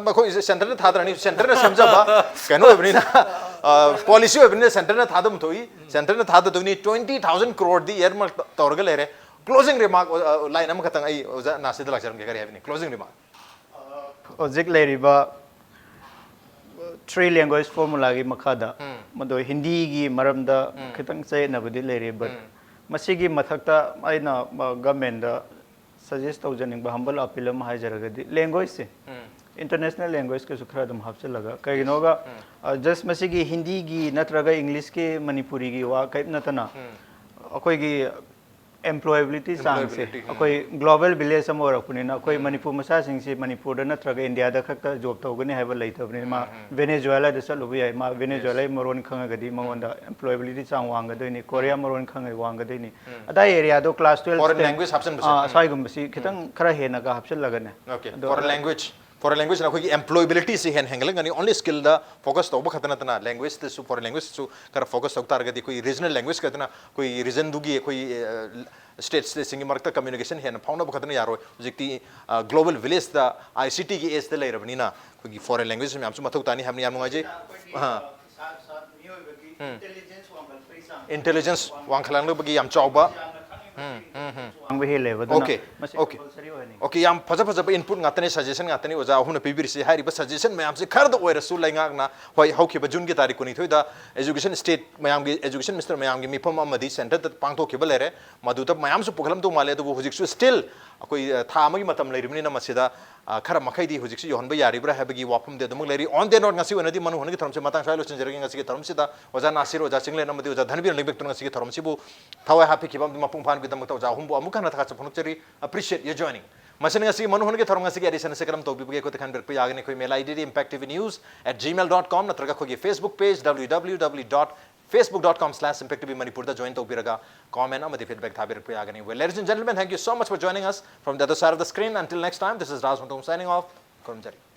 ꯃꯈꯣꯏ ꯁꯦꯟꯇꯔꯅ ꯊꯥꯗꯔꯅꯤ, ꯁꯦꯟꯇꯔꯅ ꯁꯦꯝꯖꯕ ꯀꯩꯅꯣ ꯑꯣꯏꯕꯅꯤꯅ, ꯄꯣꯂꯤꯁꯤ ꯑꯣꯏꯕꯅꯤꯅ ꯁꯦꯟꯇꯔꯅ ꯊꯥꯗꯕ ꯊꯣꯛꯏ꯫ ꯁꯦꯟꯇꯔꯅ ꯊꯥꯗꯗꯣꯏꯅꯤ꯫ Twenty thousand crore ꯗꯤ earmark ꯇꯧꯔꯒ ꯂꯩꯔꯦ꯫ Closing remark, line ꯑꯃꯈꯛꯇꯪ ꯑꯩ ꯑꯣꯖꯥ ꯅꯥꯁꯤꯗ ꯂꯥꯛꯆꯔꯝꯒꯦ꯫ ꯀꯔꯤ ꯍꯥꯏꯕꯅꯤ closing remark? ꯍꯧꯖꯤꯛ ꯂꯩꯔꯤꯕ three language formula ꯒꯤ ꯃꯈꯥꯗ ꯃꯗꯨ ꯍꯤꯟꯗꯤꯒꯤ ꯃꯔꯝꯗ ꯈꯤꯇꯪ ꯆꯌꯦꯠꯅꯕꯗꯤ ꯂꯩꯔꯤ, but ꯃꯁꯤꯒꯤ ꯃꯊꯛꯇ ꯑꯩꯅ ꯒꯃꯦꯟꯗ ꯁꯖꯦꯁ ꯇꯧꯖꯅꯤꯡꯕ humble appeal ꯑꯃ ꯍꯥꯏꯖꯔꯒꯗꯤ, language ꯁꯦ international language ꯀꯁꯨ ꯈꯔ ꯑꯗꯨꯝ ꯍꯥꯞꯆꯤꯜꯂꯒ, ꯀꯩꯒꯤꯅꯣꯒ just ꯃꯁꯤꯒꯤ ꯍꯤꯟꯗꯤꯒꯤ ꯅꯠꯇ꯭ꯔꯒ ꯏꯪꯂꯤꯁꯀꯤ ꯃꯅꯤꯄꯨꯔꯤꯒꯤ ꯋꯥ ꯀꯔꯤꯝ ꯅꯠꯇꯅ ꯑꯩꯈꯣꯏꯒꯤ employability ꯆꯥꯡꯁꯦ, ꯑꯩꯈꯣꯏ global village ꯑꯃ ꯑꯣꯏꯔꯛꯄꯅꯤꯅ, ꯑꯩꯈꯣꯏ ꯃꯅꯤꯄꯨꯔ ꯃꯆꯥꯁꯤꯡꯁꯤ ꯃꯅꯤꯄꯨꯔꯗ ꯅꯠꯇ꯭ꯔꯒ ꯏꯟꯗꯤꯌꯥꯗ ꯈꯛꯇ ꯖꯣꯕ ꯇꯧꯒꯅꯤ ꯍꯥꯏꯕ ꯂꯩꯇꯕꯅꯤꯅ, ꯃꯥ ꯚꯦꯅꯦꯖꯨꯋꯦꯂꯥꯗ ꯆꯠꯂꯨꯕ ꯌꯥꯏ, ꯃꯥ ꯚꯦꯅꯦꯖꯨꯋꯦꯂꯥꯒꯤ ꯃꯔꯣꯟ ꯈꯪꯉꯒꯗꯤ ꯃꯉꯣꯟꯗ employability ꯆꯥꯡ ꯋꯥꯡꯒꯗꯣꯏꯅꯤ, ꯀꯣꯔꯤꯌꯥ ꯃꯔꯣꯟ ꯈꯪꯉꯒꯗꯤ ꯋꯥꯡꯒꯗꯣꯏꯅꯤ꯫ ꯑꯗꯥꯏ ꯑꯦꯔꯤꯌꯥꯗꯣ class twelve Foreign language ꯍꯥꯞꯆꯤꯟꯕꯁꯦ꯫ ꯑꯁ꯭ꯋꯥꯏꯒꯨꯝꯕꯁꯤ ꯈꯤꯇꯪ ꯈꯔ ꯍꯦꯟꯅꯒ ꯍꯥꯞꯆꯤꯜꯂꯒꯅꯦ꯫ Okay. Foreign language, foreign language ꯅ ꯑꯩꯈꯣꯏꯒꯤ employability ꯁꯤ ꯍꯦꯟꯅ ꯍꯦꯟꯒꯠꯂꯛꯀꯅꯤ꯫ Only skill ꯗ focus ꯇꯧꯕ ꯈꯛꯇ ꯅꯠꯇꯅ language ꯇꯁꯨ, foreign language ꯇꯁꯨ ꯈꯔ focus ꯇꯧ ꯇꯥꯔꯒꯗꯤ, ꯑꯩꯈꯣꯏꯒꯤ regional language ꯈꯛꯇꯅ ꯑꯩꯈꯣꯏꯒꯤ ꯔꯤꯖꯟꯗꯨꯒꯤ, ꯑꯩꯈꯣꯏ ꯁ꯭ꯇꯦꯠ ꯁ꯭ꯇꯦꯠꯁꯤꯡꯒꯤ ꯃꯔꯛꯇ communication ꯍꯦꯟꯅ ꯐꯥꯎꯅꯕ ꯈꯛꯇꯅ ꯌꯥꯔꯣꯏ꯫ ꯍꯧꯖꯤꯛꯇꯤ global village ꯇ, I C T ꯒꯤ age ꯇ ꯂꯩꯔꯕꯅꯤꯅ, ꯑꯩꯈꯣꯏꯒꯤ foreign language ꯃꯌꯥꯝꯁꯨ ꯃꯊꯧ ꯇꯥꯅꯤ ꯍꯥꯏꯕꯅꯤ꯫ ꯌꯥꯝ ꯅꯨꯡꯉꯥꯏꯖꯩ꯫ ꯑꯥ꯫ Intelligence ꯋꯥꯡꯈꯠꯂꯛꯅꯕꯒꯤ ꯌꯥꯝ ꯆꯥꯎꯕ꯫ ꯋꯥꯡꯕ ꯍꯦꯜꯂꯦꯕ꯫ ꯑꯗꯨꯅ Okay. ꯃꯁꯤ Okay. Compulsory ꯑꯣꯏꯍꯟꯅꯤꯡꯉꯤ꯫ Okay, ꯌꯥꯝ ꯐꯖ ꯐꯖꯕ input ꯉꯥꯛꯇꯅꯤ, suggestion ꯉꯥꯛꯇꯅꯤ ꯑꯣꯖꯥ ꯑꯍꯨꯝꯅ ꯄꯤꯕꯤꯔꯤꯁꯤ꯫ ꯍꯥꯏꯔꯤꯕ suggestion ꯃꯌꯥꯝꯁꯤ ꯈꯔꯗ ꯑꯣꯏꯔꯁꯨ ꯂꯩꯉꯥꯛꯅ, ꯍꯣꯏ, ꯍꯧꯈꯤꯕ ꯖꯨꯟꯒꯤ ꯇꯥꯔꯤꯛ ꯀꯨꯟꯅꯤꯊꯣꯏꯗ education state ꯃꯌꯥꯝꯒꯤ, education minister ꯃꯌꯥꯝꯒꯤ ꯃꯤꯐꯝ ꯑꯃꯗꯤ centre ꯗ ꯄꯥꯡꯊꯣꯛꯈꯤꯕ ꯂꯩꯔꯦ꯫ ꯃꯗꯨꯗ ꯃꯌꯥꯝꯁꯨ ꯄꯨꯈꯠꯂꯝꯗꯧ ꯃꯥꯜꯂꯦ꯫ ꯑꯗꯨꯕꯨ ꯍꯧꯖꯤꯛꯁꯨ still ꯑꯩꯈꯣꯏ, ꯑ, ꯊꯥ ꯑꯃꯒꯤ ꯃꯇꯝ ꯂꯩꯔꯤꯕꯅꯤꯅ ꯃꯁꯤꯗ ꯑ, ꯈꯔ ꯃꯈꯩꯗꯤ ꯍꯧꯖꯤꯛꯁꯤ ꯌꯧꯍꯟꯕ ꯌꯥꯔꯤꯕ꯭ꯔꯥ ꯍꯥꯏꯕꯒꯤ ꯋꯥꯐꯝꯗꯤ ꯑꯗꯨꯃꯛ ꯂꯩꯔꯤ꯫ On that note, ꯉꯁꯤ ꯑꯣꯏꯅꯗꯤ ꯃꯅꯨ ꯍꯣꯟꯒꯤ ꯊꯧꯔꯝꯁꯤ ꯃꯇꯥꯡ ꯁ꯭ꯋꯥꯏ ꯂꯣꯏꯁꯤꯟꯖꯔꯒꯦ꯫ ꯉꯁꯤꯒꯤ ꯊꯧꯔꯝꯁꯤꯗ ꯑꯣꯖꯥ ꯅꯥꯁꯤꯔ, ꯑꯣꯖꯥ ꯆꯤꯡꯂꯦꯟ ꯑꯃꯗꯤ ꯑꯣꯖꯥ ꯙꯅꯕꯤꯔ ꯂꯤꯡꯕꯦꯛꯇꯨꯅ ꯉꯁꯤꯒꯤ ꯊꯧꯔꯝꯁꯤꯕꯨ ꯊꯋꯥꯏ ꯍꯥꯞꯄꯤꯈꯤꯕ ꯑꯃꯗꯤ ꯃꯄꯨꯡ ꯐꯥꯍꯟꯕꯒꯤꯗꯃꯛꯇ ꯑꯣꯖꯥ ꯑꯍꯨꯝꯕꯨ ꯑꯃꯨꯛ ꯍꯟꯅ ꯊꯥꯒꯠꯆꯕ ꯐꯣꯡꯗꯣꯛꯆꯔꯤ꯫ Appreciate your joining. ꯃꯁꯤꯅ ꯉꯁꯤꯒꯤ ꯃꯅꯨ ꯍꯣꯟꯒꯤ ꯊꯧꯔꯝ ꯉꯁꯤꯒꯤ edition ꯑꯁꯤ ꯀꯔꯝ ꯇꯧꯕꯤꯕꯒꯦ? ꯑꯩꯈꯣꯏꯗ ꯈꯟꯕꯤꯔꯛꯄ ꯌꯥꯒꯅꯤ꯫ ꯑꯩꯈꯣꯏ mail ID D impact T V news at gmail dot com ꯅꯠꯇ꯭ꯔꯒ ꯑꯩꯈꯣꯏꯒꯤ Facebook page W W W dot facebook dot com slash impact T V Manipur ꯗ join ꯇꯧꯕꯤꯔꯒ comment ꯑꯃꯗꯤ feedback ꯊꯥꯕꯤꯔꯛꯄ ꯌꯥꯒꯅꯤ꯫ Well, ladies and gentlemen, thank you so much for joining us from the other side of the screen. Until next time, this is Raj Hongtong signing off. ꯈꯨꯔꯨꯝꯖꯔꯤ꯫